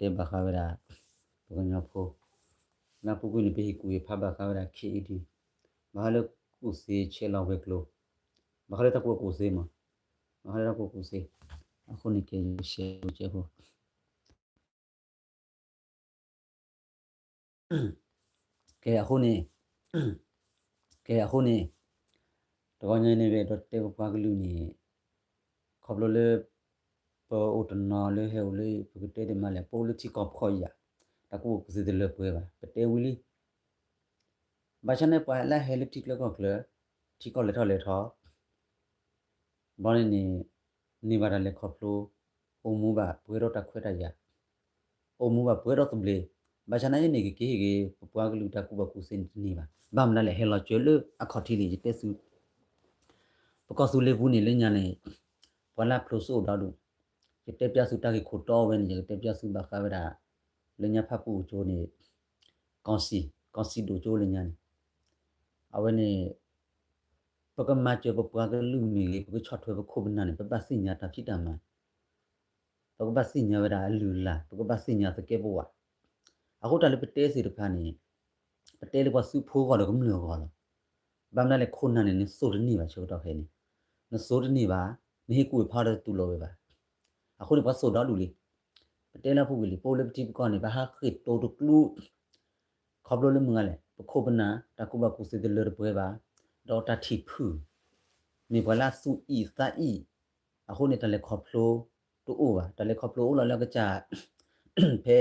ပကတဲဘၣ်ဃးဝဲဒၣ် ပှၤကညီဖိ, လၢအပူၤကွံာ်န့ၣ် ပဟ့ၣ်ကူၣ်ဟ့ၣ်ဖးဘၣ်ဃးဝဲဒၣ် ခ့အ့ဒံ, ဘၣ်ဃးလၢကူၣ်သ့ဆဲးလီၤဝဲၤကျိၤ, ဘၣ်ဃးလၢတၢ်ကူၣ်ဘၣ်ကူၣ်သ့မး, ဘၣ်ဃးလၢတၢ်ကူၣ်ဘၣ်ကူၣ်သ့, အဃိန့ၣ် ကဲယဆဲးကဲဖိ ကဲအဃိန့ၣ်, ကဲအဃိန့ၣ်, တဂီၤညါန့ၣ် ပအဲၣ်ဒိးတဲပပှၤကလုာ်န့ၣ်, ခီဖျိလၢ ပအိၣ်တနီၤလၢဟဲအိၣ်လၢ ပကတဲဒ်မးလဲၣ် ပအိၣ်လၢထံကီၢ်ဖှီၣ်ယာ်, တၢ်ကူၣ်ဘၣ်ကူၣ်သ့တလၢပှဲၤဘၣ် ပတဲဝံၤလံ. ဘၣ်ဆၣ်န့ၣ် ပှၤလၢဟဲလၢထံချၢကီၢ်ချၢ, ထံကီၢ်လဲၤထီၣ်လဲၤထီၣ် ဘီန့ၣ်န့ၣ်, န့ၢ်ဘၣ်တၢ်လဲၤခီဖျိ, အိၣ်မူဘၣ်ပှဲၤဒီးတၢ်ခွဲးတၢ်ယာ်, အိၣ်မူဘၣ်ပှဲၤဒီးသဘျ့, ဘၣ်ဆၣ်နာ်အံၤန့ၣ် ကက့ၤဟ့ၣ်ဂ့ၤ ပပှၤကလုာ်တၢ်ကူၣ်ဘၣ်ကူၣ်သ့န့ၣ်တန့ၢ်ဘၣ်. ဘၣ်မနုၤလဲၣ် ဟဲလီၤစၢၤလၢအခီၣ်ထံးလံ ယတဲသု, ပကီၢ်သူလ့ၤပူၤန့ၣ်လၢညါန့ၣ်, ပှၤလၢအဖျိးစိအိၣ်ဒီဒူၣ်, ယတဲပျၢ်သုတၢ်ဂ့ၢ်ခိၣ်တီဝဲန့ၣ် ယကတဲပျၢ်သုဘၣ်ဃးဝဲဒၣ်, လၢညါဖၣ်ပူၣ်ကၠိန့ၣ်, ကီၢ်စံၣ်, ကီၢ်စံၣ်ဒိၣ်ကၠိလၢညါန့ၣ်, အဝဲန့ၣ် ပကမၤစၢၤပပှၤကလုာ်မ့ၢ်ဂ့ၤ, ပကဆီၣ်ထွဲပခိၣ်ပနၢ်န့ၣ် ပဘၣ်သ့ၣ်ညါတၢ်ဖံးတၢ်မၤ, ပကဘၣ်သ့ၣ်ညါဝဲဒၣ်အလုၢ်အလၢ်, ပကဘၣ်သ့ၣ်ညါသကဲးပဝး. အဃိတၢ်လၢပတဲသ့ၣ်တဖၣ်န့ၣ်, ပတဲလၢပှၤသုးဖိအဂီၢ်ဒီးကမျၢၢ်အဂီၢ်လီၤ. ဘၣ်မနုၤလဲၣ် ခိၣ်နၢ်န့ၣ် နသိၣ်တန့ၢ်ဘၣ်ဆၢကတီၢ်ခဲအံၤန့ၣ်, နသိၣ်တန့ၢ်ဘၣ်, နဟ့ၣ်ကူၣ်ဟ့ၣ်ဖးဒီးတတူၢ်လိာ်ဝဲဘၣ်. အဃိန့ၣ် ပှၤသိၣ်ဒီဒူၣ်လံ. ပတဲလၢအပူၤကွံာ်လံ ပအိၣ်လၢပထံပကီၢ်န့ၣ် ပဟးဃ့ၢ်တိၤတကျူ ခီဖျိလၢမုၢ်ဂၤလဲၣ် ပခိၣ်ပနၢ် တၢ်ကူၣ်ဘၣ်ကူၣ်သ့တလၢတပှဲၤဘၣ်, ဒီးတၢ်ထံၣ်ဖုၣ်, မ့ၢ်ပှၤလၢအသူၣ်အံၣ်သးအံၣ်, အဃိန့ၣ် တၢ်လဲၤခီဖျိတအိၣ်ဘၣ်, တၢ်လဲၤခီဖျိအိၣ်လီၤလၢအကစၢ် ဖဲ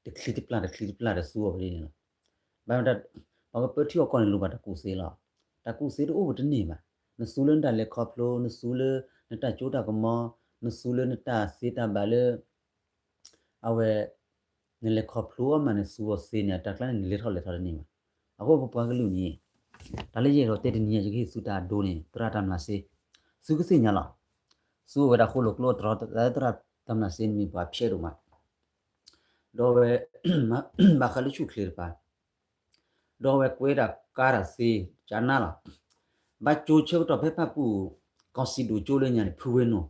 တချံတပျၢ်တချံတပျၢ်ဒီးသူအီၤဝဲဒ်န့ၣ်လီၤ. ဘၣ်မတၤ ပှၤကပၢထံအီၣ်ကီၢ်န့ၣ် လိၣ်ဘၣ်တၢ်ကူၣ်သ့လီၤ. တၢ်ကူၣ်သ့တအိၣ်ပတန့ၢ်ဘၣ်. နသူလၢနတၢ်လဲၤခီဖျိ, နသူလၢနတၢ်စိတၢ်ကမီၤ, နသူလၢနတၢ်သ့တၢ်ဘၣ်လၢ အဝဲ နလဲၤခီဖျိအီၤမး နသူအီၤသ့န့ၣ် အတၢ်ကျါန့ၣ် နလဲၤထီၣ်လဲၤထီတန့ၢ်ဘၣ်. အဃိပပှၤကလုာ်န့ၣ် တၢ်လၢယအဲၣ်ဒိးတဲတနံၤညါ ယကဟ့ၣ်သုတၢ်အဒိန့ၣ် သရၣ်တၢ်မျၢ်စ့ သုကသ့ၣ်ညါလီၤ. သုဝဲဒၣ်ဃိၣ်လိာ်ကျိအတြီ သရၣ်တၢ်မျၢ်စ့န့ၣ်မ့ၢ်ပှၤဖျဲးဒိၣ်မး ဒီးဝဲ ဘၣ်ဃးလၢဆူၣ်ချ့တပၤ ဒီးဝဲကွဲးဒၣ်ကါတၢ်သ့ ကနါလီၤ. ဘၣ်ကၠိဆၢကတီၢ်ဖဲဖၣ်ပူၣ် ကီၢ်စံၣ်ဒိၣ်ကၠိလၢညါန့ၣ် ဖုဝ့နိၣ်,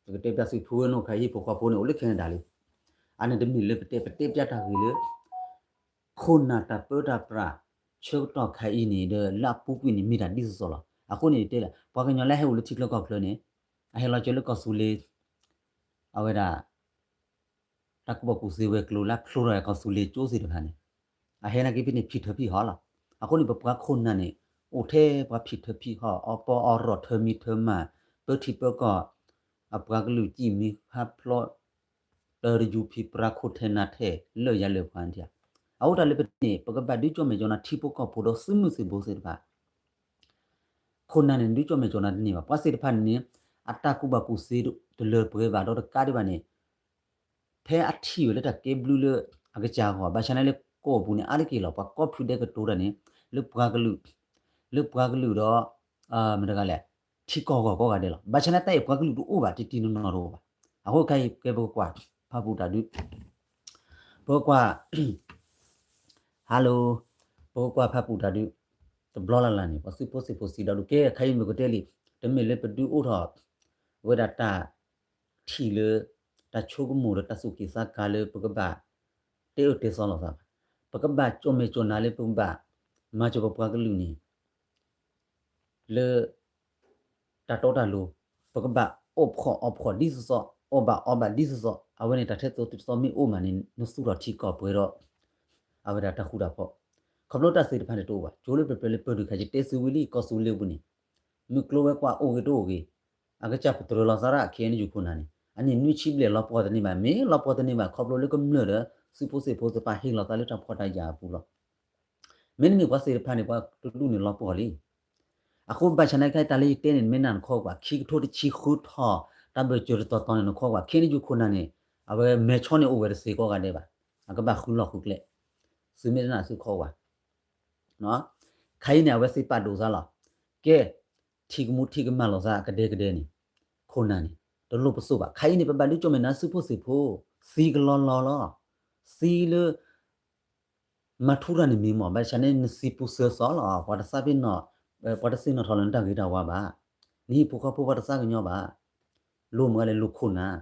ပကတဲပျၢ်သုဖုဝ့နိၣ် ခဲအံၤဟံၣ်ဖိဃီဖိန့ၣ် အိၣ်လၢ Canada လံ. အန့ၣ်တမ့ၢ်လၢပတဲ ပတဲပျၢ်တၢ်ဂ့ၢ်လၢ ခိၣ်နၢ်တၢ်ပၢတၢ်ပြး ဆၢကတီၢ်ခဲအံၤန့ၣ်ဒီး လၢအပူၤကွံာ်န့ၣ် မ့ၢ်တၢ်ဒ်သိးသိးလီၤ. အဃိန့ၣ်တဲလၢ ပှၤကညီလၢဟဲအိၣ်လၢထံချၢကီၢ်ချၢန့ၣ် အဟဲလီၤစၢၤလၢကီၢ်သူလ့ၤ အဝဲဒၣ် တၢ်ကူၣ်ဘၣ်ကူၣ်သ့ဝဲၤကျိၤလၢဖျိထီၣ်ကီၢ်သူလ့ၤကၠိသ့ၣ်တဖၣ်န့ၣ် အဟဲနာ်က့ဖဲန့ၣ် ဖံးထၢဖံးဟီၣ်လီၤ. အဃိန့ၣ် ပပှၤခိၣ်နၢ်န့ၣ် အိၣ်ထဲပှၤဖံးထၢဖံးဟီၣ် အီပီအီရီၣ်ထၢမံထၢမၤ ပၢထံပၢကီၢ် အပှၤကလုာ်ကံၣ်မံဟးဖျိး တၢ်တယူၤဖံးပြးခိၣ်ထဲနၤထဲ လၢယၤလၢပှၤန့ၣ် အဃိတၢ်လၢပန့ၣ် ပကဘၣ်ဒုးကၠီၣ်မဲာ်ကၠီၣ်နါထံဖိကီၢ်ဖိဒီးသုးမုၢ်သံၣ်ဘိသ့ၣ်တဖၣ် ခိၣ်နၢ်န့ၣ် ဒုးကၠီၣ်မဲာ်ကၠီၣ်နါတန့ၢ်ဘၣ်. ပှၤသ့ၣ်တဖၣ်န့ၣ် အတၢ်ကူၣ်ဘၣ်ကူၣ်သ့တလၢပှဲၤဘၣ်ဒီးတကးဒံးဘၣ်န့ၣ် ဖဲအထံၣ်ဝဲလၢတၢ်ကဲဘျုးလၢအကစၢ်အဂီၢ် ဘၣ်ဆၣ်န့ၣ်လၢကီၢ်ပူၤန့ၣ် အါတက့ၢ်လီၤ. ပှၤကီၢ်ဖုဒဲကတိၤတၢ်န့ၣ် လၢပှၤကလုာ် လၢပှၤကလုာ်ဒီး မတၤတဂၤလဲၣ် ထံကီၢ်ဂီၢ်ကိးဂၤဒဲးလီၤ. ဘၣ်ဆၣ်န့ၣ်တၢ်အံၤပှၤကလုာ်တအိၣ်ဘၣ် တံၢ်တံၢ်နီၢ်နီၢ်တအိၣ်ဘၣ်. အဃိခဲအံၤကဲပကကွၢ် ဖၣ်ပူၣ်တၢ်ဒုး ပကကွၢ် Hello ပကကွၢ်ဖၣ်ပူၣ်တၢ်ဒုး တဘျီလၢ်လၢ်န့ၣ် ပှၤသုးဖိသံၣ်ဖိစံးဒီးဒုး ကဲခဲအံၤမ့ၢ်ကတဲလံ တမ့ၢ်လၢပဒုးအိၣ်ထီၣ် ဝဲဒၣ်တၢ်ထံၣ်လၢ တၢ်ဆိကမိၣ်ဒီးတၢ်သူၣ်က့ၣ်သးကါလၢပကဘၣ် တဲအၢတဲသီလိာ်သးဘၣ်. ပကဘၣ်ကၠီၣ်မဲာ်ကၠီၣ်နါလၢပကဘၣ် မၤစၢၤပပှၤကလုာ်န့ၣ် လၢ တၢ်တီတၢ်လိၤ ပကဘၣ်အိၣ်ဖှီၣ်အီၣ်ဖှီၣ်ဒ်သိးသိး အီၣ်ဘၣ်အီဘၣ်ဒ်သိးသိး အဝဲန့ၣ် တၢ်ထဲသိးတုၤသိးမ့ၢ်အိၣ်မးန့ၣ် နသူၣ်ထီၣ်ထံကီၢ်ပှဲၤဒီး အဝဲဒၣ်တၢ်ဃူတၢ်ဖိး ခီဖျိတၢ်သ့ၣ်တဖၣ်န့ၣ်တအိၣ်ဘၣ်. ကၠိလၢပျၢၤပျၢၤလၢပၢၤဒုးခါ ယတဲသုဝံၤလံ ကီၢ်သူလ့ၤပူၤန့ၣ် မုၢ်ကျိၤဝဲၤကွာ်အိၣ်ဂ့ၤတအိၣ်ဂ့ၤ အကစၢ်ပတြၢၤလီၤသးဒၣ် ခဲအံၤန့ၣ် ယခိၣ်နၢ်န့ၣ် အနံၣ်နွံဆံဘျဲၣ်လီၤပှီၢ်တန့ၢ်ဘၣ် မ့ၢ်လီၤပှီၢ်တန့ၢ်ဘၣ် ခီဖျိလၢကမျၢၢ်ဒီး သုးဖိသံၣ်ဖိသ့ၣ်တဖၣ်ဟ့ၣ်လီၤသးလၢတၢ်ဖှီၣ်တၢ်ယာ်အပူၤလီၤ. မ့ၢ်န့ၣ်န့ၣ် ပှၤသ့ၣ်တဖၣ်န့ၣ် ပှၤတဒူၣ်န့ၣ်လီၤပှီၢ်လံ. အဃိဘၣ်ဆၣ်နာ်က့ တၢ်လၢယတဲန့ၣ် မ့ၢ်နၢ်နခီကွၢ် ခံကထိတဆံဃုထီၣ် တၢ်ဘၢၣ်စၢၤတတီၤတီၤန့ၣ် နခီကွၢ် ခဲအံၤန့ၣ် ယခိၣ်နၢ်န့ၣ် အဝဲမဲာ်ဆီန့ၣ်အိၣ်ဝဲတသ့ကိးဂၤဒဲးဘၣ်. အကဘၣ်ဃုလီၢ်ဃုကျဲ သုမ့ၢ်တနာ်သုခီကွၢ် ခဲအံၤန့ၣ် အဝဲသ့ၣ်ပာ်ဒိၣ်သးလီၤ. ကဲ ထံၣ်ကမူထံၣ်ကမၣ်လိာ်သးကဒဲကဒဲန့ၣ် ခိၣ်နၢ်န့ၣ် တလိၣ်ပစိာ်ဘၣ်. ခဲအံၤန့ၣ် ပဘၣ်ဒုးကၠီၣ်မဲာ်နါသုးဖိသံၣ်ဖိ သံကလီလီလီၤ. သံလၢ မၤထူရၤန့ၣ်မ့ၢ်မ့ၢ် ဘၣ်ဆၣ်န့ၣ် နသံပူၤစၢၤစီလီၤ. ပှၤတသးပ့ၤနီၣ် ပှၤတသ့ၣ်နီၣ်ထီၣ်လၢနတၢ်ဂ့ၤတၢ်ဝါဘၣ်. နဟံၣ်ဖိဃီဖိပှၤတသးကညီၤဘၣ်. လိၣ်မုၢ်ဂၤလဲၣ်လိၣ်ခိၣ်နၢ်.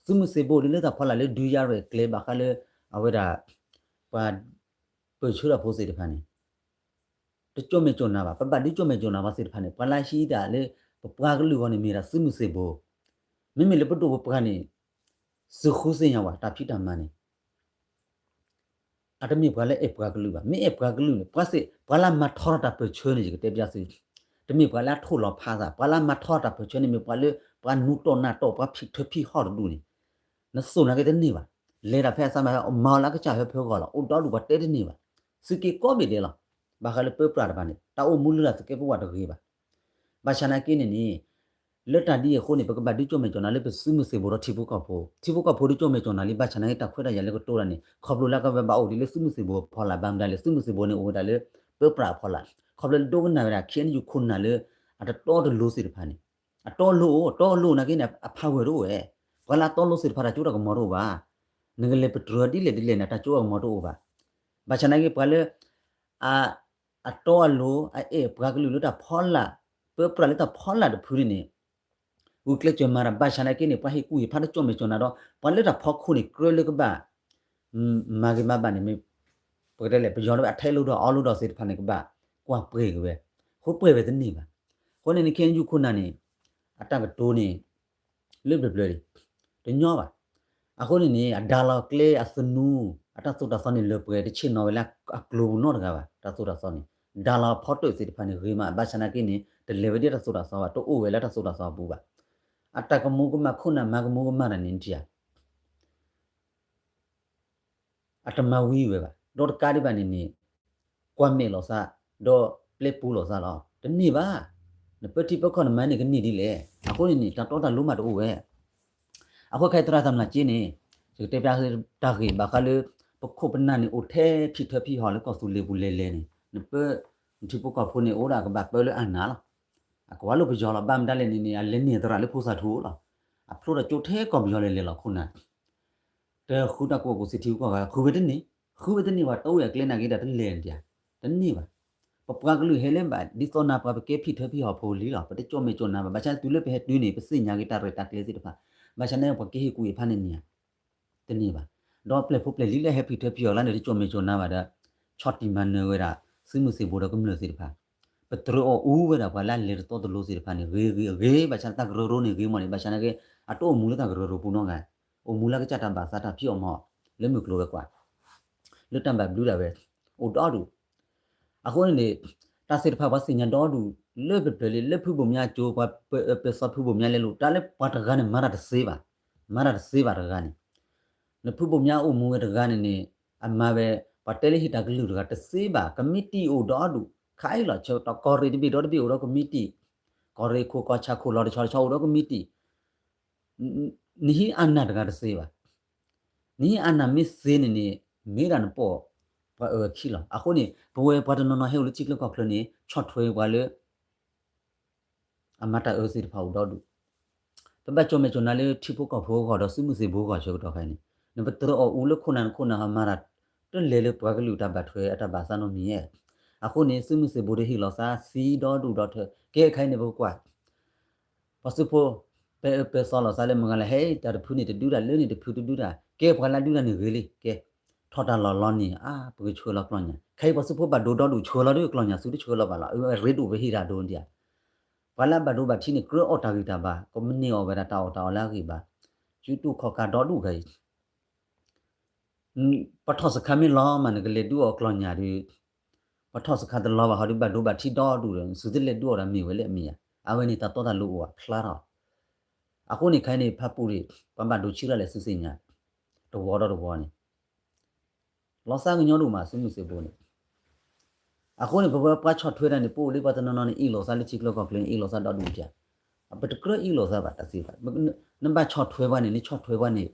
သုးမုၢ်သံၣ်ဘိဒ်လၢတၢ်ဖီလာ်လၢဒုးယၤရဲၣ်ကျဲၤဘၣ်ဃးလၢ အဝဲဒၣ် ပှၤ ပၢၢ်ဆၢတၢ်ဖိသ့ၣ်တဖၣ်န့ၣ် တကၠီၣ်မဲာ်ကၠီၣ်နၤဘၣ်. ပဘၣ်ဒုးကၠီၣ်မဲာ်ကၠီၣ်နၤပှၤသ့ၣ်တဖၣ်န့ၣ် ပှၤလၢဟံးတၢ်လၢ ပပှၤကလုာ်အဂီၢ်န့ၣ် မ့ၢ်ဒၣ်သုးမုၢ်သံၣ်ဘိ, မ့မ့ၢ်လၢပဒိၣ်ပပှၢ်န့ၣ် စူးဃုသ့ၣ်ညါဝဲ တၢ်ဖံးတၢ်မၤန့ၣ် အတမ့ၢ်ပှၤလၢအဲၣ်ပှၤကလုာ်ဘၣ်. မ့ၢ်အဲၣ်ပှၤကလုာ်န့ၣ် ပှၤသ့ၣ် ပှၤလၢမၤထီထီၣ်တၢ်ပၢၢ်ဆၢန့ၣ် ယကတဲပျီသု, တမ့ၢ်ပှၤလၢအထိၣ်လီၤဖးသး, ပှၤလၢမၤထီထီၣ်တၢ်ပၢၢ်ဆၢန့ၣ် မ့ၢ်ပှၤလၢ ပှၤနူၤတီၢ်နၢ်တီၢ် ပှၤဖံးထၢဖံးဟီၣ်တဒူၣ်န့ၣ် နစိာ်နာ်က့တန့ၢ်ဘၣ်. လဲၤတၢ်ဖဲအသးမၤ မၤအီၤလၢအကစၢ်ဖဲဖၢဂီၢ်လီၤ. အိၣ်ဒီဒူၣ်ပှၤတဲတန့ၢ်ဘၣ်. သုးက့ကိးဘ့ၣ်ဒဲးလီၤ. ဘၣ်ဃးလၢပၢပြးတဖၣ်န့ၣ် တၢ်အိၣ်မူလုၢ်လၢ်သကဲးပဝးတဂ့ၤဘၣ်. ဘၣ်ဆၣ်နာ်က့န့ၣ်န့ၣ် လၢတၢ်ဒ်အံၤအဃိန့ၣ် ပကဘၣ်ဒုးကၠီၣ်မဲာ်ကၠီၣ်နၤလၢပသုးမုၢ်သံၣ်ဘိဒီးထံဖိကီၢ်ဖိ, ထံဖိကီၢ်ဖိဒုးကၠီၣ်မဲာ်ကၠီၣ်နၤလံ ဘၣ်ဆၣ်နာ်က့တၢ်ခွဲးတၢ်ယာ်လၢကတိၤတၢ်န့ၣ် ခီဖျိလၢကဘၣ်အိၣ်ဒ်လၢသုးမုၢ်သံၣ်ဘိအဖီလာ် ဘၣ်မတၤလဲၣ် သုးမုၢ်သံၣ်ဘိန့ၣ်အိၣ်ဝဲဒၣ်လၢ ပၢပြးအဖီလာ်, ခီဖျိလၢဒိကနၣ်ဝဲဒၣ် ခ့ၣ်အဲၣ်ယူၣ်ခိၣ်နၢ်လၢ အတတီတလိၤသ့ၣ်တဖၣ်န့ၣ် အတီအလိၤ တီအလိၤနာ်က့န့ၣ် အဖးဝဲၢ်တအိၣ်ဝဲ, ပှၤလၢအတီအလိၤသ့ၣ်တဖၣ်တၢ်ကၠိတၢ်ကမီၤတအိၣ်ဘၣ်. နကလဲၤပတြၢၤဒ်လဲၣ်ဒ်လဲၣ်န့ၣ် တၢ်ကၠိတၢ်ကမီၤတအိၣ်ဘၣ်. ဘၣ်ဆၣ်နာ်က့ပှၤလၢ အ အတီအလိၤ အအဲၣ်ပှၤကလုာ်လၢတၢ်ဖီလာ်, ပၢပြးလၢတၢ်ဖီလာ်တဖုန့ၣ်န့ၣ် ဂုာ်ကျဲးစၢးမၤတၢ် ဘၣ်ဆၣ်နာ်က့န့ၣ် ပှၤဟ့ၣ်ကူၣ်ဟ့ၣ်ဖးတကၠီၣ်မဲာ်ကၠီၣ်နၤဒီး ပှၤလၢတၢ်ဖီခိၣ်န့ၣ် ကြၢးလၢကဘၣ် မၤဂ့ၤမၤဘၣ်န့ၣ် ပကတဲလဲၣ် ပယီၤလၢအထဲလိၤဒီးအီလိၤဒီးသ့ၣ်တဖၣ်န့ၣ် ကဘၣ်ကွၢ်ပှဲၤက့ၤဝဲ, အဃိပှဲၤဝဲတန့ၢ်ဘၣ်. အဃိန့ၣ် ခ့ၣ်အဲၣ်ယူၣ်ခိၣ်နၢ်န့ၣ် အတၢ်ကတိၤန့ၣ် လၢပျၢၤပျၢၤလံ, တညီဘၣ်. အဃိန့ၣ်န့ၣ် အဒါလီၤကျဲအသနူ, အတၢ်သိၣ်တၢ်သီန့ၣ်လၢပှဲၤ တဆ့ၣ်နီၤဝဲလၢအကျိၤပူၤနီတဂၤဘၣ်. တၢ်သိၣ်တၢ်သီန့ၣ် ဒါလီၤဖီတၢၣ်သ့ၣ်တဖၣ်န့ၣ်ဂ့ၤမး, ဘၣ်ဆၣ်နာ်က့န့ၣ် တလဲၤဝဲဒ်တၢ်သိၣ်တၢ်သီဘၣ်, တအိၣ်ဝဲလၢတၢ်သိၣ်တၢ်သီအပူၤဘၣ်. အတၢ်ကမူကမၣ် ခိၣ်နၢ်မၤကမူကမၣ်တၢ်န့ၣ် နထံၣ်ဧါ အတမၤဝံၤဝဲဘၣ်. ဒီးတကးဒံးဘၣ်န့ၣ်န့ၣ် ကွၢ်မဲာ်လိာ်သး, ဒီးပျဲပူၤလိာ်သးလီၤ. တန့ၢ်ဘၣ်. နပၢထံပၢကီၢ်နမၤန့ၢ်ကန့ၢ်ဒ်လဲၣ်. အဃိန့ၣ်န့ၣ် တၢ်တီတၢ်လိၤမးတအိၣ်ဝဲ. အဃိခဲအံၤသရၣ်သမၣ်က့န့ၣ် ယကတဲပျးတၢ်ဂ့ၢ်ဘၣ်ဃးလၢ ပခိၣ်ပနၢ်န့ၣ်အိၣ်ထဲဖံးထၢဖံးဟီၣ်လၢကီၢ်သူလ့ၤပူၤလဲၤလဲၤန့ၣ် နပၢ နထံဖိကီၢ်ဖိန့ၣ် အိၣ်ဒၣ်ကဘၣ်ပၢလၢအနၢ်လီၤ. အကွၢ်လိာ်ပယီၤလီၤ. ဘၣ်မတၤလဲၣ်န့ၣ်န့ၣ် အလဲၤန့ၢ်သရၣ်လၢဖိသၣ်ထူလီၤ. အဖျိထီၣ်ကၠိထဲကီၢ်ပယီၤလဲၤလဲၤလီၤခိၣ်နၢ် တဃုတၢ်ကူၣ်ဘၣ်ကူၣ်သ့ထံဂုၤကီၢ်ဂၤ ဃုဝဲတန့ၢ်, ဃုဝဲတန့ၢ်ဘၣ် တအိၣ်ဝဲအကျဲနာ်က့ဒၣ်တလဲၤန့ၣ်ဒံးဧါ, တန့ၢ်ဘၣ်. ပပှၤကလုာ်ဟဲလၢဘၣ် ဒ်သိးနၤပှၤပကဲဖံးထၢဖံးဟီၣ်ဖိလံလီၤ, ပတကၠီၣ်မဲာ်ကၠီၣ်နၤဘၣ်, ဘၣ်ဆၣ်တုၤလၢပဟဲတုၤန့ၣ် ပသ့ၣ်ညါက့ၤတၢ်ရဲၣ်တၢ်ကျဲၤသ့ၣ်တဖၣ်, ဘၣ်ဆၣ်န့ၣ်ပှၤကဟ့ၣ်ကူၣ်ဟ့ၣ်ဖးန့ၣ်န့ၣ်ဧါ, တန့ၢ်ဘၣ်. ဒီးပျဲၢ်ဖိပျဲၢ်လံၤလၢဟဲဖံးထၢဖံးဟီၣ်လၢန့ၣ် တကၠီၣ်မဲာ်ကၠီၣ်နၤဘၣ်ဒီး ဆီၣ်တံၢ်မၤနၢၤဝဲဒၣ် သုးမုၢ်သံၣ်ဘိဒီးကမျၢၢ်သ့ၣ်တဖၣ်, ပတြၢၤအီၤအူဝဲဒၣ်ပှၤလၢအလဲၤတတီတလိၤသ့ၣ်တဖၣ်န့ၣ် ဂ့ၤဂ့ၤအဂ့ၤ, ဘၣ်ဆၣ်တၢ်ကရၢကရိန့ၣ်ဂ့ၤမးန့ၣ် ဘၣ်ဆၣ်နာ်က့ အတအိၣ်မူလၢတၢ်ကရၢကရိပူၤနီတဂၤ, အိၣ်မူလၢကစၢ်တၢ်ဘၣ်သးတၢ်ဖံးအီၣ်မၤအီၣ် လၢမုၢ်ကျိၤဝဲၤကွာ် လၢတၢ်ဘၣ်ဘျုးဒၣ်ဝဲ အိၣ်ဒီဒူၣ်. အဃိန့ၣ်န့ၣ် တၢ်သ့ၣ်တဖၣ်ပှၤသ့ၣ်ညါဒီဒူၣ် လၢပျၢၤပျၢၤလံ လၢဖုဘိၣ်မၠါအကၠိ ပှၤပၢၤသီဖုဘိၣ်မၠါလဲလိာ် တၢ်လၢပှၤတဂၤန့ၣ် မၤတၢ်တသ့ဘၣ်, မၤတၢ်တသ့ဘၣ်တဂၤန့ၣ် နဖုဘိၣ်မၠါအိၣ်မူဝဲတဂၤန့ၣ်န့ၣ် အမၤဝဲ ပှၤတဲလၢဟံးတၢ်ကလုၢ်တဂၤတသ့ဘၣ်, ကမံးတံာ်အိၣ်ဒီဒူၣ် ခါအံၤလီၤ ဆၢကတီၢ်ကီၢ်ရ့ၣ်တဘ့ၣ်ဒီတဘ့ၣ် အိၣ်ဒီးကမံးတံာ်, ကီၢ်ရ့ၣ်ခိၣ်ကီၢ်ဆၣ်ခိၣ်လီၤတဆီတဆီအိၣ်ဒီးကမံးတံာ် နဟံးအနၢ်တဂၤတသ့ဘၣ်. နဟံးအနၢ်မ့ၢ်သ့န့ၣ်န့ၣ် မ့ၢ်ဒၣ်နပိာ် ပှၤအၢအခံလီၤ. အဃိန့ၣ် ပဝဲပှၤတနီၤနီၤဟဲအိၣ်လၢထံချၢကီၢ်ချၢန့ၣ် ဆီၣ်ထွဲပှၤလၢ အမၤတၢ်အၢသ့ၣ်တဖၣ်အိၣ်ဒီဒူၣ်. ပဘၣ်ကၠီၣ်မဲာ်ကၠီၣ်နၤလၢထံဖိကီၢ်ဖိအဂီၢ်ဒီးသုးမုၢ်သံၣ်ဘိအဂီၢ်ဆၢကတီၢ်ခါအံၤန့ၣ် နပတြၢၤအီၤအူလၢခိၣ်နၢ်နခိၣ်နၢ်ဟီမၤတၢ် တလဲၤလၢပှၤကလုာ်တၢ်ဘၣ်ထွဲအတၢ်ဘၣ်သးနီတမံၤဧါ. အဃိန့ၣ် သုးမုၢ်သံၣ်ဘိဒီးဟ့ၣ်လီၤသးသံဒီဒူၣ်ဒီထၢ ကဲခဲအံၤန့ၣ် ပကကွၢ် ပှၤသုးဖိ ပဲအၢပဲသီလီၤသးလၢမုၢ်ဂၤလၢ ဟဲတၢ်တဖုန့ၣ်တဒုတၢ် လၢန့ၣ်တဖုတဒုတၢ် ကဲပှၤလၢဒုတၢ်န့ၣ်ဂ့ၤလံ ကဲ ထီၣ်တၢ်လီၢ်လီၤန့ၣ် အါ ပကဆှၢလီၤကျီၢ်ညၣ် ခဲအံၤပှၤသုးဖိဘၣ်ဒိဒီဒူၣ်ဆှၢလီၤဒီးကျီၢ်ညၣ် သုတဆှၢလီၤဘၣ်လီၤ အဝဲရ့ဒိၣ်ဝဲဟ့ၣ်တၢ်ဒိဒံးဧါ. ပှၤလၢအဘၣ်ဒိဘၣ်ထံးန့ၣ် ကြၢးအီၣ်တၢ်ဂံၢ်တၢ်ဘါ ကမ့ၢ်န့ၢ်အီၣ်ဝဲဒၣ်တၢ်အီၣ်တၢ်အီလၢအဂံၢ်ဘါ စုတူၢ်ခီၣ်ခါဒီဒူၣ်ဂၤအံၤ ပှၤထီၣ်စခါမ့ၢ်လီၤမး နကလဲၤဒုးအီၣ်ကျီၢ်ညၣ်ဒီး ပှၤထီၣ်စခါတလီၤဘၣ် ဟီဒုးဘၣ်ဒိဘၣ်ထံးဒီဒူၣ်ဒီး နသုတလဲၤဒုးအီၣ်တၢ်မ့ၢ်ဝဲလဲၣ်အမ့ၢ်ဧါ. အဝဲန့ၣ်တၢ်တီတၢ်လိၤအိၣ်အဖျါထီၣ်. အဃိန့ၣ်ခဲအံၤန့ၣ် ဖၣ်ပူၣ်န့ၣ် ပှၤဘၣ်ဒိဆံးတၢ်လဲၣ်သုသ့ၣ်ညါ တဝီဒီးတဝီန့ၣ် လီၤသးကညီဒိၣ်မး သုးမုၢ်သံၣ်ဘိန့ၣ် အဃိန့ၣ် ပဝဲပှၤဆီၣ်ထွဲတၢ်န့ၣ် ပအိၣ်လၢပှၤတနီၤနီၤန့ၣ် အ့ၣ်လိာ်သးလၢထံချၢကီၢ်ချၢန့ၣ် အ့ၣ်လိာ်သးဒီဒူၣ်ဧါ. ပတကြၢးအ့ၣ်လိာ်သးဘၣ်တၢ်သ့ဘၣ်. နဘၣ်ဆီၣ်ထွဲပှၤန့ၣ် နဆီၣ်ထွဲပှၤန့ၣ်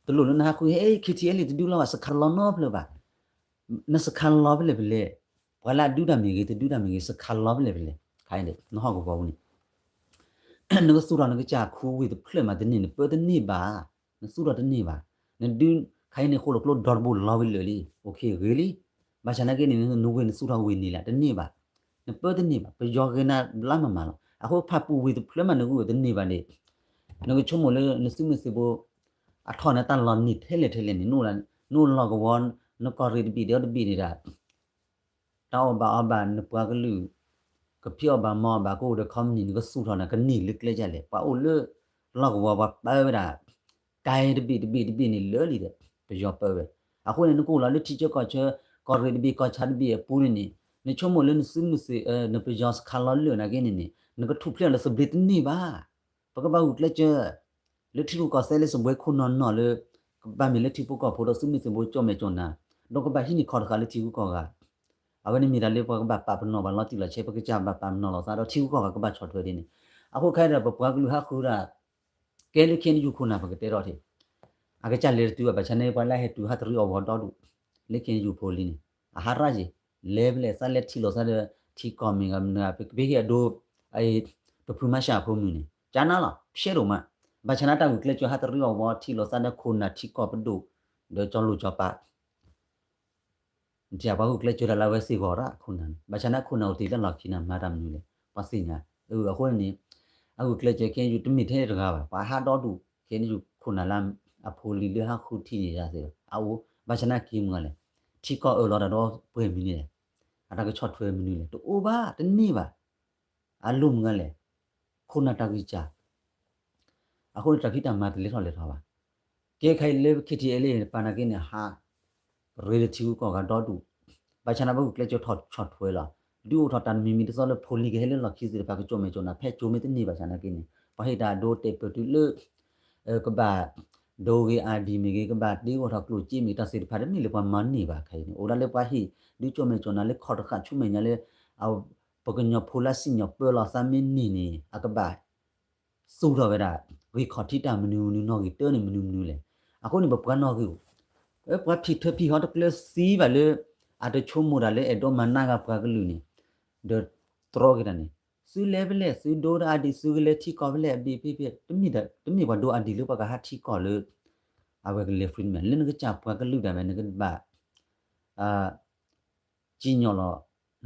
တလိၣ်လၢနဟးဃုဟဲ ခ့ထံအဲလံ တဒုလီၤဘၣ် စခါလီၤနီတဖျၢၣ်ဘၣ်. နစခါလီၤဖဲလဲၣ်ဖဲလဲၣ်, ပှၤလၢအဒုတၢ်မ့ၢ်ဂ့ၤ တဒုတၢ်မ့ၢ်ဂ့ၤ စခါလီၤဖဲလဲၣ်ဖဲလဲၣ် ခါအံၤန့ၣ် နဟီၣ်ကဝီၤပူၤန့ၣ် နကသူၣ်ထီၣ်နကစၢ်ခူဝ့ၢ်တဖျၢၣ်မးတန့ၢ် နပၢတန့ၢ်ဘၣ်, နသူၣ်ထီၣ်တန့ၢ်ဘၣ်. နဒုးခါအံၤန့ၣ် ဃိၣ်လိာ်ကျိဒီတဘိလီၤဝံၤလၢာ်လံ အိၣ်ခ့ဂ့ၤလံ. ဘၣ်ဆၣ်နာ်က့န့ၣ် နဝ့ၢ်နသူၣ်ထီၣ်ဝ့ၢ်န့ၣ်လၢတန့ၢ်ဘၣ်, နပၢတန့ၢ်ဘၣ်, ပယီၤဂ့ၤနၤဘျါမးမးလီၤ. အဃိဖၣ်ပူၣ်ဝ့ၢ်တဖျၢၣ်မးနဂုၢ်တန့ၢ်ဘၣ်န့ၣ် နကဆိကမိၣ်လၢနသုးမုၢ်သံၣ်ဘိ အထီၣ်န့ၣ်တၢ်လီၤနံၤထဲလဲၣ်ထဲလဲၣ်န့ၣ်, နအိၣ်လီၤကဝီၤ နကီၢ်ရ့ၣ်တဘ့ၣ်ဒီးတဘ့ၣ်န့ၣ်ဒီး တၢ်အီၣ်ဘၣ်အီဘၣ် နပှၤကလုာ် ကဖံးအီၣ်ဘၣ်မၤအီၣ်ဘၣ် ကအိၣ်ဒီး company နကသူၣ်ထီၣ်န့ၣ် ကန့ၢ်လၢကျဲဒ်လဲၣ်. ပှၤအိၣ်လၢလီၢ်ကဝီၤ ပှၤပၢဝဲဒၣ် ကဲတဘ့ၣ်တဘ့ၣ်တဘ့ၣ်န့ၣ်လၢာ်လံဒီး ပယီၤပၢဝဲ. အဃိန့ၣ် နကအိၣ်လီၤလၢထံဆၢကီၢ်ဆၢ ကီၢ်ရ့ၣ်တဘ့ၣ်ကီၢ်ဆၣ်တဘ့ၣ်အပူၤန့ၣ်န့ၣ် နဆိကမိၣ်လၢနသုးမုၢ်သ့ၣ် နပယီၤစခါလီၤလၢာ်နာ်က့န့ၣ်န့ၣ် နကထူၣ်ဖျဲးလၢသဘျ့တန့ၢ်ဘၣ်. ပကဘၣ်ဂုာ်ကျဲးစၢး လၢထံရူၢ်ကီၢ်သဲးလၢစပွဲခိၣ်နီၢ်နီၢ်လၢ ကဘၣ်မ့ၢ်လၢထံဖိကီၢ်ဖိဒီးသုးမုၢ်သံၣ်ဘိကၠီၣ်မဲာ်ကၠီၣ်နၤ, ဒီးကဘၣ်ဟံးန့ၢ်ခီၣ်တဃာ်လၢထံဂုၤကီၢ်ဂၤ, အဝဲန့ၣ်မ့ၢ်တၢ်လၢပှၤကဘၣ်ပာ်ပနီၣ်ဘၣ်လီၤတံၢ်လီၤဆဲး ပကစၢ်ဘၣ်ပာ်ပနီၣ်လီၤသးဒီးထံဂုၤကီၢ်ဂၤကဘၣ်ဆီၣ်ထွဲဒ်န့ၣ်, အဃိခဲအံၤဒီးပပှၤကလုာ်ဟးဃုတၢ် ကဲလၢ KNU ခိၣ်နၢ်ပကတဲထီၣ်ထံၣ်, အကစၢ်လဲၤတတုၤဘၣ် ဘၣ်ဆၣ်န့ၣ် ပှၤလၢဟဲတုၤဟးတရံးအီၣ်ဝီၤဒီဒူၣ် လၢ KNU ဖိလံန့ၣ် အဟးရၣ်ယံၤ, လဲၤဖဲလဲၣ် သးလဲၤထံၣ်လိာ်သးဒီး ထံကီၢ်မ့ၢ်ဂ့ၤ မနုၤ ပကဟ့ၣ်အဒိ ပဖုမၤရှးအဖိမုၣ်န့ၣ် ကနၤလီၤ ဖျဲးဒိၣ်မး, ဘၣ်ဆၣ်န့ၣ် တၢ်ဂုာ်ကျဲးစၢးဟးတရံးအီၣ်ဝီၤထံၣ်လိာ်သးဒီးခိၣ်နၢ်ထံကီၢ်ပဒိၣ် ဒီးကၠီလိာ်ကၠီပၤ နထံၣ်ပှၤဂုာ်ကျဲးစၢးတၢ်လၢအဝဲသ့ၣ်ဂီၢ်ရၣ်ခိၣ်နၢ်န့ၣ်, ဘၣ်ဆၣ်န့ၣ်ခိၣ်နၢ်အိၣ်တ့ၢ်လၢလီၢ်ခံန့ၣ် မၤတၢ်မနုၤလဲၣ် ပှၤသ့ၣ်ညါ, အဃိန့ၣ် အဂုာ်ကျဲးစၢး KNU တမ့ၢ်ထဲတဂၤဘၣ် ပှၤဟးဒီဒူၣ် KNU ခိၣ်နၢ်လၢအဖိလံၤလၢဟးဃုထံၣ်န့ၣ်ဒၣ်သ့ၣ် အအိၣ်, ဘၣ်ဆၣ်န့ၣ်က့ၤမုၢ်ဂၤလဲၣ်, ထံကီၢ်အၢၣ်လီၤတၢ်ဒီးပှဲၤမနုၤလဲၣ်, အတၢ်ကဆီၣ်ထွဲမနုၤလဲၣ် တအိၣ်ဘၣ် တန့ၢ်ဘၣ် အလိၣ်မုၢ်ဂၤလဲၣ်, ခိၣ်နၢ်တၢ်ဂံၢ်စၢ် အဃိန့ၣ် တၢ်ဖံးတၢ်မၤတလဲၤထီၣ်လဲၤထီၣ်ဘၣ်. ကဲခဲအံၤလၢ KTLA ပၤနာ်က့န့ၣ် ဟးရ့လၢထံဂုၤကီၢ်ဂၤဒီဒူၣ်, ဘၣ်ဆၣ်န့ၣ် ပှၤဂုာ်ကျဲးစၢးထီၣ်ဆီၣ်ထွဲလီၤ. ဒုးအိၣ်ထီၣ်တၢ်တမံၤမံၤတသီလၢဖိလံၤကဟဲလၢလီၢ်ခံသ့ၣ်တဖၣ် ကကၠီၣ်မဲာ်ကၠီၣ်နၤ ဖဲကၠိမ့ၢ်တန့ၢ်ဘၣ်ဆၣ်နာ်က့န့ၣ် ပှၤဟ့ၣ်တၢ်အဒိတဲာ်ပၢၢ်တုၤလၢ ကဘၣ်ဒိဂ့ၤအါဒံးမ့ၢ်ဂ့ၤ ကဘၣ်တ့အိၣ်ထီၣ်ကျိၣ်စ့မ့ၢ်ဂ့ၤ တၢ်သ့ၣ်တဖၣ်တမ့ၢ်လၢပှၤမၤန့ၢ်ဘၣ်ခဲအံၤန့ၣ် အိၣ်ဒၣ်လၢပှၤဟ့ၣ် ဒုးကၠီၣ်မဲာ်ကၠီၣ်နၤလၢခီၣ်တဃာ်ဆူမဲာ်ညါလၢ ပကညီဖိလၢစံၣ်ညီၣ်ပၢလီၤသးမ့ၢ်န့ၢ်န့ၣ် အကဘၣ်သူၣ်ထီၣ်ဝဲဒၣ် ဂ့ၢ်ခီၣ်ထံးတၢ်မနုၤမနုၤ နီၣ်ဂံၢ်တၢန့ၣ်မနုၤမနုၤလဲၣ်. အဃိန့ၣ် ပပှၤနီၣ်ဂံၢ်အိၣ် ပှၤဖံးထၢဖံးဟီတကျၢၤသံဘၣ်လၢ အတဆိကမိၣ်တၢ်လၢအဲၣ်ဒိးမၤနးဂၤပှၤကလုာ်န့ၣ် ဒီးတြီက့ၤတၢ်န့ၣ် သုလဲၤဖဲလဲၣ် သုဒိတၢ်အဒံး သုကလဲၤထံကီၢ်ဖဲလဲၣ် အဘ့ၣ်ဖ့ၣ်ဖ့ၣ် တမ့ၢ်ပှၤဒိအဒံးလၢပှၤကဟးထံကီၢ်လၢ အဝဲကလဲၤ freedom လၢနကစၢ်ပှၤကလုာ်ဒၣ်ဝဲ နကဘၣ် စံၣ်ညီၣ်လီၤ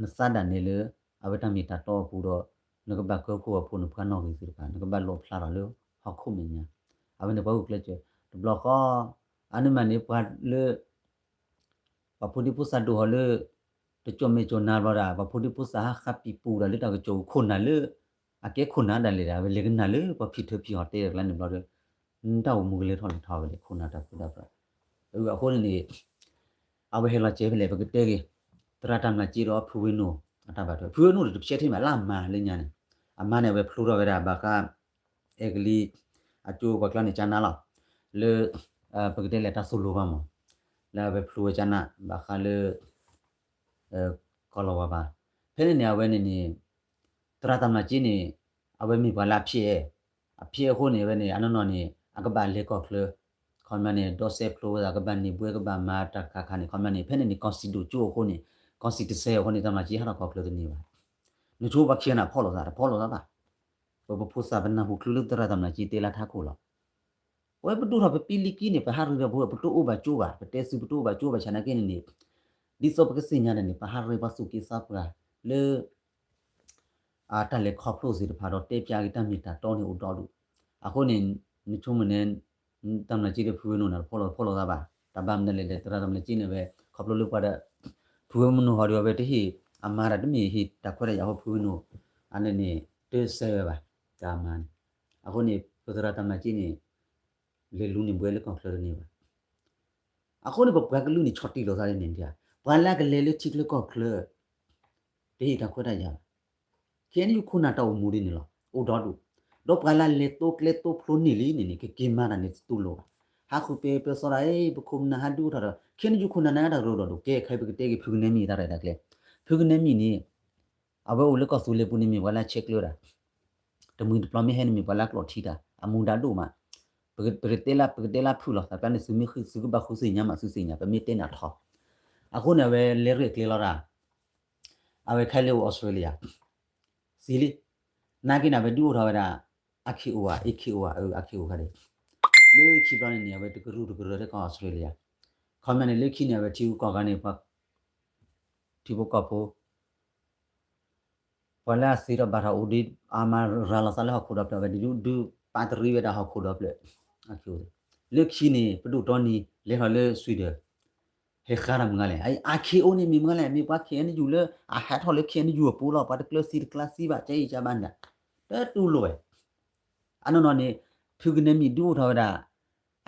နသးဒၣ်နဲလၢ အဝဲတၢ်မ့ၢ်တၢ်တီအပူၤဒီး နကဘၣ်ကၢခိၣ်အဖိနဖိနီၣ်ဂံၢ်သ့ၣ်တဖၣ် နကဘၣ်လီၣ်ဖျါထီၣ်လၢဟီၣ်ခိၣ်မဲာ်ညါ, အဝဲန့ၣ်ပှၤဂုာ်ကျဲးစၢး တဘျီဃီ အန့ၣ်မးန့ၣ် ပှၤလၢ ပှၤဖိဒံဖိသၣ်ဒိၣ်ဟီၣ်လၢ တကၠီၣ်မဲာ်ကၠီၣ်နၤဘျီဒၣ် ပှၤဖိဒံဖိသၣ်ဟးဃးပံၤပူၤဒၣ်လၢတၢ်ကစီၣ်ခိၣ်နၢ်လၢ အကဲခိၣ်နၢ်ဒၣ်လဲာ်ဒၣ် အဝဲလဲၤကနၣ်လၢပှၤဖံးထၢဖံးဟီၣ်တဲတၢ်ကျါန့ၣ်ဘျီဒီး တၢ်အိၣ်မူကလဲၤထီၣ်လဲၤထီၣ်ဝဲလဲၣ် ခိၣ်နၢ်တၢ်ဖုတၢ်ဖျး အဃိန့ၣ်န့ၣ် အဝဲဟဲလီၤစဲးဖဲလဲၣ် ပကတဲက့ၤ သရၣ်တၢ်မျၢ်က့ဒီးဖုဝ့နိၣ် အတၢ်ဘၣ်ထွဲ ဖုဝ့နိၣ်တဖျဲထဲမးလၢအမၤလၢညါန့ၣ် အမါန့ၣ် အဝဲဖျိထီၣ်ဝဲဒၣ်ဘၣ်ဃး အဲကလံး အကၠိပှၤကျါန့ၣ်ကနၤလီၤ လၢ ပကတဲလဲၣ်တၢ်သိၣ်လိဘၣ်မး လၢအဝဲဖျိဝဲကနၤ ဘၣ်ဃးလၢ ကီၢ်လီၤဝါဘၣ် ဖဲန့ၣ်န့ၣ် အဝဲန့ၣ်န့ၣ် သရၣ်တၢ်မျၢ်က့န့ၣ် အဝဲမ့ၢ်ပှၤလၢအဖျဲး အဖျဲးအဃိန့ၣ် အဝဲန့ၣ် အနီၢ်နီၢ်န့ၣ် အကဘၣ်လဲၤကီၢ်ချၢ ခီပညီန့ၣ် ဒီးစဲးဖျိဝဲဒၣ် ကဘၣ်န့ၢ်ဘှဲကဘၣ်မၤတၢ်တခါခါန့ၣ် ခီပညီန့ၣ် ဖဲန့ၣ်န့ၣ် ကီၢ်စံၣ်ဒိၣ်ကၠိအဃိန့ၣ် ကီၢ်စံၣ်တစဲးအဃိန့ၣ် တၢ်မျၢ်က့ဟးထီၣ်ကီၢ်ချၢတန့ၢ်ဘၣ် နဆိပှၤခံဂၤန့ၣ်ဖီၣ်လိာ်သး တဖီၣ်လိာ်သးဘၣ် ပပဖိသၣ်ပနၢ်ဟူချုလၢသရၣ်တၢ်မျၢ်က့တဲလၢထးခိၣ်လီၤ ပဝဲပဒိၣ်ထီၣ်ပပံလံၤကံန့ၣ် ပဟးရ့ဒီးပဝဲ ပတအိၣ်ဘၣ်ကၠိဘၣ် ပတဲသုပတအိၣ်ဘၣ်ကၠိဘၣ်ဆၣ်နာ်က့န့ၣ်န့ၣ် ဒ်သိးပကသ့ၣ်ညါတၢ်န့ၣ် ပဟးရ့ပှၤသူၣ်က့သးပှၢ်လၢ တၢ်လဲၤခီဖျိသ့ၣ်တဖၣ်ဒီးတဲဖျါက့ၤတၢ်မ့ၢ်တၢ်တီန့ၣ်အိၣ်ဒီဒူၣ် အဃိန့ၣ် နဆိကမိၣ်န့ၣ် တၢ်မျၢ်က့ဒီးဖုဝ့နိၣ်န့ၣ် တဖီၣ်လိာ်တဖီၣ်လိာ်သးဘၣ် တၢ်ဘၣ်မနုၤလဲၣ်လဲၣ် သရၣ်တၢ်မျၢ်က့န့ၣ်ဝဲ ခီဖျိလၢပှၤဒီး ဖုဝ့နိၣ်ဟီဒီးအဝဲတဟ့ၣ် အမါတၢ်တမ့ၢ်ဟ့ၣ်တၢ်ခွဲးတၢ်ယာ်အဃိဖုဝ့နိၣ် အန့ၣ်န့ၣ် တစဲးဝဲဘၣ် တၢ်အမါန့ၣ် အဃိန့ၣ် ပသရၣ်တၢ်မျၢ်က့န့ၣ် လဲၤလူန့ၢ်ဘှဲလၢကီၢ်ချၢတန့ၢ်ဘၣ် အဃိန့ၣ် ပပှၤကလုာ်န့ၣ် ဆီၣ်တံၢ်လိာ်သးဒ်န့ၣ် ပှၤလၢအကလဲၤလၢထံချၢကီၢ်ချၢ တဟ့ၣ်တၢ်ခွဲးတၢ်ယာ်ဘၣ် KNU ခိၣ်နၢ်တၢ်အိၣ်မူဒ်န့ၣ်လီၤ အိၣ်ဒီဒူၣ် ဒီးပှၤလၢလဲၤသိကျဲသိဖျိန့ၢ်လံန့ၣ်န့ၣ် ကက့ၤမၤတၢ်န့ၣ်တတူၢ်လိာ်ဘၣ် ဟးဃုပှဲၤပှဲၤသီတၢ် ပခိၣ်ပနၢ်ဟးဒုးအိၣ်ထီၣ်ဒီး KNU ခိၣ်နၢ်န့ၣ်တၢ်ကရၢဒီဒူၣ် ကဲခဲအံၤပကတဲက့ၤဖုကနဲမံၤတၢ်ရဲၣ်တၢ်ကျဲၤ ဖုကနဲမံၤန့ၣ် အဝဲအိၣ်လၢကီၢ်သူလ့ၤပူၤန့ၣ်မ့ၢ်ပှၤလၢဆဲးကျၢတၢ် တမှံၤတပျီၤမ့ၢ်ဟဲန့ၣ်မ့ၢ်ပှၤလၢကျိးထံတၢ် အမူဒါဒိၣ်မး ပကတဲလၢ ပကတဲလၢဖုလီၤ တၢ်ကျါန့ၣ် သုမ့ၢ်ဃု သုကဘၣ်ဃုသ့ၣ်ညါမး သုသ့ၣ်ညါ ပမ့ၢ်တဲနၤထီ အဃိန့ၣ် အဝဲလဲၤရဲၣ်ကျဲၤလီၤတၢ် အဝဲခဲလၢာ်အိၣ်အီစထြ့လယါ သံလံ နာ်က့န့ၣ် အဝဲဒုးအိၣ်ထီၣ်ဝဲဒၣ် အခံအိၣ်ဧါ အခံအိၣ်ဧါ အခံအိၣ်ခါဒီး လၢခံဘျီန့ၣ်န့ၣ် အဝဲတကရူၢ်တကရၢထဲကီၢ်အီစထြ့လယါ ခီပညီန့ၣ် လၢခံန့ၣ် အဝဲထံဂုၤကီၢ်ဂၤန့ၣ် ပှၤ ထံဖိကီၢ်ဖိ ပှၤလၢအသ့ထီၣ်ဘၣ်ထီၣ်အိၣ်ဒံး အမၤရၤလီၤသးလၢဟီၣ်ခိၣ်ဒီဖျၢၣ် အဝဲဒုးဒုးပာ်တရံးဝဲဒၣ်ဟီၣ်ခိၣ်ဒီဖျၢၣ် အခံအိၣ် လၢခံန့ၣ် ပဒိၣ်တီနံၤ လဲၤထီၣ်လၢ Sweden ဟဲဃါတၢ်မုၢ်ဂၤလဲၣ်. အ အ ခ့အိ န့ၣ်မ့ၢ်မုၢ်ဂၤလဲၣ်, မ့ၢ်ပှၤ ခ့ၣ်အဲၣ်ယူၣ် လၢအဟဲထီၣ်လၢ ခ့ၣ်အဲၣ်ယူၣ် အပူၤလီၤ. ပှၤတကျၢၤစံတကျါစံဘၣ်, ကဲအံၤကဘၣ်နၤ တတူၢ်လိာ်ဝဲ. အနီၢ်နီၢ်န့ၣ် ဖုကနဲမံၤဒုးအိၣ်ထီၣ်ဝဲဒၣ်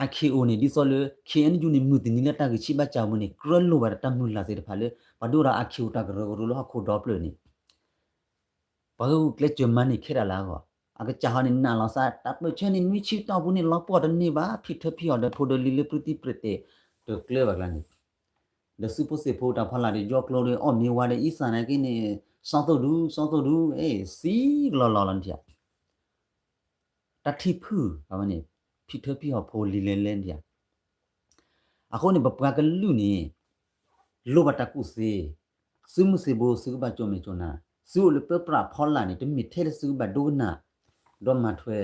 အ ခ့အိ န့ၣ် ဒ်သိးလၢ ခ့ၣ်အဲၣ်ယူၣ် န့ၣ် မုၢ်တနံၤလၢတၢ်ဂံၢ်ဆံးဘၣ်စၢ်ပူၤန့ၣ် ကြၢးလိာ်ဝဲဒၣ်တၢ်မုၢ်လၢ်သ့ၣ်တဖၣ်လၢ ပှၤဒုးအိၣ်ဒီး အ ခ့အိ တၢ်ကရၢကရိလၢဟီၣ်ခိၣ်ဒီဖျၢၣ်န့ၣ် ပှၤဂ့ၢ်ကျဲးစၢးမၤန့ၢ်ခဲတၢ်လၢအဂီၢ်, အကစၢ်ဟီန့ၣ် နာ်လီၤသး တၢ်ပၢၢ်ဆၢန့ၣ် နွံဆံတီၢ်ပူၤန့ၣ် လီၤပှီၢ်တန့ၢ်ဘၣ်, ဖံးထၢဖံးအီၣ်ဒီးဖိဒီးလံၤလၢ ပြံတံပြံတ့ၢ် တကျၢၤဘၣ်ကျါန့ၣ်, ဒီးစုဖိသ့ၣ်ဖိတၢ်ဖီလာ်ဒီး ယီကျိဒီး အီၣ်မ့ၤဝါဒီး အံသၣ်နာ်က့န့ၣ် စီၤသိၣ်ဒူ စီၤသိၣ်ဒူ အ့ စံကလီၤလီၤလီၤနထံၣ်ဧါ တၢ်ထံၣ်ဖုၣ် အဝဲန့ၣ် ဖံးထၢဖံးအီၣ်ဖိလံၤလဲၤလဲၤနထံၣ်ဧါ. အဃိန့ၣ် ပပှၤကလုာ်န့ၣ် လိၣ်ဘၣ်တၢ်ကူၣ်သ့, စုမုၢ်သံၣ်ဘိ သုကဘၣ်ကၠီၣ်မဲာ်ကၠီၣ်နါ, သုအိၣ်လၢပၢပြးဖီလာ်န့ၣ် တမ့ၢ်ထဲလၢသုကဘၣ်ဒိကနၣ် ဒီးမၤထွဲ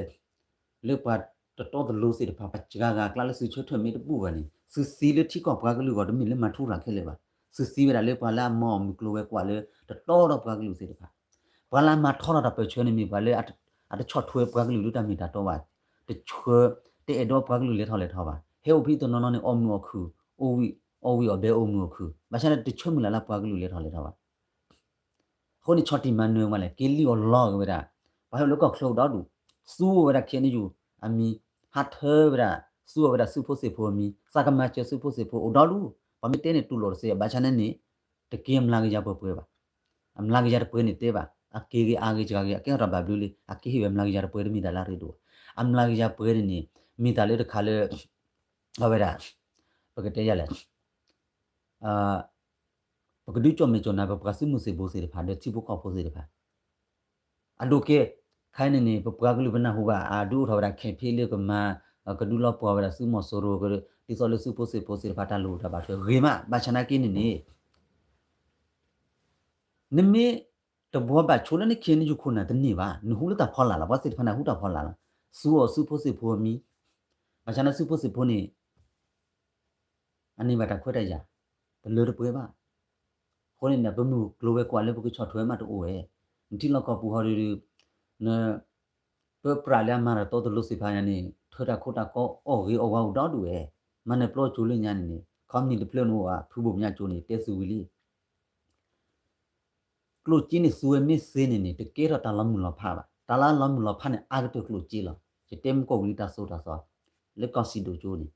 လၢပှၤတတီတလိၤသ့ၣ်တဖၣ် ပှၤစှၤဂၤအကျါလၢသုဆၢထၢၣ်မ့ၢ်တဘူၣ်ဘၣ်န့ၣ် သုသံလၢထံကီၢ်ပှၤကလုာ်အဂီၢ် တမ့ၢ်လၢမၤထူရၤခဲလၢာ်ဘၣ်. သုသံဝဲဒၣ်လၢပှၤလၢအမၤအီၣ်မုၢ်ကျိၤဝဲၤကွာ်လၢ တတီဒီးပှၤကလုာ်သ့ၣ်တဖၣ် ပှၤလၢအမၤထီထီၣ်တၢ်ပၢၢ်ဆၢန့ၣ်မ့ၢ်ပှၤလၢ အတဆီၣ်ထွဲပှၤကလုာ်လၢတၢ်မ့ၢ်တၢ်တီဘၣ်, တဆှၢ တအဲၣ်ဒိးပှၤကလုာ်လဲၤထီၣ်လဲၤထီဘၣ်, ဟဲအိၣ်ဖဲတနီၤနီၤန့ၣ် အီၣ်မုာ်အီၣ်ခုၣ်, အီၣ်ဝံၣ်အီၣ်ဘဲအီၣ်မုာ်အီၣ်ခုၣ်, ဘၣ်ဆၣ်န့ၣ်တဆၢမုၢ်လၢ်လၢပှၤကလုာ်လဲၤထီၣ်လဲၤထီဘၣ်. အဃိန့ၣ် ဆီၣ်တံၢ်မၤနၢၤဝဲလဲၣ် က့ၤလံၣ်အီၣ်လီအီၣ်က့ၤဝဲဒၣ် ပှၤဟဲအိၣ်လၢကီၢ်ချၢအိၣ်ဒီဒူၣ်, သူဝဲဒၣ် ခ့ၣ်အဲၣ်ယူၣ် အမံၤ, ဟးထၢဝဲဒၣ် သူဝဲဒၣ်စုဖိသ့ၣ်ဖိအမံၤ, သးကမၤစၢၤစုဖိသ့ၣ်ဖိအိၣ်ဒီဒူၣ်, ပှၤမ့ၢ်တဲန့ၣ်တူၢ်လိာ်တသ့, ဘၣ်ဆၣ်န့ၣ်န့ၣ် တကဲမျးကယၤပှဲၤပှဲၤဘၣ်. အမျးကယၤတပှဲၤန့ၣ်တဲဘၣ်, အက့ၤဂ့ၤအါဂ့ၤစှၤဂ့ၤ အကဲထီၣ်တၢ်ဘၣ်ဘျုးလံ, အက့ၤဟ့ၣ်ဝဲမျးကယၤတပှဲၤတမ့ၢ်တၢ်လၢအရ့ဒိၣ်, အမျးကယၤပှဲၤန့ၣ်န့ၣ် မ့ၢ်တၢ်လၢတခါလၢ အဝဲဒၣ် ပကတဲယၤလဲၣ် ပကဒုးကၠီၣ်မဲာ်ကၠီၣ်နါ ပပှၤစုမုၢ်သံၣ်ဘိသ့ၣ်တဖၣ် ဒီးထံဖိကီၢ်ဖိသ့ၣ်တဖၣ် အဒိကဲ, ခဲအံၤန့ၣ်န့ၣ် ပပှၤကလုာ်ပနၢ်ဟူဘၣ် အဒုးအိၣ်ထီၣ်ဝဲဒၣ် campaign လၢကမၤ ကဒုးလီၤပှီၢ်ဝဲဒၣ်စုမီၤစိရိၤ ဒ်သိးလၢစုဖိသ့ၣ်ဖိသ့ၣ်တဖၣ်တၢ်လိၣ်တၢ်ဘၣ်ထွဲဂ့ၤမး, ဘၣ်ဆၣ်နာ်က့န့ၣ်န့ၣ် နမ့ၢ်တဘှီဘၣ်ဆိလၢန ခ့ၣ်အဲၣ်ယူၣ် ခိၣ်နၢ်တန့ၢ်ဘၣ်, နဟူလၢတၢ်ဖီလာ်လီၤ, ပှၤသ့ၣ်တဖၣ်န့ၣ်ဟူတၢ်ဖီလာ်လီၤ, သူအီၣ်စုဖိသ့ၣ်ဖိအမံၤ, ဘၣ်ဆၣ်န့ၣ်စုဖိသ့ၣ်ဖိန့ၣ် အန့ၢ်ဘၣ်တၢ်ခွဲးတၢ်ယာ် တလၢတပှဲၤဘၣ်. အဃိန့ၣ် ပမုၢ်ကျိၤဝဲၤကွာ်လၢပကဆီၣ်ထွဲမးတအိၣ်ဝဲ, နထံလီၢ်ကီၢ်ပူၤဟီဒုးဒုး န ပၢပြးလၢအမၤတၢ်တီတလိၤသ့ၣ်တဖၣ်ညါန့ၣ် ထၢတၢ်ခိတၢ်ကီအီၣ်ဂ့ၤအီၣ်ဝါအိၣ်ဒီဒူၣ်ဝဲ, မၤနၢၤပျီကၠိလၢညါန့ၣ်န့ၣ် ခီပနံၣ်တဖျၢၣ်န့ၣ်အိၣ်ဧါ ဖုဘိၣ်မၠါကၠိန့ၣ် တဲသုဝံၤလံ ကျိၣ်စ့န့ၣ် သူဝဲမ့ၢ်သ့န့ၣ်န့ၣ် တကဲထီၣ်တၢ်လီၤမုၢ်လီၤဖးဘၣ်. တၢ်လၢလီၤမုၢ်လီၤဖးန့ၣ် အါကတၢၢ်ကျိၣ်စ့လီၤ. ယတဲမ့ၢ်ကီၢ်ဝံၤလံတၢ်သိၣ်တၢ်သီ လၢကီၢ်စံၣ်ဒိၣ်ကၠိန့ၣ်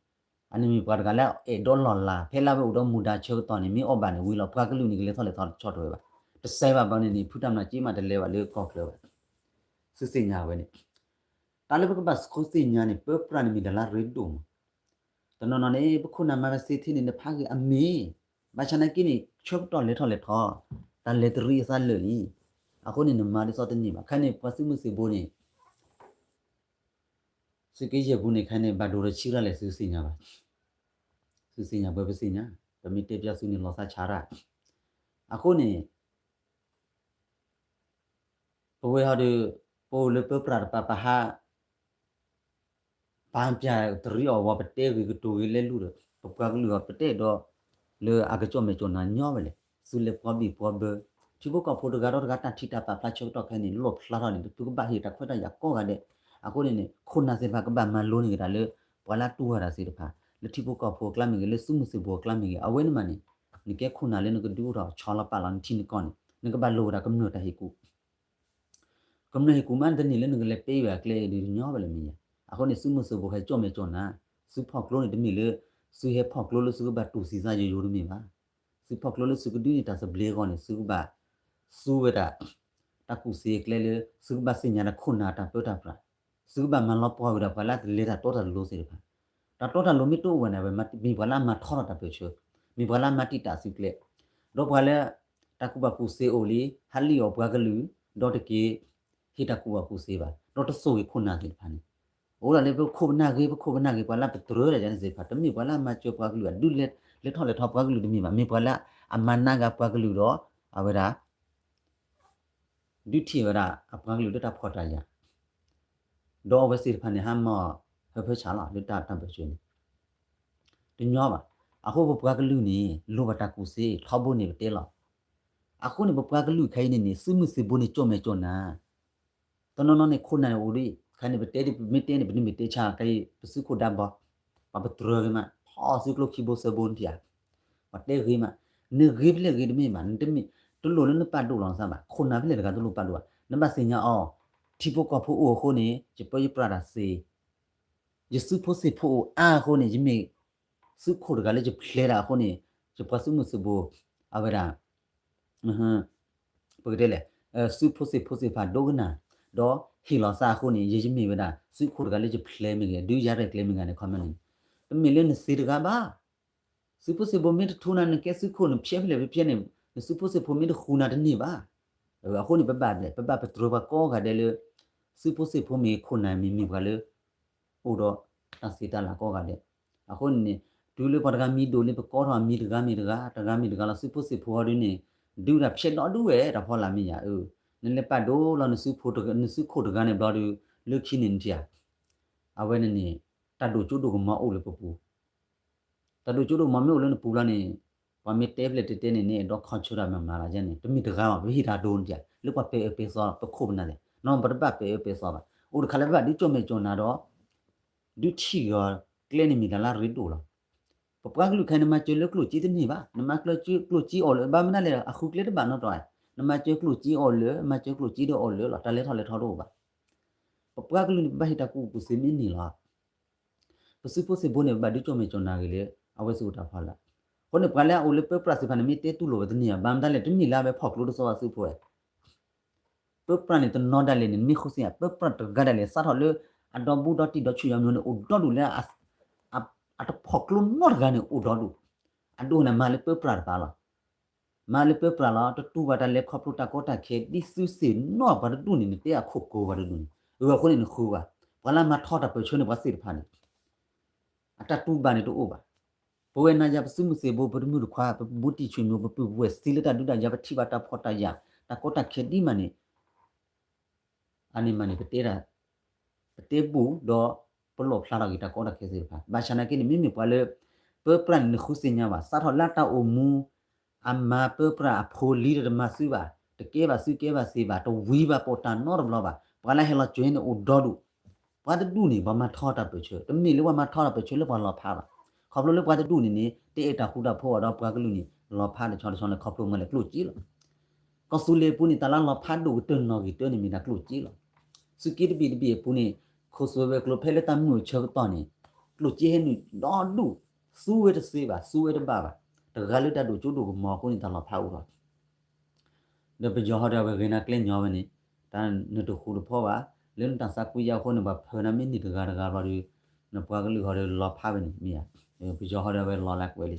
အန့ၣ်မ့ၢ်ပှၤတဂၤလၢအဲၣ်ဒိးလီၢ်လၤ ဖဲလၢအဝဲအိၣ်ဒီးမူဒါဆၢကတီၢ်န့ၣ် မ့ၢ်အီၣ်ဘၣ်န့ၣ်ဝံၤလီၤ ပှၤကလုာ်န့ၣ် ကလဲၤထီၣ်လဲၤထီၣ်တဆီၣ်ထွဲဘၣ်. တစဲးဘၣ်ဘၣ်န့ၣ်န့ၣ် ဖုတၢ်မၤစ့မးတလဲၤဘၣ်လၢကီၢ်ချၢဘၣ်. သုသ့ၣ်ညါဝဲန့ၣ် တၢ်လၢပကဘၣ်ဃုသ့ၣ်ညါန့ၣ် ပၢပြးန့ၣ်မ့ၢ်တၢ်လၢအရ့ဒိၣ်မး တနီၤနီၤန့ၣ် ပခိၣ်နၢ်မၤဝဲသ့ထဲန့ၣ် နဖးဂ့ၤအမ့ၢ်, ဘၣ်ဆၣ်နာ်က့န့ၣ် ဆၢကတီၢ်လဲၤထီၣ်လဲၤထီၣ် တၢ်လဲၤတရံးအသးလၢာ်လံ. အဃိန့ၣ် နမၤဒ်သိးတန့ၢ်ဘၣ်. ခဲန့ၣ် ပှၤသုးမုၢ်သံၣ်ဘိန့ၣ် သုးက့ယဲၢ်ပူၤန့ၣ် ခဲန့ၣ် ဘၣ်ဒိဒီးဆံးရၣ်လဲၣ် သုသ့ၣ်ညါဘၣ်. သုသ့ၣ်ညါပှဲၤပသ့ၣ်ညါ, ပမ့ၢ်တဲပျီသုန့ၣ်လီၤသးဆါရၣ်. အဃိန့ၣ် ပဝဲဟီဒီး ပအိၣ်လၢပၢပြးတပၤ ပဟး ပာ်ပျၢ်တရံးအီၣ်ဝဲ ပတဲဂ့ၤကတိၤဂ့ၤလဲၤလူၤဒီး ပပှၤကလုာ်အီၤ ပတဲဒီး လၢအကကၠီၣ်မဲာ်ကၠီၣ်နါညီဝဲလဲၣ်. သုလဲၤပှီဘံၣ်ပှီဘၢ ထံဖိကီၢ်ဖိတဂၤဒီးတဂၤ တၢ်ထံၣ်တၢ်ပာ်ဖျါဆၢကတီၢ်ခဲအံၤန့ၣ် လီၣ်ဖျါထီၣ်န့ၣ် ပကဘၣ်ဟ့ၣ်တၢ်ခွဲးတၢ်ယာ်ကိးဂၤဒဲး. အဃိန့ၣ်န့ၣ် ခိၣ်နၢ်သ့ၣ်တဖၣ်ကဘၣ်မၤလိန့ၢ်က့ၤတၢ်လၢ ပှၤလၢအတူၢ်ဝဲဒၣ်သ့ၣ်တဖၣ် လၢထံဖိကီၢ်ဖိအကျါမ့ၢ်ဂ့ၤ လၢသုးမုၢ်သံၣ်ဘိအကျါမ့ၢ်ဂ့ၤ အဝဲန့ၣ်မးန့ၣ် နကဲခိၣ်နၢ်လၢနကဒုးအိၣ်ထီၣ်ဆီလီၤပာ်လီၤနထံနကီၢ်န့ၣ် နကဘၣ်လိၣ်ဝဲဒၣ်ကမျၢၢ်တၢ်ဟ့ၣ်ကူၣ် ကမျၢၢ်ဟ့ၣ်ကူၣ်မး တန့ၢ်လၢနကလဲၤပ့ဝဲအကျဲအံၤဒီးညီဝဲလၢမ့ၢ်ယါ. အဃိန့ၣ် သုးမုၢ်သံၣ်ဘိခဲကၠီၣ်မဲာ်ကၠီၣ်နါ, သုဖီၣ်ကျိန့ၣ်တမ့ၢ်လၢ သုဟဲဖီၣ်ကျိလၢသုကဘၣ်တူၢ်သံသးယိယိတမ့ၢ်ဘၣ်. သုဖီၣ်ကျိလၢသုကဒုးန့ၢ်တၢ်သဘျ့အဂီၢ်န့ၣ် သုကဘၣ် သူဝဲဒၣ် တၢ်ကူၣ်သ့အကျဲလၢ သုကဘၣ်သ့ၣ်ညါတၢ်ခိၣ်နၢ်တၢ်ပၢတၢ်ပြး, သုကဘၣ်မၤလီၤပှီၢ်ဝဲဒၣ်ပှၤလၢတလဲၤတၢ်တီတၢ်လိၤသ့ၣ်တဖၣ်. တၢ်တီတၢ်လိၤမ့ၢ်တအိၣ်ဝဲန့ၣ် ဝဲမ့ၢ်ပှၤလၢအမၤထီထီၣ်တၢ်ပၢၢ်ဆၢ, မ့ၢ်ပှၤလၢအမၤတံာ်တာ်သုကျဲ, ဒီးပှၤလၢ တၢ်ကူၣ်ဘၣ်ကူၣ်သ့အိၣ်လံ ဟးလံၣ်အီၣ်ပှၤကလုာ် ဒီးတက့ၤ ဟ့ၣ်တၢ်ကူၣ်ဘၣ်ကူၣ်သ့ဘၣ် ဒီးတသိၣ်ဂ့ၤခိၣ်နၢ်သ့ၣ်တဖၣ်န့ၣ် အိၣ်ဒၣ်လၢပခိၣ်ပနၢ်ဂ့ၤ ပခိၣ်ပနၢ်ဂ့ၤ ပှၤလၢပတြၢၤဒၣ်ယၤန့ၣ်သ့ၣ်တဖၣ် တမ့ၢ်ပှၤလၢအမၤစၢၤပှၤကလုာ် အဒုးလဲၤထီၣ်လဲၤထီပှၤကလုာ်တမ့ၢ်ဘၣ် မ့ၢ်ပှၤလၢအမၤနးဂၤပှၤကလုာ်ဒီး အဝဲဒၣ် ဒုးထံၣ်ဝဲဒၣ်အပှၤကလုာ်လၢတၢ်ဖှီၣ်တၢ်ယာ်, ဒီးအဝဲသ့ၣ်တဖၣ်န့ၣ် ဟးမၤအီၤ ဟၢဖၢဆးလီၤ လၢတၢ်တၢ်ပၢၢ်ဆၢန့ၣ် တညီဘၣ်. အဃိပပှၤကလုာ်န့ၣ် လိၣ်ဘၣ်တၢ်ကူၣ်သ့ ထီဘိန့ၣ်ပတဲလီၤ. အဃိန့ၣ် ပပှၤကလုာ်ခဲအံၤန့ၣ်န့ၣ် သုးမုၢ်သံၣ်ဘိန့ၣ် ကၠီၣ်မဲာ်ကၠီၣ်နါ, တနီၤနီၤန့ၣ် ခိၣ်နၢ်န့ၣ်အိၣ်ဒံး ခဲန့ၣ် ပတဲဒ်ပမ့ၢ်တဲန့ၣ် ပနမ့ၢ်တဲဆါ ခဲအံၤ ပသုးခိၣ်ဒါဘီ ပတြၢၤဂ့ၤမး ဖီၣ်စုကျိခံဘိသၢဘိနထံၣ်ဧါ, ပှၤတဲဂ့ၤမး, နဂ့ၤဖဲလဲၣ်ဂ့ၤတမ့ၢ်ဘၣ်, နတမ့ၢ် တလိၣ်လၢနပာ်ဒိၣ်လီၤနသးဘၣ်, ခိၣ်နၢ်ဖဲလဲၣ်တဂၤတလိၣ်ပာ်ဒိၣ်ဘၣ်, နဘၣ်သ့ၣ်ညါအီၤ, ထံဖိကီၢ်ဖိအိၣ်အဃိန့ၣ် ယပၢယပြးတၢ်သ့, ယစုဖိသ့ၣ်ဖိအိၣ်အါအဃိန့ၣ် ယမ့ၢ် သုးခိၣ်တဂၤလၢယဖျဲးတၢ်အဃိန့ၣ် ယပှၤသုးမုၢ်သံၣ်ဘိ အဝဲဒၣ် ပကတဲလဲၣ် စုဖိသ့ၣ်ဖိသ့ၣ်တဖၣ်ဒိကနၣ် ဒီးဟ့ၣ်လီၤသးအဃိန့ၣ် ယယမ့ၢ်ဝဲဒၣ် သုးခိၣ်တဂၤလၢယဖျဲးမ့ၢ်ဂ့ၤ ဒုးယၤရဲၣ်ကျဲၤမ့ၢ်ဂ့ၤန့ၣ် ခီမ့ၢ်န့ၣ် တမ့ၢ်လၢနသ့တဂၤဘၣ်. စုဖိသ့ၣ်ဖိမ့ၢ်တထူနၤ နကဲသုးခိၣ်နဖျဲးဖဲလဲၣ်ဖဲလဲၣ်န့ၣ် နစုဖိသ့ၣ်ဖိမ့ၢ်တဃူနၤတန့ၢ်ဘၣ်. အဃိန့ၣ် ပဘၣ် ပဘၣ်ပတြၢၤပှၤကိးဂၤဒဲးလၢ စုဖိသ့ၣ်ဖိမ့ၢ်ခိၣ်နၢ်မ့ၢ်မ့ၢ်ပှၤလၢ အိၣ်ဒီးတၢ်သ့တၢ်လၢ်ကိးဂၤဒဲး. အဃိန့ၣ်န့ၣ် တုၤလၢပှၤတဂၤမံၤဒိၣ်လံ ပကိးထီၣ်အမံၤတဂၤမ့ၢ်တဂၤ တဂၤမ့ၢ်တဂၤလီၤ စုဖိသ့ၣ်ဖိဟီဒုန့ၣ် ဒုးတၢ်ဖျဲးဒီဒူၣ်ဝဲ တၢ်ဖီလာ်မ့ၢ်ယၤအၢ, နလဲၤပာ်ဒိၣ်လီၤ နစုခိၣ်တဂၤန့ၣ်ဘျီဒုး လၢခံန့ၣ်နထံၣ်ဧါ, အဝဲန့ၣ်န့ၣ် တၢ်ဒိၣ်ကၠိဒိၣ်ကမီၤအိၣ်လၢပပူၤ တၢ်ဒိၣ်ကၠိဒိၣ်ကမီၤမ့ၢ်အိၣ်လၢနပူၤလီၤန့ၣ် ပှၤမ့ၢ်တဲဖဲလဲၣ်တဲတဲန့ၣ် နအဲၣ်ဒိးခီဆၢတၢ်မၤမၤလီၤယဲန့ၣ် တမ့ၢ်တဂၤဘၣ် ပဟ့ၣ်တၢ်ဒိၣ်နထံၣ်ဧါ လၢပှၤပဲာ်အၢပဲာ်သီ ပခိၣ်ပနၢ်သ့ၣ် နီၢ်ပတဘၣ်ပဲာ်အၢပဲာ်သီဘၣ် အိၣ်တခါလၢပဘၣ်ဒုးကၠီၣ်မဲာ်ကၠီၣ်နၤဒီး ဒုးထံၣ်ဂီၤကျဲန့ၣ်မ့ၢ်တၢ်လၢအရ့ဒိၣ်လီၤ. ပပှၤကလုာ်ခဲအံၤ နမၤစၢၤလၢကျိၣ်စ့တန့ၢ်ဘၣ်, နမၤစၢၤကျိၣ်စ့အီၣ်လၢၤ ဘၣ်မနုၤလဲၣ် အဃုကျဲတဘၣ်နီတတီၤ, နမၤစၢၤကျိၣ်စ့အီၣ်လၢၤ မၤစၢၤကျိၣ်စ့ဒီးအီၣ်လၢၤလီၤ, တၢ်လဲၤထီၣ်လဲၤထီတအိၣ်ဘၣ်. ပပှၤကလုာ်န့ၣ် ပဘၣ်ဟ့ၣ်တၢ်ကူၣ်ဘၣ်ကူၣ်သ့မ့ၢ်န့ၢ်လီၤ. ပစုဖိသ့ၣ်ဖိန့ၣ် ပဘၣ်ဒုးကၠီၣ်မဲာ်ကၠီၣ်နၤဂ့ၤလၢ အဝဲသ့ၣ်အိၣ်တၢ်ဖီလာ်, အဃိန့ၣ် ပှၤလၢအအိၣ်လၢပၢပြးသ့ၣ်တဖၣ်န့ၣ် မ့ၢ်တဲတူၢ်လိာ်ဝဲတန့ၢ်ဘၣ်, ဘၣ်မနုၤလဲၣ် တမ့ၢ်လၢအဝဲဖီၣ်ကျိတသီဘၣ် သုးဖိဝဲ ပၢပြးန့ၣ် တနီၤဒၣ်လဲာ်န့ၣ် နမ့ၢ်ဃုသ့ၣ်ညါ ပၢပြးတဂၤဒၣ်လဲာ် စးထီၣ်လၢ အဒီဘူးဒီတံၢ်ဒီဆူၣ်ယီၤမံၤန့ၣ် အိၣ်ဒီဒူၣ်လၢ အတဖီၣ်ကျိနီတဂၤန့ၣ် အိၣ်ဒီဒူၣ်, အဒိန့ၣ် မၤလၢပၢပြးတပၤလီၤ. မၤလၢပၢပြးလီၤ တတူၢ်ဘၣ်တၢ်လဲၤခီဖျိတၢ်ကီတၢ်ခဲ ဒ်သုးသ့ၣ်နီၣ်ပှၤတဒူၣ်န့ၣ် နတဲအခိၣ်ကိၤပှၤတဒူၣ်န့ၣ်, အဃိန့ၣ်နဃုဘၣ်, ပှၤလၢမၤထီတၢ်ပၢၢ်ဆၢန့ၣ် ပှၤသ့ၣ်တဖၣ်န့ၣ် အတၢ်တူၢ်ဘၣ်န့ၣ်တအိၣ်ဘၣ်. ပဝဲနၤယၤပသုးမုၢ်သံၣ်ဘိ ပတမုၢ်တခွါ ပဘူးတံၢ်ဆူၣ်မံၤ ပပုၢ်ပဝဲၢ်သံလၢတၢ်ဒုးတၢ်ယၤ ပထံၣ်ဘၣ်တၢ်ဖှီၣ်တၢ်ယာ် တၢ်ကီတၢ်ခဲဒ်မးန့ၣ် အန့ၣ်မးန့ၣ် ပတဲတၢ် ပတဲဘူးဒီး ပလီၣ်ဖျါထီၣ်က့ၤတၢ်ကီတၢ်ခဲသ့ၣ်တဖၣ် ဘၣ်ဆၣ်နာ်က့န့ၣ် မ့မ့ၢ်ပှၤလၢ ပၢပြးန့ၣ် နဃုသ့ၣ်ညါဘၣ် စးထီၣ်လၢတၢ်အိၣ်မူ အမၤပၢပြးအဖိလံၤဒီးတမၤသုဘၣ် တကဲဘၣ်သုကဲဘၣ်သ့ဘၣ် တဝံၤဘၣ်ပိာ်တၢ်နီတဘျီဘၣ် ပှၤလၢဟဲလီၤစၢၤန့ၣ်အိၣ်ဒီဒူၣ် ပှၤတဒူၣ်န့ၣ် ပှၤမၤထီတၢ်ပၢၢ်ဆၢ တမ့ၢ်လၢပှၤမၤထီတၢ်ပၢၢ်ဆၢလၢပှၤလီၤဖးဘၣ် ခီဖျိလၢပှၤတဒူၣ်န့ၣ်န့ၣ် တအဲၣ်တၢ်ဃူတၢ်ဖိးဘၣ်ဒီးပှၤကလုာ်န့ၣ် လီၤဖးတဆီတဆီန့ၣ် ခီဖျိမ့ၢ်လဲၣ်ကျိၣ်စ့လီၤ. ကီၢ်သူလ့ၤအပူၤန့ၣ် တၢ်လၢလီၤဖးဒိၣ်ကတၢၢ်နီၣ်ဂံၢ်တၢန့ၣ်မ့ၢ်ဒၣ်ကျိၣ်စ့လီၤ. သုးက့တဘ့ၣ်တဘ့ၣ်အပူၤန့ၣ် ခိၣ်သွဲဝဲၤကျိၤဖဲလၢတၢ်မုာ်အဆၢကတီၢ်န့ၣ် ကျိၣ်စ့ဟဲနုာ်ဒီဒူၣ် သူဝဲတသ့ဘၣ် သူဝဲတဘၣ်ဘၣ် တဂၤလၢတၢ်ဒိၣ်ကၠိဒိၣ်ကမီၤအဃိန့ၣ် တၢ်လီၤဖးအိၣ်လီၤ. ဒီးပယီၤဟီဒီးအဝဲဂ့ၤနၤကျဲညီဝဲန့ၣ် တၢ်နတဃူတဖိးဘၣ် လၢနတၢ်သးကွံယါအဃိန့ၣ် ပှၤဖၢနၤမ့ၢ်န့ၢ်တဂၤတဂၤဘျီဒီး နပှၤကလုာ်ဟီဒီးလီၤဖးဝဲန့ၣ်မ့ၢ်ဧါ. ပယီၤဟီဒီးအဝဲလီၤလၢကွဲးလံ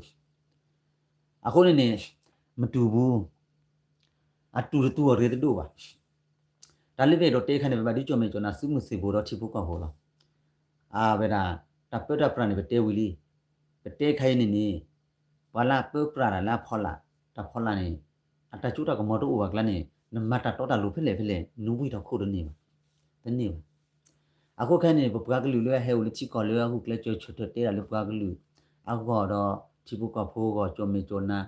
အဃိန့ၣ်န့ၣ် မတူၢ်ဘူး အတူၢ်တတူၢ်အရ့တဒိၣ်ဘၣ်. တၢ်လၢပအဲၣ်ဒိးတဲခါန့ၣ် ပဘၣ်ဒုးကၠီၣ်မဲာ်ကၠီၣ်နၤသုးမုၢ်သံၣ်ဘိဒီးထံဖိကီၢ်ဖိလီၤ. အဝဲဒၣ် တၢ်ပၢတၢ်ပြးန့ၣ် ပတဲဝံၤလံ. ပတဲခါအံၤန့ၣ်န့ၣ် ပှၤလၢအပၢပြးတၢ်လၢအဖီလာ် တၢ်ဖီလာ်န့ၣ် အတၢ်စိတၢ်ကမီၤတအိၣ်ဘၣ်ကျါန့ၣ် နမၤတၢ်တီတၢ်လိၤဖဲလဲၣ်ဖဲလဲၣ် နဝံထီၣ်ခိၣ်တန့ၢ်ဘၣ် တန့ၢ်ဘၣ်. အဃိခဲအံၤန့ၣ် ပပှၤကလုာ်လၢအဟဲအိၣ်လၢထံကီၢ်လၢအဂုာ်ကျဲးစၢးဆၢထၢၣ်တဲဒၣ်လၢပှၤကလုာ်အဂီၢ်ဒီး ထံဖိကီၢ်ဖိအဂီၢ် ကၠီၣ်မဲာ်ကၠီၣ်နါ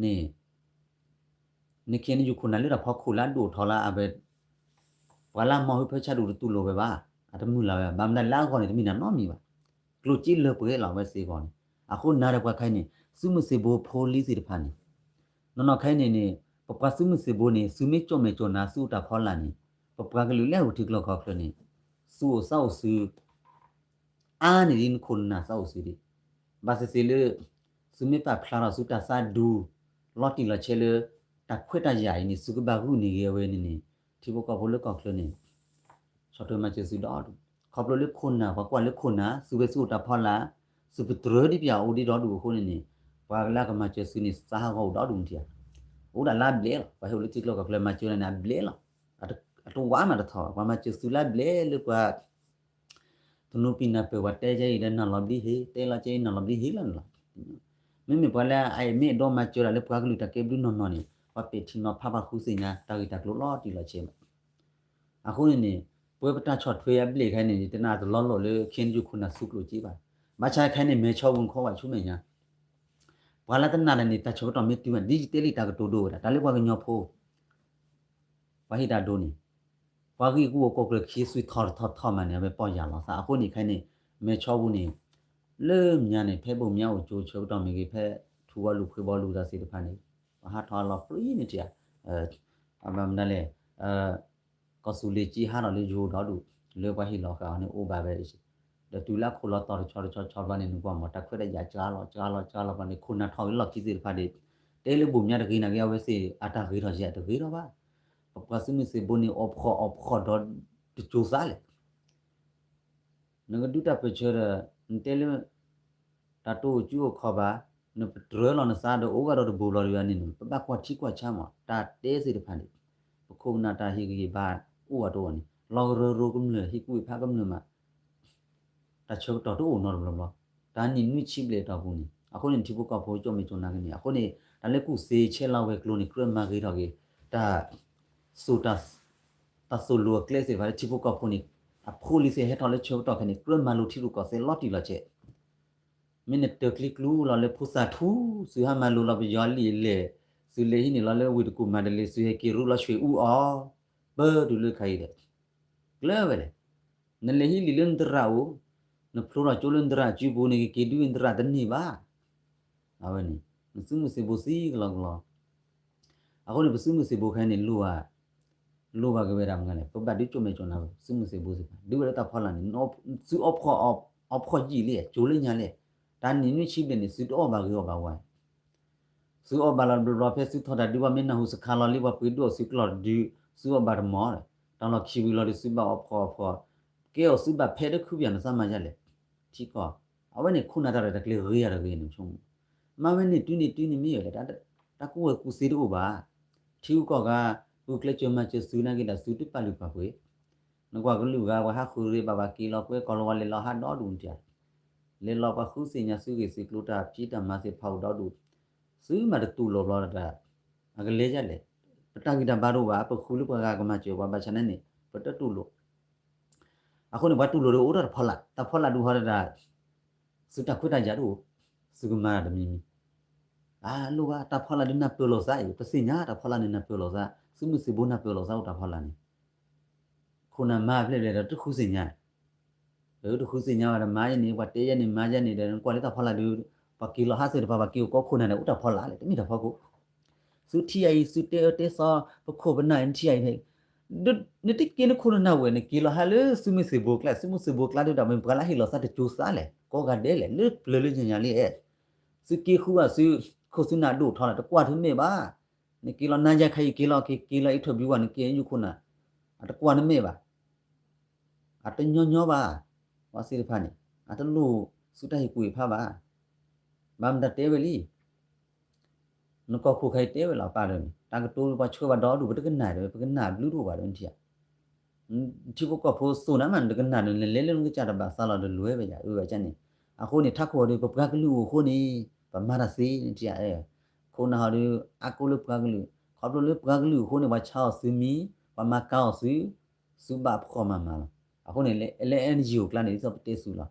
န့ၣ် နခ့နယူၢ်ခိၣ်နၢ်လၢတၢ်ဖီခိၣ်လၢအဒိၣ်ထီၣ်လၢအဝဲ ပှၤလၢအမၤဟုဖၢဆါဒူၣ်တတူၢ်လိာ်ဝဲဘၣ်, အတမုၢ်လၢ်ဝဲဘၣ်. ဘၣ်မနုၤလၢအဂီၢ်န့ၣ် တမ့ၢ်နၤနီတမံၤဘၣ်. ကျိၣ်စ့လၢပှဲၤလီၤဝဲစ့ၢ်ကီးန့ၣ်. အဃိနၤဒီးပှၤခါအံၤန့ၣ် သုးမုၢ်သံၣ်ဘိဖိလံၤသ့ၣ်တဖၣ်န့ၣ် နီၢ်နီၢ်ခဲအံၤန့ၣ်န့ၣ် ပပှၤသုးမုၢ်သံၣ်ဘိန့ၣ် သုမ့ၢ်ကၠီၣ်မဲာ်ကၠီၣ်နါသုအိၣ်တၢ်ဖီလာ်န့ၣ် ပပှၤကလုာ်လၢအအိၣ်ထံကျိခီၣ်ချၢန့ၣ် သူၣ်အိၣ်သးအိၣ်သု အါန့ၢ်ဒ်နခိၣ်နၢ်သးအိၣ်သုဒံး. ဘၣ်သ့ၣ်သ့ၣ်လၢ သုမ့ၢ်ပာ်ဖျါထီၣ်သုတၢ်သးဒူ လီၤတံၢ်လီၤဆဲးလၢ တၢ်ခွဲးတၢ်ယာ်အံၤန့ၣ် သုကဘၣ်ဂုာ်န့ၢ်ဂ့ၤအဝဲန့ၣ်န့ၣ် ထံဖိကီၢ်ဖိလၢကီၢ်ချၢန့ၣ် ဆီၣ်ထွဲမၤစၢၤသုဒီဒူၣ်. ခီဖျိလၢခိၣ်နၢ် ပှၤကွၢ်လၢခိၣ်နၢ် သုဝဲသုအိၣ်တၢ်ဖီလာ် သုပတြၢၤဒ်ပယီၤအိၣ်ဒံးဒီဒူၣ်အဃိန့ၣ်န့ၣ် ပှၤလၢကမၤစၢၤသုန့ၣ် သးဟးဂီၤအိၣ်ဒီဒူၣ်မ့ၢ်ထံဧါ. အိၣ်ဒၣ်လၢအဘျဲၣ်လီၤ. ပှၤဟဲအိၣ်လၢထံကျိခီၣ်ချၢမၤစၢၤန့ၣ် အဘျဲၣ်လီၤ. အတဝးမးတထီၣ်ဘၣ်. ပှၤမၤစၢၤသုလၢအဘျဲၣ်လၢပှၤ သနူပံနၢ်ပၢၢ် ပှၤတဲယဲအံၤဒီး နၢ်လီၤဘျံးဟ့ၣ်, တဲလီၤကဲအံၤ နၢ်လီၤဘျံးဟ့ၣ်လီၤန့ၣ်လီၤ. မ့မ့ၢ်ပှၤလၢအမ့ၢ်အဲၣ်ဒိးမၤစၢၤတၢ်လၢပှၤကလုာ်တၢ်ကဲဘျုးနီၢ်နီၢ်န့ၣ် ပှၤပဲာ်ထံနီၤဖး ပှၤဃုသ့ၣ်ညါ တၢ်ဂ့ၢ်တၢ်ကျိၤလီၤတံၢ်လီၤဆဲးဘၣ်. အဃိန့ၣ်န့ၣ် ပဝဲပတၢ်ဆီၣ်ထွဲအဘျဲၣ်ခဲအံၤန့ၣ် တနာ်တလီၤလိာ်လၢ ခ့ၣ်အဲၣ်ယူၣ်ခိၣ်နၢ်သူကျိၣ်စ့ဘၣ်. ဘၣ်ဆၣ်ခဲအံၤန့ၣ် မဲာ်ဆီပူၤနခီဝဲဆူမဲာ်ညါ ပှၤလၢတနာ်တၢ်န့ၣ် တၢ်ဆၢကတီၢ်မ့ၢ်တုၤမး ဒ်ယတဲလံတၢ်ကတိၤဒိဝဲဒၣ် တၢ်လၢပှၤကညီဖိ ပှၤဟ့ၣ်တၢ်ဒိန့ၣ် ပှၤဂ့ၢ်ကီအိၣ်ကီၢ်ကျၢၢ်ခံ သွံၣ်ထီၣ်တထီၣ်ထီၣ်မးန့ၣ် အဝဲပီၢ်ယၢ်လီၤသး. အဃိန့ၣ်ခဲအံၤန့ၣ် မဲာ်ဆီပူၤန့ၣ် လၢညါန့ၣ် ဖဲဘိၣ်မၠါအိၣ်ကၠိဆၢကတီၢ်မ့ၢ်ဂ့ၤ ဖဲထူဝီလူၤဖှ့ဘီလူၤသးသ့ၣ်တဖၣ်န့ၣ် ပှၤဟးထီၣ်အလီၢ်ပြံန့ၣ်တယၤ, အဘၣ်မနုၤလဲၣ်, ကီၢ်သူလ့ၤက့ဟးထီၣ်လၢယိၤဒီဒူၣ် လၢပှၤဟ့ၣ်လီၤဃာ်အီၤန့ၣ်အိၣ်ဘၣ်ဝဲ, ဒီးတုၤလၢအခိၣ်လီၤသီတဆီတဆီဆီဘျီန့ၣ် နကွၢ်မး တၢ်ခွဲးတၢ်ယာ်စှၤလီၤစှၤလီၤစှၤလီၤဘျီန့ၣ် ခိၣ်နၢ်ထီၣ်ဂ့ၤလီၢ်ခံသ့ၣ်တဖၣ်ဒီး တဲလၢဘိၣ်မၠါတဂ့ၤနာ်က့ အဝဲသ့ၣ်အတၢ်ဂ့ၤထီၣ်ယဲၢ်တဂ့ၤထီၣ်ဘၣ်, ပပှၤသုးမုၢ်သ့ၣ်ဘိန့ၣ် အီၣ်ဖှီၣ်အီၣ်ဖှီၣ်ဒီးတစိၤသးလဲၣ် နကဒုးတၢ်ပၢၢ်ဆၢဒီး နတဲလၢ တၢ်တအိၣ်စုအိၣ်ခီၣ်ဘၣ်, နပတြၢၤလီၤနသးဒီးအိၣ်ဂၤဒီးတဘိးဘျီဒီးန့ၣ် ပဘၣ်ကွၢ်ထံကွၢ်ဆးမး တၢ်တဲသ့ၣ်တဖၣ်န့ၣ် ပခိၣ်ပနၢ်တၢ်ဟ့ၣ်ဂံၢ်ဟ့ၣ်ဘါအိၣ်အီၤတအိၣ်န့ၣ် လီၤကရၢရိကမျၢၢ်ဟ့ၣ်ကူၣ်ဟ့ၣ်ဖးကမျၢၢ်မး တၢ်ဆၢကတီၢ်တအိၣ်နီတဘျီဘျီ, တၢ်နံၣ်နွံဆံဘျဲၣ်အတီၢ်ပူၤန့ၣ် အဃိန့ၣ် ထံဖိကီၢ်ဖိကၠိၣ်မဲာ်ကၠိၣ်နါက့န့ၣ် အဃိန့ၣ် တၢ်လၢကူၣ်သ့ဆဲးလၤဝဲၤကျိၤန့ၣ် ကြၢးမၤဂ့ၤထီၣ်က့ၤ တၢ် တၢ်သိၣ်လိအကျဲသ့ၣ်တဖၣ်လၢထံဖိကီၢ်ဖိန့ၣ် အဖိလံၤသ့ၣ်ဟဲထီၣ်လၢဆၢကတီၢ်ခဲအံၤန့ၣ် ကြၢးမၤလိထံရူၢ်ကီၢ်သဲးလီၤတံၢ်လီၤဆဲး, မ့ၢ်နတၢၤကျံကျူလီၤလၢဖိသၣ်ထူ သုဟးမၤလိလီၤပယီၤအလံာ်အလဲၢ်, သုလဲၤဟံးန့ၢ်လီၤလၢဝ့ၢ်တကူၣ်မၤတလ့ၤ သုဟဲက့ၤရူလီၤဆွ့ၣ်အူအီၤ, ပၢတုၤလၢခါအံၤဒီး ကျၢၤဝဲလဲၣ်, နလဲၤဟံးလံာ်လၢနသရၣ်အိၣ်, နဖျိထီၣ်ကၠိလၢနသရၣ်အစုပူၤန့ၣ် ကက့ၤဒုးနသရၣ်တန့ၢ်ဘၣ် အဝဲန့ၣ် နသုးမုၢ်သံၣ်ဘိသံကလီကလီ, အဃိန့ၣ် ပသုးမုၢ်သံၣ်ဘိခဲအံၤန့ၣ် လိၣ်ဘၣ် လိၣ်ဘၣ်က့ၤဝဲဒၣ်မနုၤလဲၣ်, ပဘၣ်ဒုးကၠိၣ်မဲာ်ကၠိၣ်နါ သုးမုၢ်သံၣ်ဘိသ့ၣ်တဖၣ် ဒုးဝဲလၢတၢ်ဖီလာ်န့ၣ် သုအီၣ်ဖှီၣ်အီၣ်ဖှီၣ်ယံာ်လံ ကၠိလၢညါလဲၣ်, တၢ်နံၣ်နွံဆံဘျဲၣ်န့ၣ် သုတအီၣ်ဘၣ်ဂ့ၤအီၣ်ဘၣ်ဝါ သုအီၣ်ဘၣ်လီၤတဘျီဘျီ ဖဲသုထီၣ်တၢ်ဒုးဘၣ် မ့ၢ်နၢ်ဟူစခါလီၤလံ ပှၤပှ့ၤဒိၣ်သုကျီၢ်တဒု, သုအီၣ်ဘၣ်တမီၤ, တၢ်လီၢ်ခံဝံၤလီၤဒီး သုဘၣ်အီၣ်ဖှီၣ်အီၣ်ဖှီၣ်, ကဲအီၤသုဘၣ်ဖဲတခုပယၤ နသးမၤယါလဲၣ်, ထံကီၢ်, အဝဲန့ၣ် ခိၣ်နၢ်တၢ်ရဲၣ်တၢ်ကျဲၤဂ့ၤယၤတဂ့ၤန့ၣ် ဆိကမိၣ်, မၤဝဲန့ၣ်တုၤန့ၣ်တုၤန့ၣ်မ့ၢ်ဝဲလဲၣ်, တၢ်ကူၣ်ဝဲကူၣ်သ့တအိၣ်ဘၣ်, ထံဂုၤကီၢ်ဂၤ, ဂုာ်ကျဲးစၢးမၤစၢၤသုနာ်က့ဒီး သုတပာ်လုၢ်ပာ်ပှ့ၤ နကွၢ်ကလုာ်ဂၤ ပှၤဟးဃုာ်ရ့ၣ်ဘၣ် ပှၤက့ၤလီၤကွဲ ကီၢ်လီၤဝါလဲၤလီၤဟးဒီဒူၣ်န့ၣ်တယၤ, လဲၤလီၤပှၤဃုသ့ၣ်ညါသုဂ့ၢ်သုကျိၤ တၢ်ဖံးတၢ်မၤသ့ၣ်တဖၣ်အိၣ်ဒီဒူၣ်, သုမၤတတူၢ်လိာ်ဘျီတၢ်, အကလဲၤယါလဲၣ်, ပတၢ်ဂံၢ်တၢ်ဘါတအိၣ်ဘၣ် ပဃုလၢပှၤဂၤကမၤစၢၤပှၤ ဘၣ်ဆၣ်န့ၣ်န့ၣ် ပတတူၢ်လိာ် အဃိန့ၣ် ပှၤတူၢ်လိာ်ဒီးအိၣ်ဒီးတၢ်ဖီလာ်, တၢ်ဖီလာ်ဒုးဟီဒၣ်, သုတၢ်ခွဲးတၢ်ယာ်တအိၣ်, သုကမၤတၢ်တမံၤမံၤ, အလိၣ်ဘၣ် တၢ်ဖီလာ်ဒုးနၢ်ပၢၢ်လိာ်သးအံၤ ပသ့ၣ်ညါတၢ်ဖီလာ်န့ၣ်နၢ်ပၢၢ်လိာ်သး, သုးမုၢ်သံၣ်ဘိနၢ်ပၢၢ်လိာ်သးအိၣ်တၢ်ဖီလာ်န့ၣ်, ခိၣ်နၢ်မၤဖျဲၣ်ဖျဲၣ်ဒီးတဃုသ့ၣ်ညါ တဃုသ့ၣ်ညါဝဲဒီးမၤယဲန့ၣ် ပှၤတဲယဲန့ၣ် မၤယဲန့ၣ်ဒီး နကွၢ်လၢတၢ်ဖီလာ်ဒုး, ပှၤက့ၤလီၤဟးသ့ၣ်တဖၣ် ပှၤက့ၤအိၣ်ကိးခိၣ်နၢ်န့ၣ် အိၣ်တၢ်ဖီလာ်လဲၣ် တမ့ၢ်တၢ်ဖီခိၣ်, သုထံၣ်အံၤ သုတဲအၢတဲသီ ပခိၣ်ပနၢ်နထံၣ်အံၤ, နတက့ၤနခိၣ်နနၢ်ဝဲ နက့ၤလီၤဟးလၢသုးမုၢ်သံၣ်ဘိကျါ, သုးမုၢ်သံၣ်ဘိကျါဒုးဒီး မ့ၢ်ပှၤလၢဟ့ၣ်လီၤသးတစိၤသးလဲၣ်, ကိးဂၤဒဲးလဲၣ် လၢပျၢၤလၢညါညါလံအဲၣ်, သုက့ၤဃုဘၣ်သု, ခိၣ်သုနၢ်ဒိၣ်ထီၣ်လၢ တကွၢ်သုမဲာ်ဘၣ်, နက့ၤလီၤနါယါခါအံၤ က့ၤလီၤက့ၤ က့ၤလီၤအံးထွဲဘျုးဝဲ နက့ၤယူခိၣ်နၢ်, အတကွၢ်နမဲာ်ဘၣ် အတညီညီဘၣ်, ပှၤသ့ၣ်တဖၣ်န့ၣ် အတလိၣ်သုတၢ်ဟ့ၣ်ကူၣ်ဟ့ၣ်ဖးဘၣ်, ဘၣ်မတၤတဲဝဲလံ, နကီၢ်ခိၣ်ခါအံၤတဲဝဲလီၤ ပၢ်ဒီးန့ၣ် တၢ်ကတိၤပှၤဆှၢဘၣ်ဒီဒူၣ် ပတကနၣ်ဒီး ပကနၣ်ဘျုးတအိၣ်ဘၣ်ဒီးနထံၣ်ဧါ, ထံဖိကီၢ်ဖိသိၣ်နၤမး နတကနၣ်ဒီး နလဲၤလၢနကစၢ်တဘၣ်သးလီၤဒီး လဲၤဝဲယၤ အၢဝဲကန့ၣ်, အဃိန့ၣ် ထးခိၣ်ဒီး ပပှၤကလုာ်အိၣ်အဃိန့ၣ် ပမၤတၢ်သ့နထံၣ်ဧါ, ခိၣ်နၢ်ဟီဒီး အါကိးလၢပှၤကလုာ်, ခီဖျိလၢပှၤကလုာ်အဃိန့ၣ် ပှၤဆါအီၣ်သုမံၤ, ပှၤမၤကၤအီၣ်သု, သုဘၣ်ဖှီၣ်မၤမၤလီၤ, အဃိန့ၣ် လၢ NGO ကျါန့ၣ် ဒ်သိးပတဲသုလီၤ,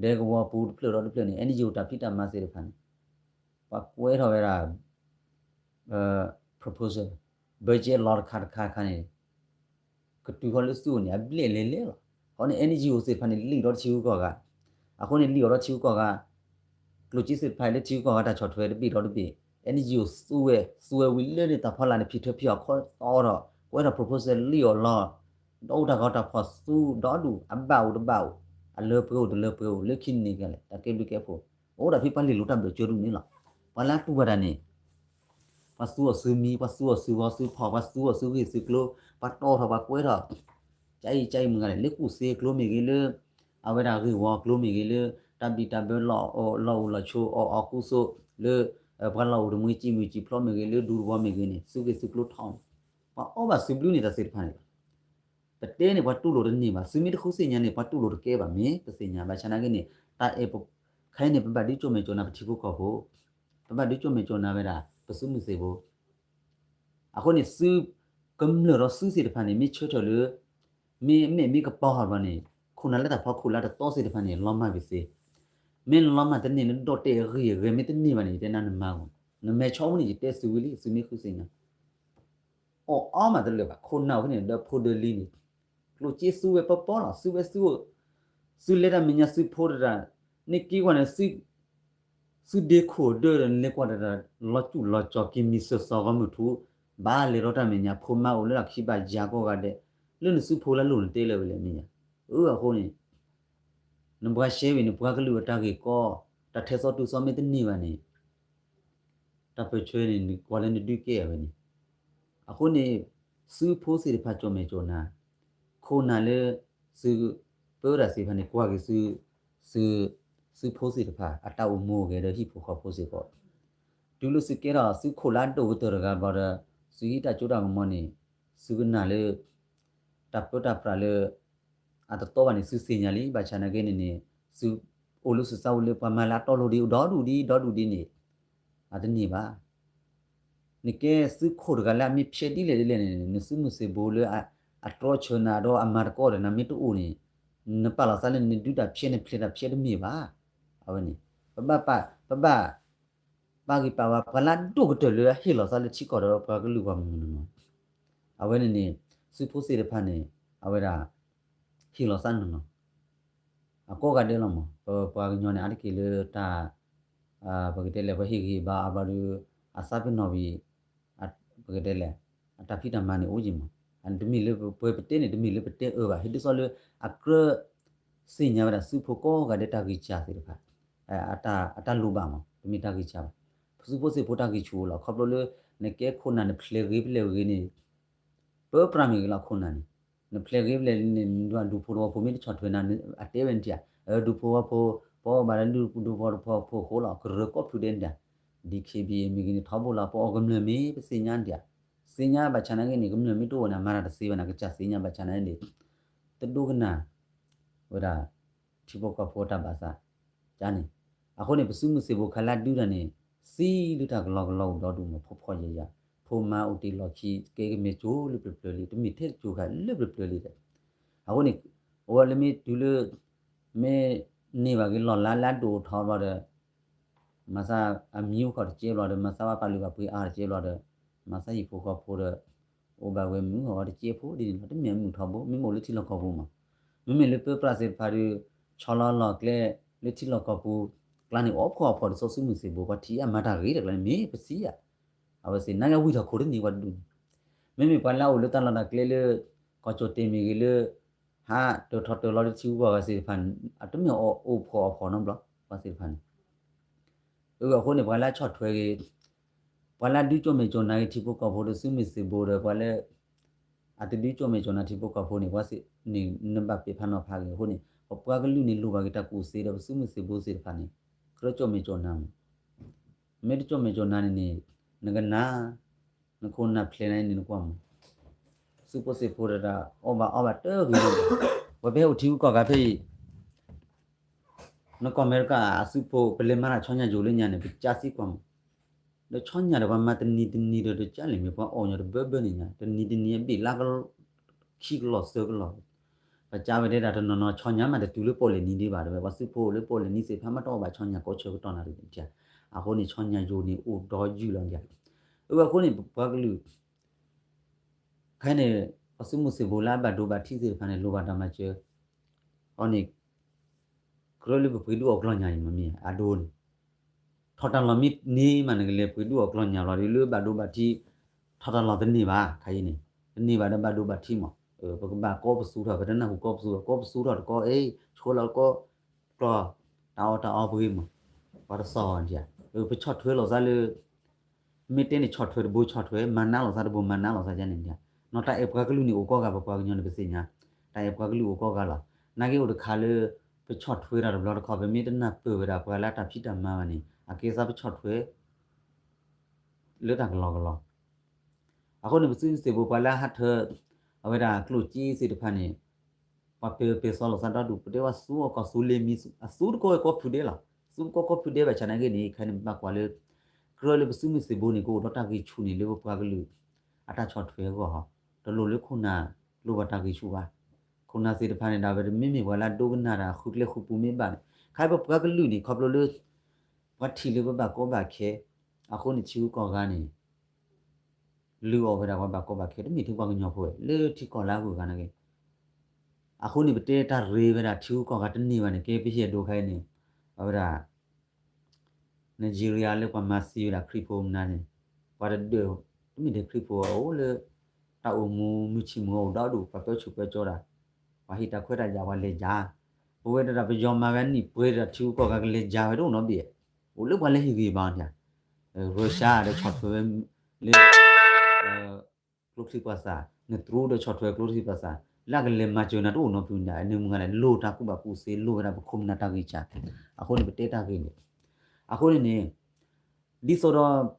ဒဲကဝီၤပူၤတဖျၢၣ်ဒီးတဖျၢၣ်န့ၣ် NGO တၢ်ဖံးတၢ်မၤသ့ၣ်တဖၣ်န့ၣ် ပှၤကွဲထီၣ်ဝဲဒၣ် proposal, budget လီၤတခါတခါခါန့ၣ် ကတုၤဃီလၢသုအိၣ်န့ၣ် အဘျဲၣ်လဲၤလဲၤလီၤ, အဃိန့ၣ် NGO သ့ၣ်တဖၣ်န့ၣ် လံၣ်ဒီးထံဂုၤကီၢ်ဂၤ, အဃိန့ၣ် လံၣ်အီၤဒီးထံဂုၤကီၢ်ဂၤ, ကျိၣ်စ့သ့ၣ်တဖၣ်လၢထံဂုၤကီၢ်ဂၤတၢ်ဆီၣ်ထွဲတဘ့ၣ်ဒီးတဘ့ၣ်, NGO သူဝဲ, သူဝဲဝံၤလၢန့ၣ် တၢ်ဖီလာ်န့ၣ် ဖံးထၢဖံးအီၣ်ခီတီထီၣ်, ကွဲထီၣ် proposal လံၣ်အီၤလီၤ, ဒီးအိၣ်တၢ်ဂီၤတၢ်ဖီၣ်သူဒီဒူၣ် အဘၣ်အိၣ်တဘၣ်အိၣ်, အလၢပှဲၤအိၣ်တလၢပှဲၤအိၣ် လၢခံန့ၣ်ကလဲၣ် တၢ်ကဲဘျုးကဲဖှိၣ်, အိၣ်ဒၣ်ဖဲပှၤလ့ၢ်လိၤတၢ်ဘၢၣ်စၢၤဒူၣ်န့ၣ်လီၤ, ပှၤလၢအတူၢ်ဘၣ်တၢ်န့ၣ် ပှၤသူအီၤသုမံၤ, ပှၤသူအီၤသုဂီၤသုဖီၣ်, ပှၤသူအီၤသုဂ့ၢ်သုကျိၤ, ပှၤတီၣ်ထီၣ်ပှၤကွဲထီၣ်, ကအံၤကအံၤမုၢ်ဂၤလဲၣ် လၢကူၣ်သ့ကျိမ့ၢ်ဂ့ၤ, လၢအဝဲဒၣ်ဂ့ၢ်ဝီကျိမ့ၢ်ဂ့ၤ, လၢတၢ်ဘံၣ်တၢ်ဘၢလီၢ်အိၣ်လီၢ်ဆိးအီၣ်အီကူသိး, လၢ ပှၤလီၢ်အိၣ်တမှံၤစံးမှံၤစံးဖျိမ့ၢ်ဂ့ၤ, လၢဒူသဝီမ့ၢ်ဂ့ၤန့ၣ် သုဂ့ၢ်သုကျိၤထီၣ်န့ၣ်, ပှၤအီၣ်ဘၣ်သုဘျုးန့ၣ်တၢ်သ့ၣ်တဖၣ်န့ၣ်လီၤ. ပတဲန့ၣ် ပှၤတူၢ်လိာ်တန့ၢ်ဘၣ်, သုမ့ၢ်တဃုသ့ၣ်ညါန့ၣ် ပှၤတူၢ်လိာ်တကဲဘၣ် မ့ၢ်ပသ့ၣ်ညါဘၣ်ဆၣ်နာ်က့န့ၣ်, တၢ်အဲၣ်ပ, ခဲအံၤန့ၣ် ပဘၣ်ဒုးကၠိၣ်မဲာ်ကၠိၣ်နၤပထံဖိကီၢ်ဖိ, ပဘၣ်ဒုးကၠိၣ်မဲာ်ကၠိၣ်နၤဝဲဒၣ် ပသုးမုၢ်သံၣ်ဘိ အဃိန့ၣ် သုကမျၢၢ်ဒီးသုသ့ၣ်တဖၣ်န့ၣ် မ့ၢ်ဆၢထၢၣ်လၢ မ့ၢ်မဲာ်မ့ၢ်ကပီၤဟီၣ်ဘျီန့ၣ်, ခိၣ်နၢ်လၢတၢ်ဖီခိၣ်လၢတတီသ့ၣ်တဖၣ်န့ၣ် လီၤမၢ်က့ၤသ့, မ့ၢ်လီၤမၢ်တန့ၢ်လၢဒီၣ်တဲာ်အဂ့ၢ်အဂဲၤ မ့ၢ်တန့ၢ်ဘၣ်န့ၣ် ယတဲနၤနမၤဂီၢ်, နမဲာ်ဆီမူန့ၣ် ယတဲသုဝံၤလံ သုမ့ၢ်ဃုသ့ၣ်ညါ အီၣ်အီမးတလၢာ်ဘၣ်, ခိၣ်နၢ်ဝဲန့ၣ် ဒီးဖိဒၢလံန့ၣ်, ကျိၣ်စ့သူဝဲပီပီလီၤ, သူဝဲသူ, သူလဲၤတၢ်မဲာ်ညါ သူဖိတတၢ်, နက့ၤကွၢ်န့ၣ် သုဒ့ခိၣ်ဒၢဒီး နလဲၤကွၢ်ဒီး လီၤစူၣ်လီၤစီၤ က့ၤမံၤစၢၤစီၤဂီၢ်မုၢ်ထူ, ဘၣ်လဲၤထီၣ်တၢ်မဲာ်ညါ ဖိမါအိၣ်လၢခံဘၣ်ယၤကိးဂၤဒဲး, လၢနစုဖိလၢလိၣ်နတဲလၢဝဲလဲၣ်မ့ၢ်ယါ. အၢ အဃိန့ၣ် နပှၤရှဲဝံၤန့ၣ် ပှၤကလုာ်အတၢ်ဂ့ၢ်ကီ, တၢ်ထဲသိးတုၤသိးမ့ၢ်တန့ၢ်ဘၣ်န့ၣ် တၢ်ပၢၢ်ဆၢန့ၣ် နကွၢ်လၢနဒုးကဲအဝဲန့ၣ်. အဃိန့ၣ် စုဖိသ့ၣ်တဖၣ်ကၠီၣ်မဲာ်ကၠီၣ်နါ, ခိၣ်နၢ်လၢ သုပၢတၢ်သ့ၣ်တဖၣ်န့ၣ် ကွၢ်က့ၤသု သုဖိသ့ၣ်တဖၣ် အတၢ်အိၣ်မူအိၣ်ဂဲၤဒီးဟံၣ်ဖိဃီဖိစ့ၢ်ကီး, တုၤလၢသုကဲထီၣ်သုခိၣ်လၢအဒိၣ်ကတၢၢ်တဂၤဘျီဒီး သုဟံးတၢ်စိတၢ်ကမီၤန့ၣ် သုကနၣ်လၢ တၢ်ပၢတၢ်ပြးလၢ အတတီဘၣ်န့ၣ် သုသ့ၣ်ညါလံ. ဘၣ်ဆၣ်နာ်က့န့ၣ်န့ၣ် သုအိၣ်လၢသုသးဝံၤလၢပှၤမၤလၢအတီအလိၤဒ်အံၤ ဒီဒူၣ်ဒ်အံၤ ဒီဒူၣ်ဒ်န့ၣ် အတန့ၢ်ဘၣ်. နကဲသုခိၣ်တဂၤလၢအမ့ၢ်ဖျဲးဒ်လဲၣ်ဒ်လဲၣ်န့ၣ် နစုမုၢ်သံၣ်ဘိလၢ အတြီဆၢနၤဒီးအမၤသကိးဒီးနၤမ့ၢ်တအိၣ်န့ၣ် နပာ်လီၤသးလၢနဒုးတၢ်ဖျဲးနဖျဲးတၢ်ဖျဲးတမ့ၢ်ဘၣ်. အဝဲန့ၣ် ပဘၣ်ပာ် ပဘၣ် ပာ်ဂံၢ်ပာ်ဘါ ပှၤလၢအဒိၣ်ကတၢၢ်လၢအဟ့ၣ်လီၤသးလၢထံကီၢ်ဒီးပှၤကလုာ်ဂီၢ်မုၢ်န့ၣ်လီၤ. အဝဲန့ၣ်န့ၣ် သုးဖိသ့ၣ်တဖၣ်န့ၣ် အဝဲဒၣ် ဟ့ၣ်လီၤသးနီၢ်နီၢ် အကိးဂၤဒဲးလီၤမး. ပပှၤကညီန့ၣ် အါတက့ၢ်လၢတၢ် ပကတဲလဲၣ် ပှၤဟ့ၣ်ဂံၢ်ဘါအါဘျီဒီး အသးပ့ၤနီၣ်ဝံၤ ပကတဲလဲၣ် အတၢ်ဖံးတၢ်မၤန့ၣ်အိၣ်က့ၤမး. တမ့ၢ်လၢပှဲၤပတဲန့ၣ် တမ့ၢ်လၢပတဲအၢဘၣ်. ဟ့ၣ်ဒ်သိးလၢ အကြၢး သ့ၣ်ညါဝဲဒၣ်သုးဖိကိးဂၤဒဲးတၢ်ဂံၢ်စၢ်သ့ၣ်တဖၣ် အတၢ်လိၣ်ဘၣ်မး တမ့ၢ်တၢ်ဂံၢ်စၢ်ဘၣ်. ပသုးဖိသ့ၣ်ဖိတၢ်ဂံၢ်ဆူၣ်အိၣ်လီၤ. ခီဖျိလၢ နကဲခိၣ်နၢ်နဖျဲးဂ့ၤဖျဲးဂ့ၤန့ၣ် ပၢပြးမ့ၢ်ဂ့ၤလီၤခိၣ်နၢ်န့ၣ် နဖျဲးဂ့ၤဖျဲးန့ၣ် ဒူဖိတဝီဖိမ့ၢ်တဆီၣ်ထွဲနၤ အတဲဝဲန့ၣ်တၢ် ဒူဖိဝီဖိ ပအီၣ်ဘၣ်လၢဒူဖိတဝီဖိအဃိလီၤ ကရၢကီၢ်ဖုဒဲန့ၣ်တၢ် ဒီး ခ့ဘံၣ်အ့ၣ် မ့ၢ်ဂ့ၤန့ၣ် ထီဘိလီၤ ပအီၣ်ကမျၢၢ်မ့ၢ် ပသ့ၣ်ညါန့ၣ်တၢ် သ့ၣ်ညါဘၣ်ဆၣ်နာ်က့န့ၣ် ကမျၢၢ်မ့ၢ်တအိၣ်န့ၣ် အမၤတၢ်တသ့ဘၣ်န့ၣ် ကစၢ်သ့ၣ်ညါဘၣ်ဆၣ်နာ်က့န့ၣ် တဒိကနၣ် ဝဲဒၣ် ထံဖိကီၢ်ဖိတၢ်ဘၣ်သး ကန့ၣ် အဃိန့ၣ် ပသုးမုၢ်သံၣ်ဘိခါလၢဒုတၢ်န့ၣ် သံလၢတၢ်ကလီကလီအိၣ်ဒီဒူၣ်မး ဖှီၣ်ဖှီၣ်ယာ်ယာ် ဖိမါအိၣ်တ့ၢ်လီၢ်ခံ ကဲကမဲာ်ကၠိလၢပျၢၤပျၢၤလံ တမ့ၢ်ထဲကၠိခါလၢပျၢၤပျၢၤလံဒီး အဃိန့ၣ် အဝဲလၢမ့ၢ်တုၤလၢ မ့ၢ်န့ၢ်ဘၣ်က့ၤလီၢ်လၤလၢအဒိၣ်ထီဘျီဒီး မၤသးအမံၤအိၣ်ခိးတကဲဘျီဒီး မၤသးဘၣ်ပာ်လုၢ်ပာ်ပှ့ၤအါတကဲဘျီဒီး မၤသးဟံၣ်ဖိဃီဖိဒီး အိၣ်ဘၣ်ဝဲမုာ်အီၤတကဲဖိဒ်န့ၣ်လီၤ. တမ့ၢ်အမုာ်ထီဘိ မ့မ့ၢ်အိၣ်လၢထံလီၢ်ကီၢ်ပူၤမး မ့မ့ၢ်လၢပၢပြးသ့ၣ်တဖၣ်ဒီး ဆီလီၤလီၢ်ကျဲ လၢထံလီၢ်ကီၢ်ပူၤ ကျါန့ၣ် အိၣ်ဖှီၣ်အဖှီၣ်တစိၢ် သုးမုၢ်သံၣ်ဘိ ပှၤထံၣ်အမၤတၢ်ဂ့ၤတကျါန့ၣ် မ့ၢ်ပသံဧါ. အဝဲသ့ၣ် နာ်က့ဝံၢ်ထီၣ်ခိၣ်တန့ၢ်ပှၤတဒူၣ်န့ၣ် မ့မ့ၢ်ပှၤလၢအအိၣ်လၢတၢ်လီၢ်တၢ်ကျဲလၢ ကီၢ်ကၠီၣ်တဲၣ်မ့ၢ်ဂ့ၤလၢ ဟးတၢၢ်ထီၣ်တၢၢ်လီၤလၢထံဂုၤကီၢ်ဂၤသ့ၣ်တဖၣ်န့ၣ် အတမ့ၢ်အိၣ်ဖှီၣ်အဖှီၣ်နီတဘျီ ပှၤသ့ၣ်တဖၣ်န့ၣ် အဃိန့ၣ် ပှၤလၢအဆီၣ်ထွဲဂ့ၤ ပှၤလၢအဒုးကၠီၣ်မဲာ်ကၠီၣ်နါဂ့ၤထံဖိကီၢ်ဖိဒီးသုးမုၢ်သံၣ်ဘိဒီး ပှၤလၢ အတဒုးကၠီၣ်မဲာ်ကၠီၣ်နါထံဖိကီၢ်ဖိန့ၣ် ပှၤသ့ၣ်န့ၣ် နဘၣ်ပဲာ်ဖးနီၤဖးဂ့ၤအဃိန့ၣ် ပပှၤကလုာ်န့ၣ် လိၣ်ဘၣ်က့ၤတၢ်ကူၣ်သ့ဒီး ပသုးမုၢ်သံၣ်ဘိသ့ၣ်တဖၣ်န့ၣ် ကြၢးကၠီၣ်မဲာ်ကၠီၣ်နါမး မ့ၢ်တကၠီၣ်မဲာ်ကၠီၣ်နါန့ၣ်န့ၣ် နကနၣ် နခိၣ်နၢ်ဖျဲးနၤန့ၣ် နကွၢ်မး သုးဖိသ့ၣ်ဖိဒီး အီၣ်ဘၣ်အီဘၣ်တဂ့ၤန့ၣ် ပှၤပဟဲအိၣ်ထံဂုၤကီၢ်ဂၤဖဲအံၤ နကီၢ်အမဲရကၤအသုးဖိ ပလဲၤမၤတၢ်ဆီညါယိာ်လၢညါန့ၣ် ပကစၢ်သံကွၢ်မး ဒီးဆီညါဒီး ပှၤမၤတနံၤတနံၤဒီး တကၢ်လဲၣ်မ့ၢ်ပှၤအီၣ်ညီတဘၢဘၢန့ၣ်ညါ တနံၤတနံၤအဘ့ၣ်လါက ခံကလီၢ်သၢကလီၢ် ပကစၢ်ဝဲတဲဒၣ်တနီၤနီၤ ဆီညါမးတတုၤလၢပီၣ်လဲၣ်နံၤဒံးဘၣ် တဲဝဲ ပှၤသုးဖိအိၣ်လၢပီၣ်လဲၣ်နံၤသ့ၣ်တဖၣ်မးတအီၣ်ဘၣ်ဆီညါကိးဆၢကတီၢ်နၤတဂ့ၤ အဃိန့ၣ် ဆီညါယိာ်န့ၣ်အိၣ်ဒီးယုၢ်လီၤန့ၣ် အဝဲအဃိန့ၣ် ပပှၤကလုာ် ခဲအံၤန့ၣ် ပသုးမုၢ်သံၣ်ဘိလၢအဘၣ်ဒိဘၣ်ထံးသ့ၣ်တဖၣ်န့ၣ် လိၣ်ဘၣ်တၢ်မၤစၢၤ အီၤန့ၣ် ကြၢးလၢပပှ့ၤဒုးအီၣ်ကျီၢ်ညါအံၤမ့ၢ်မ့ၢ် အဒိန့ၣ် ထီၣ်တၢ်လီၢ်မ့ၢ်န့ၢ်မး နကလဲၤပှ့ၤဒုးအီၣ်ကျီၢ်ညါလီၤဒီး လၢဘၣ်ဒိဘၣ်ထံး ထီၣ်တၢ်လီၢ်တန့ၢ်ဘၣ် ခဲအံၤန့ၣ် တန့ၢ်ဘၣ်ဒီးဘၣ်ဒိဘၣ်ထံးမး ပကဘၣ်ကီပသူထီၣ် ပတနၢ်ဟူကီပသူထီၣ် ကီပသူထီၣ်တကီ အ့ ဆှၢလီၤကီ ကျီၢ် တၢ်အီၣ်တၢ်အီပဂ့ၤမး ပှၤတသီၣ်အီၤဒံးဧါ ပဆီၣ်ထွဲလိာ်သးလၢ မ့ၢ်တဲန့ၣ်ဆီၣ်ထွဲတဘိဆီၣ်ထွဲ မၤနးလိာ်သးတဘိမၤနးလိာ်သးန့ၣ်ဒံးဧါ နီၢ်တၢ်အဲၣ်ပှၤကလုာ်န့ၣ် အိၣ်ကိးဂၤပပှၤကညီန့ၣ်ပသ့ၣ်ညါ တၢ်အဲၣ်ပှၤကလုာ်အိၣ်ကိးဂၤလီၤ နာ်က့အိၣ်တခါလၢ ပဆီၣ်ထွဲတၢ်တဘျီတခီၣ် ပမ့ၢ်တနၢ်ပၢၢ်ဝဲဒၣ်ပှၤလၢတၢ်ဖံးတၢ်မၤဘၣ်န့ၣ် အကဲသးပဆီၣ်ထွဲ လၢတၢ်ကလီကလီ အဃိန့ၣ် ပသုးမုၢ်သံၣ်ဘိပှၤလၢဟးထၢ အဝဲဒၣ်ကျိၣ်စ့သ့ၣ်တဖၣ်န့ၣ် ပှၤပဲာ်ပဲာ်စီလီၤသးဒီဒူၣ် ပတဲဝဲသူအီၣ်ကီၢ်သူလ့ၤမံၤ အသူတကီၢ်ကီၢ်ဖုဒဲလီၤ သူတကီၢ်ကီၢ်ဖုဒဲဘၣ်ဆၣ်နာ်က့န့ၣ် ခဲအံၤန့ၣ် ပဘၣ်ကွၢ်လၢ ကြၢးလၢပသုးမုၢ်သံၣ်ဘိန့ၣ် ကအိၣ်ဒီးတၢ်ဂံၢ်ဆူၣ်န့ၣ် လၢပပှၤကလုာ် အတၢ်ဆီၣ်ထွဲအဂီၢ်ဟီ တလိၣ်လၢခိၣ်နၢ် လိၣ်ဘၣ်တၢ်ဂံၢ်ဆူၣ်ဘၣ် ခိၣ်နၢ်သ့ၣ်တဖၣ်န့ၣ် ဒၣ်ဝဲတမ့မ့ၢ်ပှၤလၢအဒိကနၣ်တၢ် ဃုကျဲဃုပူၤမ့ၢ်ဘၣ်န့ၣ် ခဲအံၤပပှၤကလုာ်န့ၣ် ခီဖျိလၢ ပှၤထံၣ်လၢပဘၣ်ကီဘၣ်ခဲ အဃိန့ၣ်ထံဂုၤကီၢ်ဂၤန့ၣ် လုၢ်အီၣ်ဝဲဒၣ်ပှၤဘၣ်ကီဘၣ်ခဲ တမ့ၢ်ထဲပှၤကညီဖိဝဲ လၢထံကီၢ်လၢအဂုၤအဂၤနာ်က့ အဃိန့ၣ် ပတဲတၢ်ရ့ဝဲဒၣ်ထံဂုၤကီၢ်ဂၤတန့ၢ်ဘၣ်န့ၣ် ကဲပဟ့ၣ်အဒိခဲအံၤန့ၣ် အဝဲဒၣ် Nigeria လၢပှၤမၤသံဝဲဒၣ်ခရံာ်ဖိမနုၤန့ၣ်, ပှၤတဒၢး, တမ့ၢ်ထဲခရံာ်ဖိအအိၣ်လၢ တၢ်အိၣ်မူမုၢ်ဆံမူအိၣ်ဒီဒူၣ် ပှၤပၢဆူၣ်ပၢကၠီဒၣ်, ပှၤဟ့ၣ်တၢ်ခွဲးတၢ်ယာ်ပှၤလဲၤယါ, ပဝဲဒၣ်ပယီၤမၤဝဲနံၣ်ပှဲၤဒီးထံဂုၤကီၢ်ဂၤကလဲၤယါဝဲတအိၣ်နီတဘ့ၣ်, အိၣ်လၢပှၤလၢဟ့ၣ်ဂံၢ်ဘါန့ၣ်ဧါ, Russia ဒီးဆီၣ်ထွဲဝဲလၢ ကျိချံပှၤသၣ်, နတရူဒီးဆီၣ်ထွဲကျိချံပှၤသၣ်, လၢအကလဲၤမၤစၢၤနၤတအိၣ်နီတဖုန့ၣ်ဧါ, နမုၢ်ဂၤလဲၣ် လိၣ်တၢ်ကူၣ်ဘၣ်ကူၣ်သ့ လိၣ်ဝဲဒၣ်ပခိၣ်ပနၢ်တၢ်ဂံၢ်စၢ်, အဃိန့ၣ်ပတဲတၢ်ဂ့ၢ်န့ၣ်, အဃိန့ၣ်န့ၣ် ဒ်သိးဒီး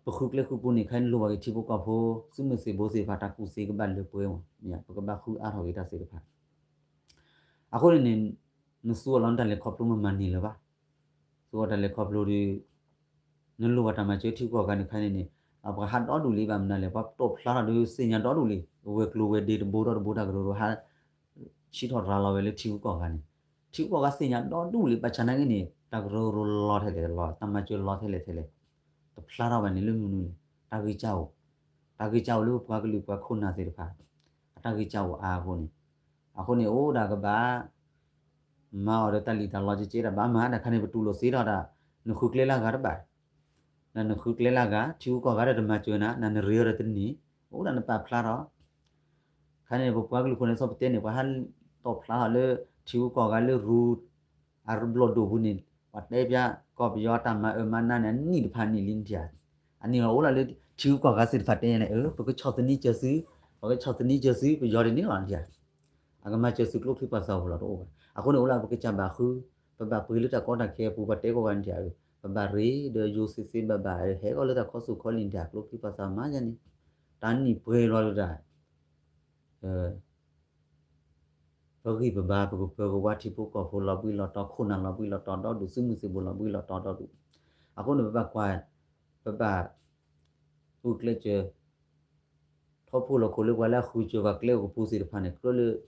ပဃုကျဲဃုပူၤန့ၣ် ခဲအံၤန့ၣ်လိၣ်ဘၣ်က့ၤထံဖိကီၢ်ဖိ, သုးမုၢ်သံၣ်ဘိသ့ၣ်တဖၣ်တၢ်ကူၣ်သ့ကဘၣ်လၢပှဲၤမး, ပကဘၣ်ဃုအါထီၣ်က့ၤတၢ်သ့ၣ်တဖၣ်, အဃိန့ၣ်န့ၣ် နသူအီၤလီၤနတၢ်လဲၤခီဖျိမ့ၢ်မၤန့ၢ်လၢၤဘၣ်, သူအီၤတၢ်လဲၤခီဖျိဒီး နလိၣ်ဘၣ်တၢ်မၤစၢၤထံဂုၤကီၢ်ဂၤန့ၣ် ခဲအံၤန့ၣ်န့ၣ်, အပှၤဟးဒီဒူၣ်လံဘၣ်မနုၤလဲၣ်, ပှၤတိာ်ဖျါထီၣ်ဒီးသ့ၣ်ညါဒီဒူၣ်လံ, ဝဲၤကျိၤဝဲၤဒ့တဘိဒီတဘိတၢ်ကရၢကရိဟး ဆံးထီၣ်ရၤလီၤဝဲလၢထံဂုၤကီၢ်ဂၤန့ၣ်, ထံဂုၤကီၢ်ဂၤသ့ၣ်ညါဒီဒူၣ်လံ, ဘၣ်ဆၣ်နာ်က့န့ၣ် တၢ်ကရၢကရိလီၤထဲလဲၣ်လီၤ, တၢ်မၤစၢၤလီၤထဲလဲၣ်ထဲလဲၣ်, တဖျါထီၣ်ဘၣ်န့ၣ်လၢမနုၤလဲၣ်, တၢ်ဂံၢ်စၢ်အိၣ်, တၢ်ဂံၢ်စၢ်အိၣ်လၢပပှၤကလုာ်ပှၤခိၣ်နၢ်သ့ၣ်တဖၣ်, အတၢ်ဂံၢ်စၢ်အိၣ်အါအဃိန့ၣ်, အဃိန့ၣ်အိၣ်ဒၣ်ကဘၣ် မၤအီၤဒီးတၢ်လံၣ်တၢ်လီကဲကဲဒၣ်ဘၣ်မၤ, တၢ်ခါန့ၣ်ပတူၢ်လိာ်သ့ထီၣ်ဒၣ်, နဃုကျဲလၢအဂၤတဘၣ်, နဃုကျဲလၢအဂၤ ထံဂုၤကီၢ်ဂၤဒီးတမၤစၢၤနၤ, နနရ့အီၤဒီးတန့ၢ်, အိၣ်ဒၣ်နပာ်ဖျါထီၣ်, ခါန့ၣ် ပပှၤကလုာ်ခိၣ်နၢ်သ့ၣ်တဖၣ်တဲန့ၣ် ပှၤဟးတိာ်ဖျါထီၣ်လၢ ထံဂုၤကီၢ်ဂၤလၢရူ အဘျီၣ်ဒိၣ်ပူၤန့ၣ်, ပှၤတဲပျါ ကီၢ်ပယီၤတၢ်မၤအၢမၤနးန့ၣ် အနံၣ်တဖၣ်န့ၣ်လံနထံၣ်ဧါ, အန့ၣ်လီၤအိၣ်လၢ ထံဂုၤကီၢ်ဂၤသ့ၣ်တဖၣ်တဲန့ၣ် အၢ ပကဆီၣ်သနံးစၢၤသု, ပကဆီၣ်သနံးစၢၤသု ပယီၤဒ်န့ၣ်လီၤနထံၣ်ဧါ, အကမၤစၢၤသုကျိချံပှၤသၣ်အပူၤလီၤတအိၣ်ဘၣ်, အဃိန့ၣ်အိၣ်လၢပကစၢ်ဘၣ်ဃု, ပဘၣ်ပှ့ၤလၢတၢ်ကီတၢ်ခဲအပူၤ ပှၤတဲကီၢ်ဂၤနထံၣ်ဧါ, ပဘၣ်ရ့ဒီးယိၤသ့သ့ဘၣ်ဘၣ် ဟဲဂီၤလၢတၢ်ခီဆူၣ်ခီလံနထံၣ်ဧါ, ကျိချံပှၤသၣ်မၤယါန့ၣ်, တၢ်နံၣ်ပှဲၤလီၤလၢတၢ် ပဂံၢ်ပဘါ ပကပၢၤကဝါထံဖိကီၢ်ဖိလီၤဘှံးလီၤတီၤ ခိၣ်နၢ်လီၤဘှံးလီၤတီၤဒီဒူၣ် သုးမုၢ်သံၣ်ဘိလီၤဘှံးလီၤတီၤဒီဒူၣ်, အဃိန့ၣ် ပဘၣ်ကွၢ်, ပဘၣ် ဂုာ်ကျဲးစၢး ထီၣ်ဖှိၣ်လီၤခိၣ်လၢပှၤလၢအဃုစၢၤပှၤကျဲအိၣ်ကပူၤသ့ၣ်တဖၣ်န့ၣ် ကြၢးလၢ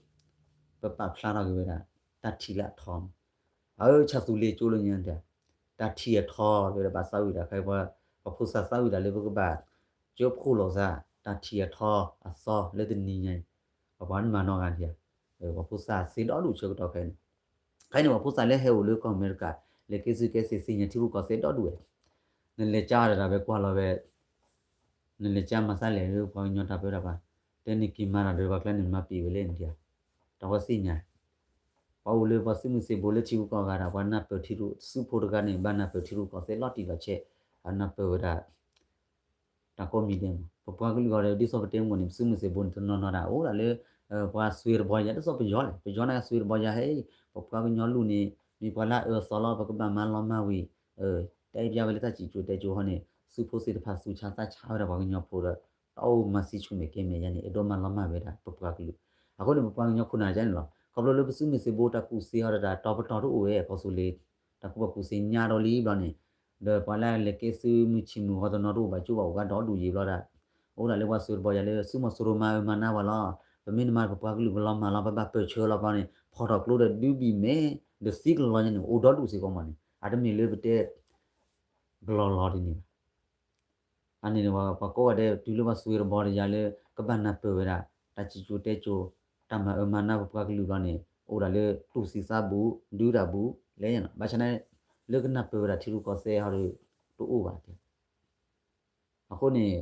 ပပာ်ဖျါထီၣ်က့ၤဝဲဒၣ် တၢ်ထံၣ်လၢအထီမး, အအၢ ဆၣ်သူလ့ၤကၠိလၢညါ တၢ်ထံၣ်အထီလၢဝဲဒၣ်ဘၣ်သးဝံၣ်ဒၣ်ခဲအံၤ ပှၤဖိသၣ်သးဝံၣ်ဒၣ်လၢပကဘၣ် ကၢဖှိၣ်လိာ်သး တၢ်ထံၣ်အထီအသီလၢတနံၤညါအံၤ, ပှၤပှၤမၤနီၢ်ဂၤထံၣ်ဧါ, ပှၤဖိသၣ်သ့ဒီဒူၣ်ဆၢကတီၢ်ခဲအံၤန့ၣ်, ခဲအံၤန့ၣ် ပှၤဖိသၣ်လၢဟဲအိၣ်လၢကီၢ်အမဲရကၤ လဲၤကဲသုးကဲသ့ၣ်သ့ၣ်ညါထံရူၢ်ကီၢ်သဲးဒီဒူၣ်ဝဲ, နလဲၤကၠါအီၤတၢ်ဝဲကွၢ်လီၤဝဲ နလဲၤကၠါမၤသးလဲၣ်လၢပှၤကညီတၢ်ပၢတၢ်ပြး, တဲန့ၢ်က့ၤမၤတၢ်ဒီးပှၤကျါန့ၣ်မၤပံာ်ဝဲလဲၣ်နထံၣ်ဧါ, တၢ်ဝဲသ့ၣ်ညါ, ပှၤအိၣ်လၢပှၤသုးမုၢ်သံၣ်ဘိလၢထံရူၢ်ကီၢ်ဂၤဒၣ် ပှၤနၢ်ပၢၢ်ထံရူၢ် သုးဖိတဂၤန့ၣ် ဘၣ်နၢ်ပၢၢ်ထံရူၢ်ကီၢ်သဲးလီၤတံၢ်လီၤဆဲး, အနၢ်ပၢၢ်ဝဲဒၣ် တၢ်ကိးမံၤဒဲးမး ပပှၤကလုာ်ဂီၢ်ဒီး ဒ်သိးပတဲမ့ၢ်န့ၣ် ပသုးမုၢ်သံၣ်ဘိန့ၣ် တနီၤနီၤဒၣ်အိၣ်ဒၣ်လၢ ပှၤစွ့တဘီယၤ ဒ်သိးပယီၤလဲၣ် ပယီၤန့ၣ်စွ့တဘီယၤဟဲအံၤ ပပှၤကညီလူၤန့ၣ် မ့ၢ်ပှၤလၢအအၢအသီလီၤ ပကဘၣ်မၤလီၤမၢ်ဝံၤ တဲပျါဝဲလၢတၢ်စံၣ်စိၤတဲစိၤဟီန့ၣ် သုးဖိသ့ၣ်တဖၣ်သူၣ်ဆါသးဆါဝဲဒၣ်ပှၤကညီဖိဒီး တၢ်အိၣ်မၤသံဆူၣ်မဲာ်ကဲမဲာ်ယါန့ၣ် အဲၣ်ဒိးမၤလီၤမၢ်ဝဲဒၣ်ပပှၤကလုာ်, အဃိန့ၣ် ပပှၤကညီခိၣ်နၢ်ယါန့ၣ်လီၤ ခီဖျိလၢပသုးမုၢ်သံၣ်ဘိတၢ်ကူၣ်သ့ဟီဒီးတၢ်တီပတီၢ်တအိၣ်ဝဲ ကီၢ်သူလ့ၤ တၢ်ကူၣ်ဘၣ်ကူၣ်သ့ညါဒီးလံဘျီန့ၣ် ဒီးပှၤလၢအလဲၤကဲသုးမုၢ်ဆံၣ်မုၢ်ဂီၤတနီၤတအိၣ်ဘၣ် ကၠိဘၣ်အိၣ်ကါဒီဒူၣ်ယံၤဘျီဒၣ် အိၣ်ဒၣ်လၢပှၤစွ့တဘီယၤလၢ သုးမီၤစိရိၤမၤအၢမၤနးပှၤလီၤ, ပမ့ၢ်တမၤပပှၤကလုာ်ပလီၤမၢ်လီၤ ပဘၣ်ပၢၢ်ဆၢလီၤဘျီန့ၣ် ဖီၣ်ထီၣ်ကျိဒီးဒုးဘံၣ်မဲ ဒီးသံကလီၤညါန့ၣ် အိၣ်ဒီဒူၣ်စ့ၢ်ကီးမးန့ၣ် အတမ့ၢ်လၢပတဲ ကလီၤလီၤဒ်န့ၣ်ဘၣ် အန့ၣ်န့ၣ် ပှၤကိးဂၤဒဲး တုၤလၢပှၤစွ့တဘီတယၤလၢ ကဘၣ်နၢ်ပၢၢ်ဝဲဒၣ် တၢ်စံၣ်စိၤတဲစိၤ တၢ်မၤအၢမၤနးပပှၤကလုာ်ဘျီန့ၣ် အိၣ်ဒၣ်လၢတူၢ်သံသးဘူး ဒုးတၢ်ဘူး လဲၣ်န့ၣ်လီၤ. ဘၣ်ဆၣ်န့ၣ် လၢကနၢ်ပၢၢ်ဝဲဒၣ်ထံရူၢ်ကီၢ်သဲးဟီဒီး တအိၣ်ဘၣ်တဲ အဃိန့ၣ်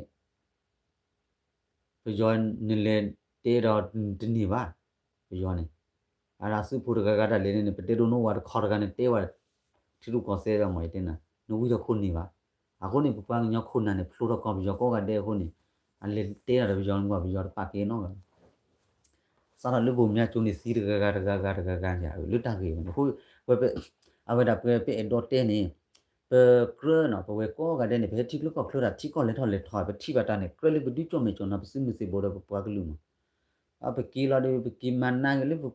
ပယီၤနလဲၤတဲဒီးတန့ၢ်ဘၣ်. ပယီၤန့ၣ် အဒၣ်သုးဖိတဂၤဂၤတၢ်လဲၤန့ၣ် ပတဲဒိးနိဝၤတခီတဂၤန့ၣ် တဲဝဲ ထံရူၢ်ကီၢ်သဲးဒီးမ့ၢ်ယတဲနၤ နဝံထီၣ်ခိၣ်န့ၢ်ဘၣ်. အဃိန့ၣ် ပပှၤကညီခိၣ်နၢ်န့ၣ် ဖျိထီၣ်ကီၢ်ပယီၤကိးဂၤဒဲးအဃိန့ၣ် အလဲၤတဲဒၣ်ဒီးပယီၤန့ၣ် ပယီၤတပာ်ကဲနီတဂၤ စးထီၣ်လၢဘိၣ်မၠါကၠိန့ၣ် သံတဂၤဂၤတဂၤဂၤတဂၤဂၤန့ၣ် လၢတၢ်ဂ့ၢ်ဝဲန့ၣ် အဃိ ဝဲ အဝဲဒၣ်ပဝဲပအဲၣ်ဒိးတဲန့ၣ် ပကြၢးနီၤ ပဝဲကိးဂၤဒဲးန့ၣ် ပဟဲထံချၢကီၢ်ချၢတၢ် ထံကီၢ်လဲၤထီၣ်လဲၤထီၣ် ပထံၣ်ဘၣ်တၢ်န့ၣ် ကြၢးလၢပဒုးကၠီၣ်မဲာ်ကၠီၣ်နီၤ ပသုးမုၢ်သံၣ်ဘိဒီးပပှၤကလုာ်မး ပက့ၤလီၤဒီး ပက့ၤမၤနးက့ၤလၢ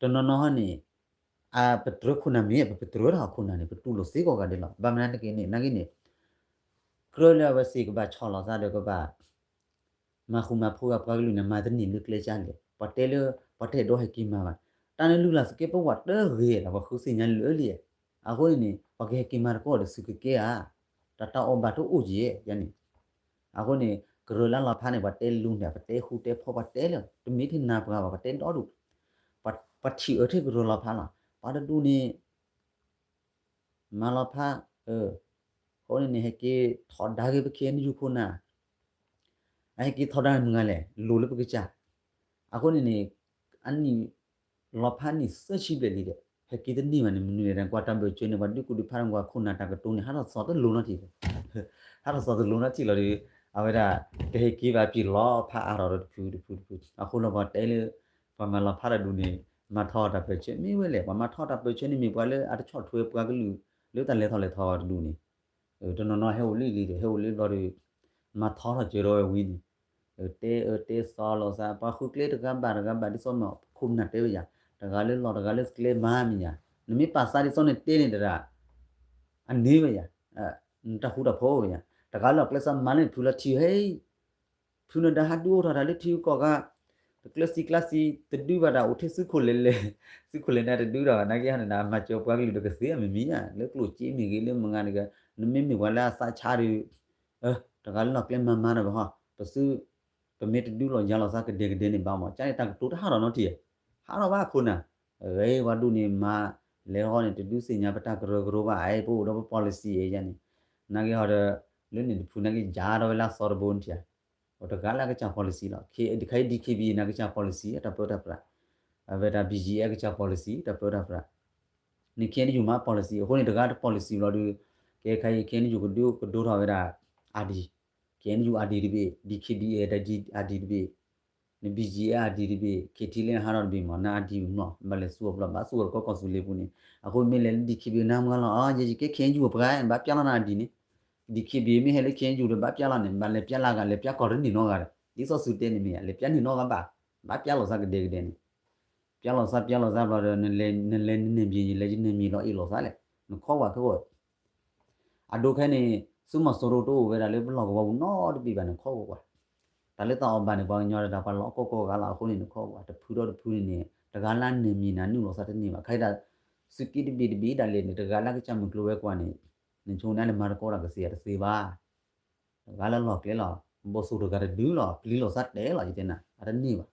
တနီၤနီၤဟီန့ၣ် အပတြၢၤခိၣ်နၢ်မ့ၢ် ပပတြၢၤတၢ်ခိၣ်နၢ်န့ၣ် ပတူၢ်လိာ်သ့ကိးဂၤဒဲးလီၤ. ဘၣ်မနုၤတက့ၢ်န့ၣ် နာ်က့န့ၣ် ကြၢးလၢအဝဲသ့ၣ်ကဘၣ်ဆီၣ်လီၤသးဒီးကဘၣ် မၤဃူမၤဖိးဂၤပှၤကလုာ်န့ၣ် မၤတန့ၢ်လၢကျဲကၢ်လဲၣ်. ပှၤတဲလၢ ပှၤတအဲၣ်ဒိးဟဲက့ၤမၤဘၣ်. တၢ်န့ၣ်လုၢ်လၢ်သကဲးပဝးတဂ့ၤဒီး ပှၤဃုသ့ၣ်ညါလၢလံ. အဃိန့ၣ်န့ၣ် ပှၤကဟဲက့ၤမၤတကိးဒီးသုးကကဲဧါ. တၢ်တၢ်အီၣ်ဘၣ်တအိၣ်က့ၤယါန့ၣ် အဃိန့ၣ် ကရၢလၢလီၤဖးန့ၣ် ပှၤတဲလူၤန့ၣ် ပတဲဃူတဲဖိး ပှၤတဲလၢ တမ့ၢ်ထဲနၤပှၤဘၣ် ပှၤတဲဒီဒူၣ် ပှၤထံၣ်အၢထဲကရၢလီၤဖးလီၤ. ပှၤတဒူၣ်န့ၣ် မၤလီၤဖး, အဃိန့ၣ်န့ၣ် ဟဲက့ၤထီဒါက့ၤပ ခ့ၣ်အဲၣ်ယူၣ် ခိၣ်နၢ်, အဟဲက့ၤထီဒါမုၢ်ဂၤလဲၣ် လိၤလၢပကစၢ်, အဃိန့ၣ်န့ၣ် အနံၣ် လီၤဖးနံၣ်သၢဆံဘျဲၣ်လံဒီး ဟဲက့ၤတန့ၢ်ဘၣ်န့ၣ် မနုၤလဲၣ် ကွၢ်တၢ်ဘၢၣ်စၢၤန့ၣ် ပှၤဒုးကူၣ်ဒုးဖးဒီး ပှၤခိၣ်နၢ်တၢ်ကတိၤန့ၣ် ဟးထီၣ်သီတလိၤနီတထံၣ်, ဟးထီၣ်သီတလိၤနီတထံၣ်လီၤဒီး အဝဲဒၣ် တဟဲက့ၤဘၣ်ပှၤလီၤဖးအါထီၣ်ဒီးတဖုတဖုတဖု အဃိလီၤပှၤတဲလၢ ပှၤမၤလီၤဖးတၢ်ဒူၣ်န့ၣ် မၤထီၣ်တၢ်ပၢၢ်ဆၢ မ့ၢ်ဝဲလဲၣ် ပှၤမၤထီၣ်တၢ်ပၢၢ်ဆၢန့ၣ် မ့ၢ်ပှၤလၢအတဆီၣ်ထွဲပှၤကလုာ် လၢတၢ်လဲၤထီၣ်လဲၤထီတဒူၣ်န့ၣ် တနီၤနီၤဟဲအိၣ်လံလံဒီး ဟဲအိၣ်လံဘျီဒီး မၤထီၣ်ထီၣ်စၢၤဒီးဝဲဝံၤန့ၣ် တဲအၢတဲသီလိာ်သး ပှၤဃုကျဲတဂၤဘၣ်တဂၤဘၣ် ဒ်သိးမ့ၢ်ခိၣ်နၢ်တဲဝဲယၤ တဂၤလၢလီၢ်တဂၤလၢကျဲမၤမ့ၢ်ယၤ နမ့ၢ်ပာ်သးဒ်သိးန့ၣ်တဲန့ၣ်တဒၣ် အန့ၢ်ဝဲယၤ နတၢ်ဃူတၢ်ဖိးဝဲယၤ တဂၤလၢလီၢ်ကျဲစးမၤလၢနဖုလီၤ ထံၣ်ဟဲ ဖုနဒါဟးဒုးအိၣ်ထီၣ်တၢ်လၢထံဂုၤကီၢ်ဂၤ တကျဲးစံးကျါစံး တဒုဘၣ်တၢ်အိၣ်ထဲသုးခိၣ်လဲၤလဲၤ သုးခိၣ်လဲၤန့ၣ်တဒုဒီး နာ်က့ဟီန့ၣ် မၤစၢၤပှၤကလုာ်ဒီးကသ့အမ့ၢ်မ့ၢ်ဧါ လၢကျိၣ်စ့မ့ၢ်ဂ့ၤ လၢမုၢ်ဂၤတဂၤ နမ့မ့ၢ်ပှၤလၢအသးဆါဒီး တဂၤလၢလီၢ်ကျဲမၤမၤဒီးဟီ ပသု ပမ့ၢ်တဒုလီၤယၤလီၤသးကဒဲကဒဲန့ၣ်ဘၣ်မး ကန့ၣ်တၢ်ကတိၤတဟးထီၣ်နီတထံၣ် ဟးထီၣ်ဘၣ်ခိၣ်နၢ် အဂ့ၤ ပှၤဒူၣ်န့ၣ်မၤ လဲၤဟီန့ၣ် တဒုသ့ၣ်ညါပတၢ်ကရၢကရိဘၣ် အအံၤပအိၣ်ဒီးပ policy အံၤယၤန့ၣ် နာ်က့ဟီဒီး လၢန့ၣ်တဖုနာ်က့ ယၤဒီးဝဲလၢအသီတဘိန့ၣ်ထံၣ်ဧါ တဂၤလၢအကစၢ် policy လီၤ တခါအံၤ D K B A န့ၣ် အကစၢ် policy တၢ်ပၢတၢ်ပြး အဝဲဒၣ် B G F အကစၢ် policy တၢ်ပၢတၢ်ပြး န့ၣ် K N U မၤ policy အဃိန့ၣ် တဂၤတ policy လီၤဒီး ကဲခါအံၤ K N U ကဒိကဒိထီၣ်ဝဲဒၣ် R D K N U R D တဘ့ၣ် D K B A တ R D တဘ့ၣ် န B G F R D တဘ့ၣ် K T L A ဟးထီၣ်တဘ့ၣ်မး န R D မး ဘၣ်လဲၤသူအီၤဘျီ ဘၣ်သူအီၤတကီၢ်ကီၢ်သူလ့ၤပူၤန့ၣ် အဃိမ့ၢ်လဲၤလၢ D K B A နၤမုၢ်လီၤ အီ ယဲယကဲ K N U အပှၤ ဘၣ်ပျၢ်လီၤန R D န့ၣ် D K B A မ့ၢ်ဟဲလၢ K N U ဒီးဘၣ်ပျၢ်လီၤန့ၣ် ဘၣ်လဲၤပျၢ်လီၤဂၤ လဲၤပျၢ်ကီၢ်တန့ၢ်နီတဂၤဒီး ဒ်သိးသုတဲန့ၣ်မ့ၢ်ဧါ လဲၤပျၢ်န့ၢ်နီတဂၤဘၣ် ဘၣ်ပျၢ်လိာ်သးကဒဲကဒဲန့ၣ် ပျၢ်လိာ်သးပျၢ်လိာ်သးဘျီဒီး နလဲၤနမဲာ်ယလဲၤယမဲာ်လီၤအ့ၣ်လိာ်သးလဲၣ် နခီဝဲခဲဂီၢ် အဒိခဲန့ၣ် သုးမီၤစိရိၤတအိၣ်ဝဲဒၣ်လၢပလီၢ်ကဝီၤပူၤနီတဘ့ၣ်ဘၣ်န့ၣ် ခီကွၢ်ကွၢ်, တၢ်လၢတၢ်အီၣ်ဘၣ်န့ၣ် ပှၤကညီဒၣ်ပှၤလီၢ်ကီၢ်ကီၢ်ဂၤလီၤ အဃိန့ၣ် နခီကွၢ် တဖုဒီးတဖုန့ၣ်န့ၣ် တဂၤလၢအနၢၤမံၤနၤနုာ်လီၤသးတန့ၢ်ဘၣ် ခဲအံၤဒၣ် သုးက့တဘ့ၣ်တဘ့ၣ်ဒၣ်လဲာ်န့ၣ် တဂၤလၢကစၢ်မုၢ်ကျိၤဝဲၤကွာ်န့ၣ် နဆိန့ၣ်လၢမၤတကီတၢ်ကသ့အတသ့ဘၣ် တဂၤလၢလီၢ်ကျဲလီၤ ဘိၣ်သိၣ်တဂၤတဒုလီၤ ပျံၤလိာ်သးတဲလီၤ ယတဲနၤ အတန့ၢ်ဘၣ်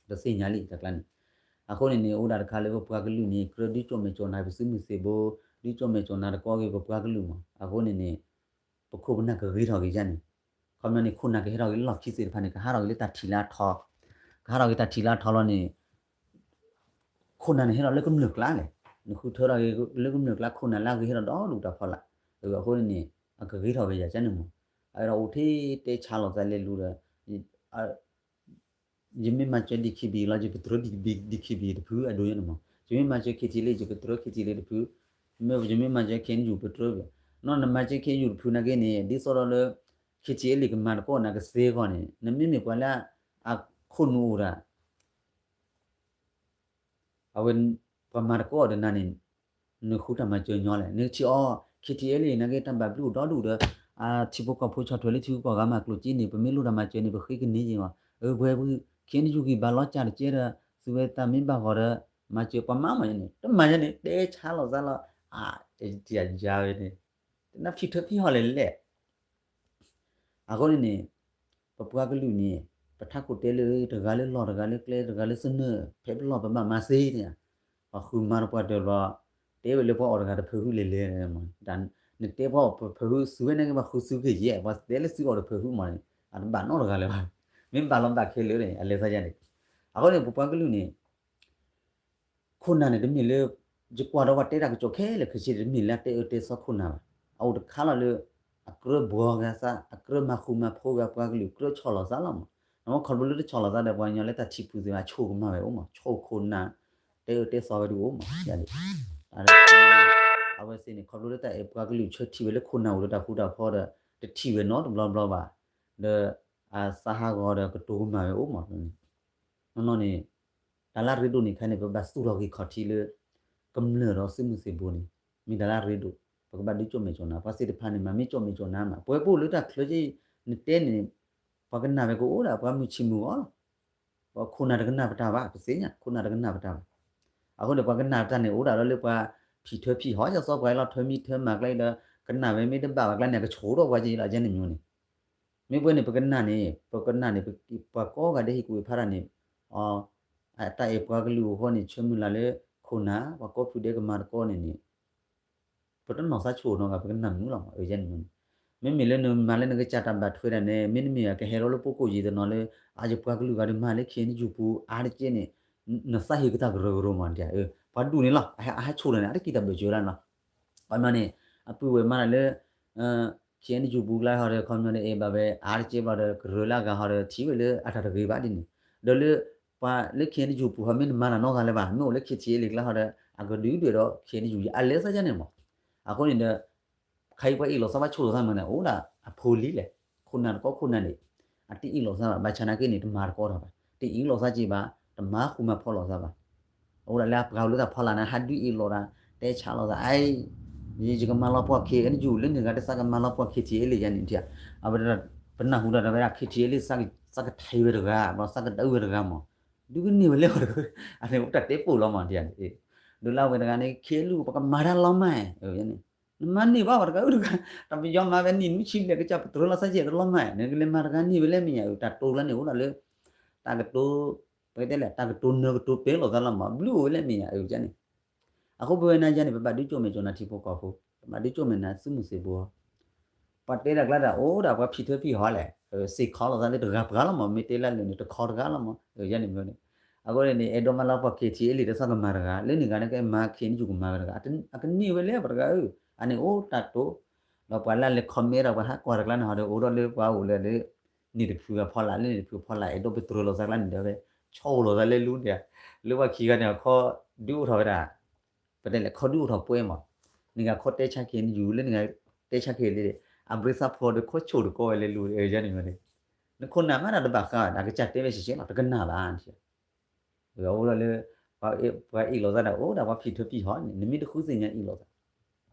တသ့ၣ်ညါလံတကျါန့ၣ် အဃိန့ၣ်န့ၣ် အိၣ်ဒၣ်တခါလၢပပှၤကလုာ်န့ၣ် ကြၢးဒုးကၠိၣ်မဲာ်ကၠိၣ်နၤ ပသုးမုၢ်သံၣ်ဘိ ဒုးကၠိၣ်မဲာ်ကၠိၣ်နၤတကီက့ၤပပှၤကလုာ်မး အဃိန့ၣ်န့ၣ် ပခိၣ်ပနၢ်ကဂ့ၤထီၣ်က့ၤယါန့ၣ် ခီပညီန့ၣ် ခိၣ်နၢ်ကဟဲထီၣ်က့ၤလၢလီၢ်ခံသ့ၣ်တဖၣ်န့ၣ် ကဟးထီၣ်က့ၤလၢတၢ်ထံၣ်လၢအထီ ကဟးထီၣ်က့ၤတၢ်ထံၣ်လၢအထီလီၤန့ၣ် ခိၣ်နၢ်န့ၣ်ဟဲထီၣ်လၢကမျၢၢ်ကျါလဲၣ် နဃုထၢထီၣ်က့ၤလၢကမျၢၢ်ကျါ ခိၣ်နၢ်လၢအဂ့ၤဟဲထီၣ်ဒီဒူၣ်တၢ်ဖီလာ် အဃိန့ၣ်န့ၣ် အကဂ့ၤထီၣ်က့ၤယၤကန့ၣ်မး အဝဲဒၣ်အိၣ်ထဲတဲဆါလိာ်သးလဲၤလူၤဒီး ယမ့ၢ်မၤစၢၤ D K B A လီၤ ယကတြၢ D K B A တဖုအဒိယဲန့ၣ်မး ယမ့ၢ်မၤစၢၤ K T L A ယကတြၢ K T L A တဖု မ့ၢ်ယမ့ၢ်မၤစၢၤ K N U ပတြၢ နီၢ်နမၤစၢၤ K N U တဖုနာ်က့န့ၣ် ဒ်သိးဒီးလၢ K T L A ကမၤတကီၢ်နၤကသ့အဂီၢ်န့ၣ် နမ့မ့ၢ်ပှၤလၢ အခိၣ်နူာ်အိၣ်ဒၣ် အဝဲ ပှၤမၤတကီအီၤဒီးနၤန့ၣ် နဃုတၢ်မၤစၢၤညီလဲၣ် နကထံၣ်အီၤ K T L A နာ်က့တၢ်ဘၣ်ဘျုးအိၣ်ဒီဒူၣ်ဒီး အထံဖိကီၢ်ဖိဆီၣ်ထွဲလၢထံဂုၤကီၢ်ဂၤမၤကျိၣ်စ့န့ၣ် ပမ့ၢ်လိၣ်တၢ်မၤစၢၤန့ၣ် ပဃ့ကန့ၢ်က့ၤအီၤ အဝဲ K N U က့ၤဘၣ်လီၤစၢ်တကဲဒီး သုဝဲသးမ့ၢ်ဘၣ်ဂီၤဒီး မၤစၢၤပှၤမၤမၤယါန့ၣ် တမၤယါန့ၣ် တဲဆါလိာ်သးလီၤ အ တယၤယၤဝဲန့ၣ် တနၢ်ဖံးထၢဖံးဟီလဲၣ်လဲၣ် အဃိန့ၣ်န့ၣ် ပပှၤကလုာ်န့ၣ် ပထးခိၣ်တဲလၢ တဂၤလၢလီၢ် တဂၤလၢကျဲ တဂၤလၢသနၢၣ် ဖဲပလီၢ်ပဘၣ်မၤသ့န့ၣ် ပှၤဃုမၤတပှၢ်တၢၢ်ဘျီ တဲဝဲလၢပှၤအီၣ်တဂၤတဖၢၣ်ဟုလဲၤလဲၤ နတဲပှၤအီၣ်တဖၢၣ်ဟု သုဝဲန့ၣ်က့ၤ ပှၤဃုသုက့ၤယဲၢ် ပှၤတဲလၢသုအီၣ်တဖၢၣ်ဟုမးန့ၣ် အတဘၣ်နီတဂၤလၢၤဘၣ် မ့ၢ်ဘၣ်လီၤဘၣ်ခဲလၢာ်န့ၣ် အလဲၤသးယါန့ၣ် အဃိန့ၣ် ပပှၤကလုာ်န့ၣ် ခိၣ်နၢ်န့ၣ်တမ့ၢ်လၢ ယကွၢ်ဒီးပှၤတဲတၢ်ကစီၣ်ခဲလၢာ်ခဲဆ့ တမ့ၢ်လၢအတဲအၢတဲသီခိၣ်နၢ်ဘၣ်. အအိၣ်တခါလီၤလၢ အကြၢးဘှီဂၤသး အကြၢးမၤဃူမၤဖိးဂၤပှၤကလုာ် ကြၢးဆီၣ်လီၤသးလီၤမး. နမ့ၢ်ခီဖျိလၢတဆီၣ်လီၤသးဒီး ပှၤကညီလၢတၢ်ထံၣ်ဖုးသ့ၣ်မး အဆိကမၣ်ဝဲအိၣ်မး ဆိၣ်ခိၣ်နၢ် တဲအၢတဲသီဝဲဒၣ်အိၣ်မး အဝဲသ့ၣ်န့ၣ် ခီဖျိလၢတၢ်အဲၣ်ပှၤကလုာ်ဆၢထံၣ်ဝဲလၢခိၣ်နၢ်အိၣ်ဒီးတၢ်ဃူတၢ်ဖိးဒီး တထံၣ်ဝဲနီတဘျီဘျီဘၣ် ဒီး အသးဟးဂီၤဒီးကတိၤကမၣ်ဝဲအိၣ်မးန့ၣ် နီၢ်နီၢ်န့ၣ် တၢ်လၢအရ့ဒိၣ်န့ၣ်ခဲန့ၣ် ပဘၣ်သူၣ်ထီၣ်က့ၤခီၣ်ထံးလၢ ကမျၢၢ်ဒီးသုးမုၢ်သံၣ်ဘိန့ၣ် မ့ၢ်တၢ်လၢအရ့ဒိၣ် ပကဘၣ်ဒုးကၠိၣ်မဲာ်ကၠိၣ်နၤ ပှၤသ့ၣ်တဖၣ်န့ၣ် မၤမ့ၢ်ကၠိၣ်မဲာ်ကၠိၣ်နၤမး ပဝဲပအိၣ်လၢတၢ်ချၢက့ နတဲန့ၣ် ပှၤကနၣ်ဝဲကအိၣ်ဒၣ် ပှၤမုၢ်ဆံးမုၢ်ဂီၤလီၤ ပှၤခိၣ်နၢ်တကနၣ်ပတၢ်ဘၣ် ပသ့ၣ်ညါ ခိၣ်နၢ်တကနၣ်ပတၢ်ဘၣ်. အဃိန့ၣ် ပှၤကနၣ်ပတၢ်န့ၣ် အိၣ်ဒၣ်လီၤလၢပှၤဖံးထၢဖံးဟီ ယသီပှၤလီၤထၢမံထၢမၤကျဲဒီး ကနၣ်ဝဲမ့ၢ်တဘၣ်ဘၣ်ကျဲန့ၣ် အကဆိးထီၣ်ပှၤက့လီၤ ကဲန့ၣ်မ့ၢ်န့ၣ် မ့ၢ်ပဝဲန့ၣ် ပကနၣ်န့ၣ် ပကနၣ်န့ၣ် ပှၤကိးဂၤဒဲးဟ့ၣ်ကူၣ်ဟ့ၣ်ဖးတၢ်န့ၣ် အတၢ်အဲၣ်ပှၤကလုာ်အဃိန့ၣ် ဆၢမုၢ်လၢ်လၢခိၣ်နၢ် ပှၤကိးဖုဒဲးကမၤတကီန့ၣ်န့ၣ် ပတနီၢ်သးဆိၣ်နီတဂၤ ပကနၣ်မနုၤလီၤမး အန့ၣ်မ့ၢ်န့ၣ်. မ့မ့ၢ်လၢနမၤလၢနကစၢ်တၢ်ဘၣ်ထွဲဒၣ်န့ၣ် မ့တမ့ၢ်ကဟဲထီၣ်လၢပှိကိၣ်ယံၤတနီၤလၢ အယပှၤကလုာ်ဂၤဒီးမၤလၢ ခ့ၣ်အဲၣ်ယူၣ်ပူၤအါတက့ၢ်န့ၣ် နသးဟ့ၣ်ကတၢၢ်ကရၢကရိမး ပှၤဒူၣ်န့ၣ်လီၤ အဟဲဆိၣ်ဒီးန့ၣ် အတကံၢ်တၢ်ဘၢၣ်စၢၤလၢန့ၣ်လီၤ. ခီပညီန့ၣ် အပုၢ်ဝဲၢ်မၤတၢ်လၢ ခ့ၣ်အဲၣ်ယူၣ်ပူၤကျါဟီဒီး ခီပညီန့ၣ် အဲၣ်ဘၣ်ဝဲအါတက့ၢ်ဘၣ်ဒီး ကရၢလၢအဂၤဟီဒီး ထံၣ်ဝဲလၢအတၢ်တဂ့ၤဘၣ်ဒ်န့ၣ် ဒီးလၢ ပှၤလၢ ခ့ၣ်အဲၣ်ယူၣ်ပူၤဟီ မ့ၢ်တမၤတၢ်နီတဂၤလၢၤဘၣ် မ့ၢ်အိၣ်လၢ ခ့ၣ်ထံၣ်အဲၣ်လ့ၣ်ကျါဟီဒီး အကဒုးဒွဲၣ်ဒီး ခ့ၣ်အဲၣ်ယူၣ်ပူၤ အလဲၤသးယါန့ၣ်မး. အဃိန့ၣ်ဒီး ခဲအံၤပှၤအ့ၣ်လိာ်သးဘၣ်ဆိၣ်လိာ်သးမးန့ၣ် အိၣ်ဒၣ်အဖိလံလဲၣ်, ခိၣ်နၢ်တကီၢ်ခိၣ်နၢ်န့ၣ် အတအ့ၣ်လိာ်သးဘၣ်, ဘၣ်ဆၣ်နာ်က့န့ၣ် တမၤတကီတၢ်ဘၣ်, တအ့ၣ်လိာ်သးက့ဘၣ်, တမၤဃူမၤဖိးလိာ်သးဘၣ်. အအိၣ်ဒၣ်လၢအပှၤလၢတၢ်ဖီလာ်န့ၣ် ဟးဒုးအ့ၣ်လိာ်တၢ်, တဲဆါလိာ်သး, အံၤ ယကမၤလီၤပှီၢ်ခ့ၣ်အဲၣ်ယူၣ် လၢန့ၣ်ဂၤတသးကမၤလီၤပှီၢ် ခ့ၣ်ထံၣ်အဲၣ်လ့ၣ်ယါန့ၣ်, ပနၢ်ဟူဒီးတဝဲဒၣ် ခ့ၣ်ထံၣ်အဲၣ်လ့ၣ် သးကထံၣ်ဝဲတဂၤ, ဘျီသးကဒုးဝဲတဂၤမး, ဒုးကန့ၢ်ဝဲလဲၣ်ဝဲတဂၤ, အန့ၣ်အိၣ်တၢ်တဲပိာ်လီၤမးဒ်န့ၣ်, ဒုးလၢအဝဲတဂၤန့ၣ် ခ့ၣ်အဲၣ်ယူၣ် ပကမၤတၢ်လီၤမး, နမၤန့ၢ်ဘၣ်ဝဲတဂၤဧၢတဂၤ, တၢ်ပယီၤမၤဝဲနံၣ်နွံဆံဘျဲၣ်ကစၢ် ပတြၢၤလီၤသးကဲတလီၤမး, နကလဲၤမၤတဂၤန့ၢ်ဝဲလဲၣ်မ့ၢ်ယါ, တၢ်တိၤလၢန့ၣ်အိၣ်ဒၣ်လၢ တၢ်ကတိၤ, ပတဲလဲၣ် တၢ်ကတိၤနၢၤကတိၤပဲလိာ်သးလီၤမး, ဘျုးအိၣ်ဝဲလဲၣ်မ့ၢ်ယါ, အန့ၣ် အဃိပဝဲနၤယါန့ၣ် ပဘၣ်ဒုးကၠိၣ်မဲာ်ကၠိၣ်နါထံဖိကီၢ်ဖိ, ပဘၣ်ဒုးကၠိၣ်မဲာ်နၤသုးမုၢ်သံၣ်ဘိ ပှၤတဲတၢ်ကျါတၢ်အိၣ်ဒၣ် ပှၤဖံးထၢဖံးဟီလဲၣ်, စ့ၢ်ခီလိာ်သးလၢတဂၤပှၤလီၤမး, မ့ၢ်တဲလၢလၢာ်န့ၣ် တခီတဂၤလီၤမး, ယါန့ၣ်မ့ၢ်န့ၣ်, အဃိန့ၣ် အဲၣ်ဒိးမၤလီၤပှီၢ် ခ့ၣ်ထံၣ်အဲၣ်လ့ၣ် တသးကမၤတဂၤ, လၢန့ၣ်ဂၤန့ၣ်ကမၤ ခ့ၣ်အဲၣ်ယူၣ် ကမၤဝဲတဂၤ, အကန့ၢ်ဝဲလဲၣ်ပှၤတဂၤဧၢ, အန့ၣ်အိၣ်တၢ်တိၤ, ဒီးပှၤလၢလဲၤ comment ဒီးပှၤဟးကွၢ်တၢ်ကျါန့ၣ်ဟီဒီး အိၣ်ဒီးလၢပှၤအိၣ်လၢလၢ န့ၣ်တဖုအဖီလာ် လၢန့ၣ်တဖုအဖီလာ် အဲၣ်ဒိးပတြၢၤလိာ်သးကျါန့ၣ်ဒီးဝဲ ဆိၣ်လိာ်သးလၢလူန့ၣ်, လၢပှၤခံဂၤန့ၣ် အခီဒုးအိၣ်ထီၣ်ဝဲဒၣ်, ပတဲလဲၣ် ခီဒုးအိၣ်ထီၣ်ပှဲၤမး, န့ၣ်ဂၤခီတဲဆါ ခ့ၣ်အဲၣ်ယူၣ် လၢန့ၣ်ဂၤတဲဆါ ခ့ၣ်အဲၣ်လ့ၣ်, အဘျုးသးဖီဒီး ခီဆိၣ်တကီဝဲလၢလူ ယါန့ၣ်မ့ၢ်န့ၣ်, နခိၣ်နၢ်မးတၢ်တဘၣ်ဃးဘၣ် အကစၢ်တဲဝဲရှဲရှဲလီၤ တကနၣ်ဘၣ်, အိၣ်ဒီးလၢ ပှၤအ့ၣ်လိာ်သးဒီး အိၣ်ဒၣ်ပှၤဖံးထၢဖံးဟီန့ၣ် နမ့ၢ်တဃုသ့ၣ်ညါအ့ၣ်လိာ်သး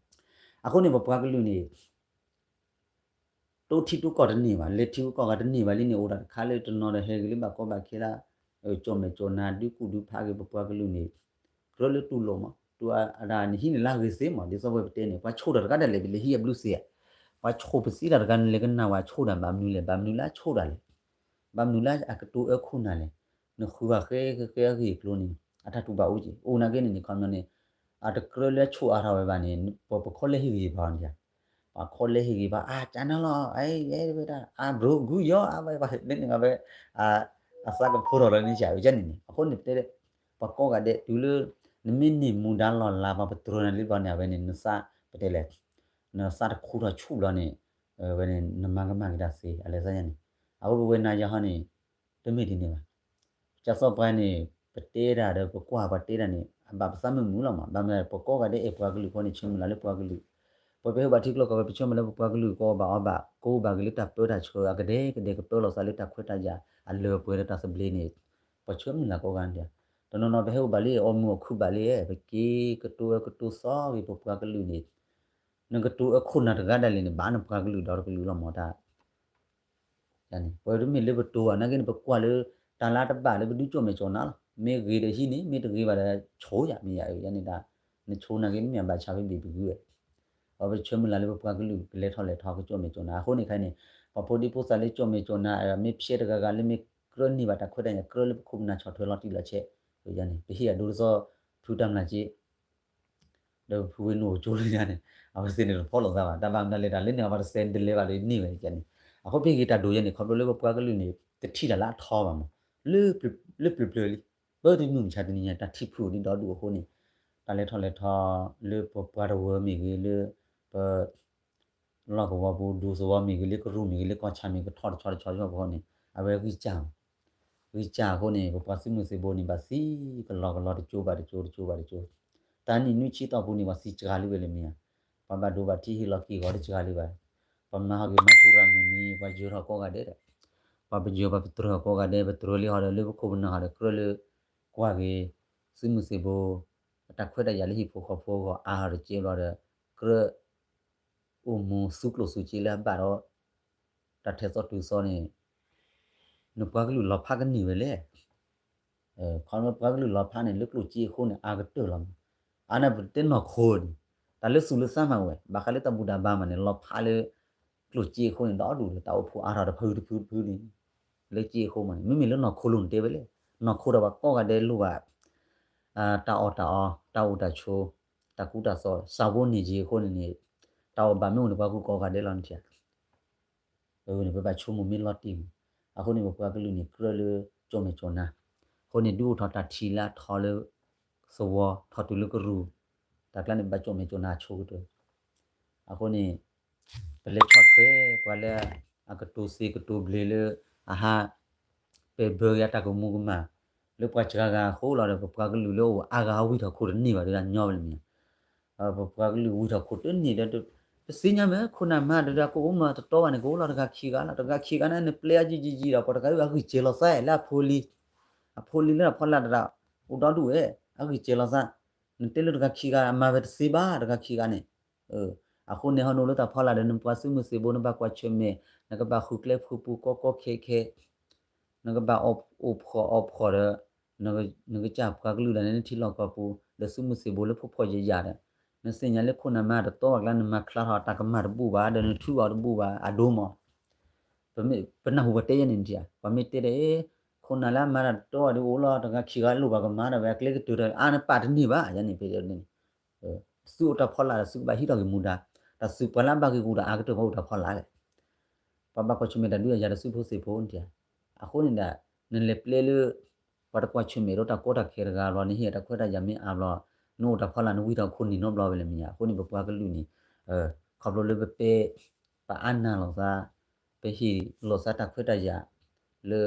အဃိန့ၣ် ပပှၤကလုာ်န့ၣ် တိထံတိကီၢ်တန့ၢ်ဘၣ်, လဲၤထံဂုၤကီၢ်ဂၤတန့ၢ်ဘၣ်လံန့ၣ် အိၣ်ဒၣ်တခါလၢတနီၤဒီးဟဲဂ့ၤလၢဘၣ်ကီဘၣ်ခဲလၢ ကၠီၣ်မဲာ်ကၠီၣ်နါ ဒုးကူၣ်ဒုးဖးက့ၤ ပပှၤကလုာ်န့ၣ် ကြၢးလၢတူၢ်လိာ်မး, တူၢ်အဒၣ်နဟံးန့ၢ်လၢအဂ့ၤသ့မး, ဒ်သိးဝဲပတဲန့ၣ် ပှၤဆိၣ်တၢ်တဂၤဒၣ်လဲာ် ပလဲၤဟံးအဘျုးစ့, ပှၤဆိၣ်ပသံတၢ်တဂၤန့ၣ် လဲၤကနၣ်ဝဲဆိၣ်တၢ် ဘၣ်မနုၤလဲၣ်, ဘၣ်မနုၤလၢအဆိၣ်တၢ်လဲၣ်, ဘၣ်မနုၤလၢအကတိၤအၢခိၣ်နၢ်လဲၣ်, နဃုဂၤဃဲဃဲအဂ့ၢ်အကျိၤန့ၣ် အတၢ်တူၢ်ဘၣ်အိၣ်က့ၤ, အိၣ်နာ်က့န့ၣ်န့ၣ် ခီပညီန့ၣ် အတကြၢးလၢအဆိၣ်အါထီၣ်ဝဲဘၣ်န့ၣ် ပ ပခီလဲဟ့ၣ်ဂ့ၤဘၣ်န့ၣ်, ပှၤခီလဲဟ့ၣ်ဂ့ၤဘၣ် အကၢ်နၤလီၤ, အဝဲဒၣ် အဘျုးဂုၢ်ယီၤ အဝဲဘၣ် လၢန့ၣ်ဂၤဝဲ အသးကဖိထီၣ်လီၤန့ၣ် ယါန့ၣ်န့ၣ် အဃိန့ၣ်တဲ ပှၤကိးဂၤဒဲး တုၤလၢ နမ့ၢ်န့ၢ်မူဒါလီၢ်လၤ ပှၤပတြၢၤနၤလံဘျီန့ၣ် အဝဲန့ၣ် နသး ပတဲလဲၣ် နသးတခူထီၣ်ဆူၣ်ဘျီန့ၣ် ဝဲန့ၣ် နမၤကမၣ်က့ၤတၢ်သ့ အလဲၤသးယါန့ၣ်, အဃိပဝဲနၤယါဟီန့ၣ် တမ့ၢ်ဒ်န့ၣ်ဘၣ်. ကၢ်သီပှၤန့ၣ် ပတဲတၢ်ဒီးပကွၢ်ပှၤတဲတၢ်န့ၣ် အဘၣ်ပသးမုာ်မုာ်လီၤမး, ဘၣ်မနုၤလဲၣ် ပကိးဂၤဒဲးအဲၣ်ပှၤကလုာ်အဃိန့ၣ် ဆၢမုၢ်လၢ်လၢပှၤကလုာ်, ပှၤပဟဲဘၣ်ထံကျိကီၢ်ဝဲ ပဆၢမုၢ်လၢပပှၤကလုာ်ကိးဘၣ်အီၤဘၣ် ကိးဘၣ်ဂ့ၤလၢတၢ်ပၢတၢ်ဆှၢ အကဒဲကဒဲကပၢလီၤသးလၢတၢ်ခွဲးတၢ်ယာ် အလၢအပှဲၤဒီးတၢ်သဘျ့န့ၣ် ပှၤဆၢမုၢ်လၢ်ကိးဂၤဒဲး, တနီၤနီၤပဟဲအိၣ်ဘၣ်လံ အီၣ်မူးအီၣ်ခုဘၣ်လံ ပက့ၤကတိၤအၢကတိၤသီဂ့ၤပပှၤကလုာ်န့ၣ် နကတိၤအခိၣ်နၢ်တဂၤဒၣ်လဲာ်န့ၣ် ဘၣ်နပှၤကလုာ်ဒီတကလုာ်လီၤမးတၢ် ပတမ့ၢ်လၢပတိၤဘၣ် နာ်က့န့ၣ် ပကွၢ်လၢ တၢ်လၢတဘၣ်လၢပဒုးကၠိၣ်မဲာ်ကၠိၣ်နါလီၤ. မ့ၢ်ဂ့ၤဒီးဟံးန့ၢ် မ့ၢ်တဂ့ၤဘၣ်ဒီးဆိၣ်ယၤ မ့ၢ်ယၤ ယၤန့ၣ်ဒၣ် နဆိၣ်နာ်က့န့ၣ်မ့ၢ်အဘၣ်ဆၣ်ဖဲဘ့ၣ်ပဂုၢ်ဝဲ အဝဲပဆၢမုၢ်လၢ်လၢပပှၤကလုာ်ကလဲၤထီၣ်လဲၤထီကၠိၣ်မဲာ်ကၠိၣ်နါ အဃိန့ၣ်ခဲအံၤန့ၣ် ပှၤဖိဒံဖိသၣ်လၢကၠိၣ်မဲာ်ကၠိၣ်နါ မ့ၢ်ဖျဲးတဂၤဂၤလၢမ့ၢ်ကြၢးန့ၢ်ဘၣ်တၢ်ခွဲးတၢ်ယာ် ကြၢးလၢပခိၣ်ပနၢ်ဆီၣ်ထွဲလီၤတံၢ်လီၤဆဲး ယၤန့ၣ် ပဟ့ၣ်အဒိဒ်သိး ဖုတၢ်မျၢ်က့ ဒီးဖုဝဲနအိၣ်ကၠိလၢညါန့ၣ် အဝဲသ့ၣ်န့ၣ်တဖီၣ်လိာ်သးဘၣ် တၢ်ဘၣ်မနုၤလဲၣ်တၢ်လၢန့ၣ် အဝဲတစဲးတလဲၤဘၣ်လၢန့ၢ်ဝဲန့ၣ်န့ၣ် အဃိဖဲဂ့ၤတၢ်ဒိၣ်ယဲန့ၣ် ခီဖျိလၢပပှၤကလုာ်န့ၣ် တထံၣ်တၢ်လၢအထီဘၣ်မး လၢပျၢၤပျၢၤလံ ပတမုၢ်မဆါတနံၤညါ တၢ်ထံၣ်ဖုအိၣ်ဒံးဒီဒူၣ်အဃိန့ၣ် တၢ်လဲၤထီၣ်လဲၤထီ လၢပပှၤတဝၢမ့ၢ်ဂ့ၤလၢ ပ လီၢ်ကဝီၤပူၤ ဒူသဝီမ့ၢ်ဂ့ၤ လၢကရူၢ်မ့ၢ်ဂ့ၤ လၢကီၢ်ဆၣ်မ့ၢ်ဂ့ၤ ကထီၣ်တဆီတဆီတဆီအဃိန့ၣ် အဝဲဂံၢ်စၢ်မး ဂံၢ်စၢ်အဃိန့ၣ် ပပှၤသုးမုၢ်သံၣ်ဘိန့ၣ် ဘၣ်သံကလီကလီတကၠိဘၣ်တကၠိ တကၠိဘၣ်တကၠိ တၢ်နံၣ်နွံဆံတီၢ်ပူၤန့ၣ် ပှၤသံစှၤလံဝဲလၢမ့ၢ်ဧါ ပှၤဘၣ်ဒိဘၣ်ထံးဟ့ၣ်လီၤက့ၤဂီၤတစှၤလံဘၣ် ပှၤမၤဟီၣ်က့ၤမၤထူရၤမုၢ်နံၤ ပှၤယၢၤထီၣ်ကိးဂၤဒဲးဒီး ပှၤပယၢၤပှၤပတြၢၤကိးဂၤဒဲး ပတြၢၤလံဟီဒီး လၢပခိၣ်ပနၢ်ဟီဒီး ကြၢးလၢ ကွၢ်က့ၤ သုးမုၢ်သံၣ်ဘိ အတၢ်ခွဲးတၢ်ယာ်လၢဟံၣ်ဖိဃီဖိအဂီၢ် အါဟီဒီးကဲဘျီဒီး ကြၢး အိၣ်မူသူကျိၣ်သူစ့လၢအဘၣ်ဒီး တၢ်ထဲသိးတုၤသိးန့ၣ် နပှၤကလုာ်လီၤဖးကန့ၢ်ဝဲလဲၣ်. ခီဖျိပှၤကလုာ်လီၤဖးန့ၣ် လၢကျိၣ်စ့အဃိန့ၣ် အါကတၢၢ်လီၤမး. အါန့ၣ်ပတဲနီၢ်ခိန့ၣ် တၢ်လၢသူၣ်လၢသးမးဝဲ ဘၣ်ဃးလၢတၢ်ဘူၣ်တၢ်ဘါမးန့ၣ် လီၤဖးလၢ ကျိၣ်စ့အဃိန့ၣ် ဒီဒူၣ်ဒီး တၢ်အိၣ်ဖှိၣ်အါထီၣ်တဖုတဖုတဖုန့ၣ် လၢစ့အဃိမးန့ၣ် မ့မ့ၢ်လၢနီၢ်ခိလိၤန့ၣ်တဲဝဲလဲၣ်. နီၢ်ခိဒီးပှၤကိးဂၤဒဲးလိၣ်ဘၣ် တၢ်အီၣ်တၢ်အီ တၢ်အိၣ်တၢ်ဆိး တၢ်ကူတၢ်သိး စၢ်ဖိန့ၣ်က့ၤအဃိန့ၣ်န့ၣ် တၢ်အီၣ်ဘၣ်မ့ၢ်အိၣ်န့ၣ် ပှၤကူကိးဂၤဒဲးလီၤန့ၣ်ထံၣ်ဧါ. အန့ၣ် ပဘၣ်ဆိကမိၣ်မ့ၢ်လီၤတံၢ်မး. အဃိန့ၣ် ပပှၤကလုာ်န့ၣ် ကြၢးလၢကၠီၣ်မဲာ်ကၠီၣ်နါ, အဃိန့ၣ် ဒုးအိၣ်ထီၣ်တၢ်ထံၣ်လၢအထီၣ်လၢသဝီ ထီၣ်တုၤလၢကရူၢ်, တၢ်ကျါန့ၣ် ပဘၣ်ကၠီၣ်မဲာ်ကၠီၣ်နါအဆိကတၢၢ်. အဃိန့ၣ် ပလဲၤဆီၣ်ထွဲပှၤလၢ အကတိၤစ့ကတိၤဘျ့လၢ အဟး ပဲာ်ဘၢက့ၤအတၢ်ကမူၤကမၣ် လၢပှၤစှၤဂၤအဃိလီၤဒီး ပပှၤကလုာ်လၢအိၣ်အါဂၤ ဝံထီၣ်ခိၣ်တန့ၢ်ဘၣ်ဒီးညီဝဲလၢမ့ၢ်ဧါ. ပပှၤကလုာ်ဝံထီၣ်ခိၣ်တန့ၢ်ဒီး ပသ့ၣ်ညါမ့ၢ်ခိၣ်နၢ်မါဒီး ကအိၣ်မးတတီဘၣ်န့ၣ် ကအိၣ်လီၤတဂၤခံဂၤလီၤ, တဂၤခံဂၤန့ၣ် နပျဲအါယံာ်ယံာ်ယံာ်ဒီး ပှၤတဂၤအဂံၢ်စဲၤလီၤသးလၢအဖိလံၤ, အဖိလံၤလၢတၢ်ဖီလာ်တဒၣ် အိၣ်ဒီဒူၣ်ဝဲ, အဂံၢ်စဲၤလီၤသး, နတဲလၢတဂၤခံဂၤ အမၤဝဲတသ့ဘၣ် တဂၤခံဂၤန့ၣ် အဃိန့ၣ် ဟီၣ်နီၤလၢတၢ်ဖီလာ်ဒီး နပှၤသုးမုၢ်သံၣ်ဘိ နဘၣ်ကွၢ်ဆၢၣ်မဲာ်, နကဘၣ်ဃုကျဲဖုပူၤကီကီခဲခဲ, နကဘၣ်အိၣ်ဖှီၣ်အီၣ်ဖှီၣ်ဒီး နကစၢ်ပှၤကလုာ်ဒၣ်န့ၣ် နထံလီၢ်ကီၢ်ပူၤ ဒီးသုးမုၢ်သံၣ်ဘိလၢဖိဖှီၣ်ယာ်ယာ်ဒီး နသ့ၣ်ညါလၢခိၣ်နၢ်မါတတီအကျါ နမၤချါထီၣ်တၢ်ကမၣ်တဘူၣ်ဘၣ် ဒီးနထုးအီၤတဘူၣ်ဘၣ် အဒိမး ပနၢ်ဟူပှၤတဲယဲန့ၣ်ထံၣ်ဧါ. ပှၤမ့ၢ်တဲဒီး ခိၣ်နၢ်လၢအမါတတီဒီးအိၣ်လီၤ တဂၤခံဂၤလိၣ်ဘၣ်ကမၤဒီး ဝဲအကျဲကတၢၢ်ဒီး အါနပာ်တန့ၢ်ဘၣ်ယဲန့ၣ် ဖဲန့ၣ် သုအိၣ်တၢ်ဖီလာ်ဒီး သုကဘၣ်ဟံးထီၣ်က့ၤမူဒါ, တၢ်သုးပှၤလၢအဘၣ်ဂ့ၤကအိၣ်ဒီးအါကတၢၢ်ပှၤအိၣ်တၢ်ဖီလာ်လဲၣ်. ပှၤဘၣ်ကွၢ်ဆၢၣ်မဲာ်တၢ်ဒုးတၢ်ယၤဒီးသုးဖိသံၣ်ဖိန့ၣ်ထံၣ်ဧါ. အဃိန့ၣ်ဒီး နလဲၤပျဲလၢ ပှၤတကွၢ်ဆၢၣ်မဲာ်ဒီးတၢ်ကီတၢ်ခဲတဂၤဘျီ နဟ့ၣ်တၢ်ခွဲးတၢ်ယာ်မ့ၢ်အါဘျီ နအိၣ်တၢ်ဖီလာ် နဝံထီၣ်ခိၣ်န့ၢ်နီတဘျီဝဲလၢမ့ၢ်ဧါ. အဃိန့ၣ် ပပှၤကလုာ်န့ၣ် ခီဖျိလၢပပဲ ပအါနၢ်လိာ်သး ပဟ့ၣ်လိာ်သးတၢ်ခွဲးတၢ်ယာ်လၢ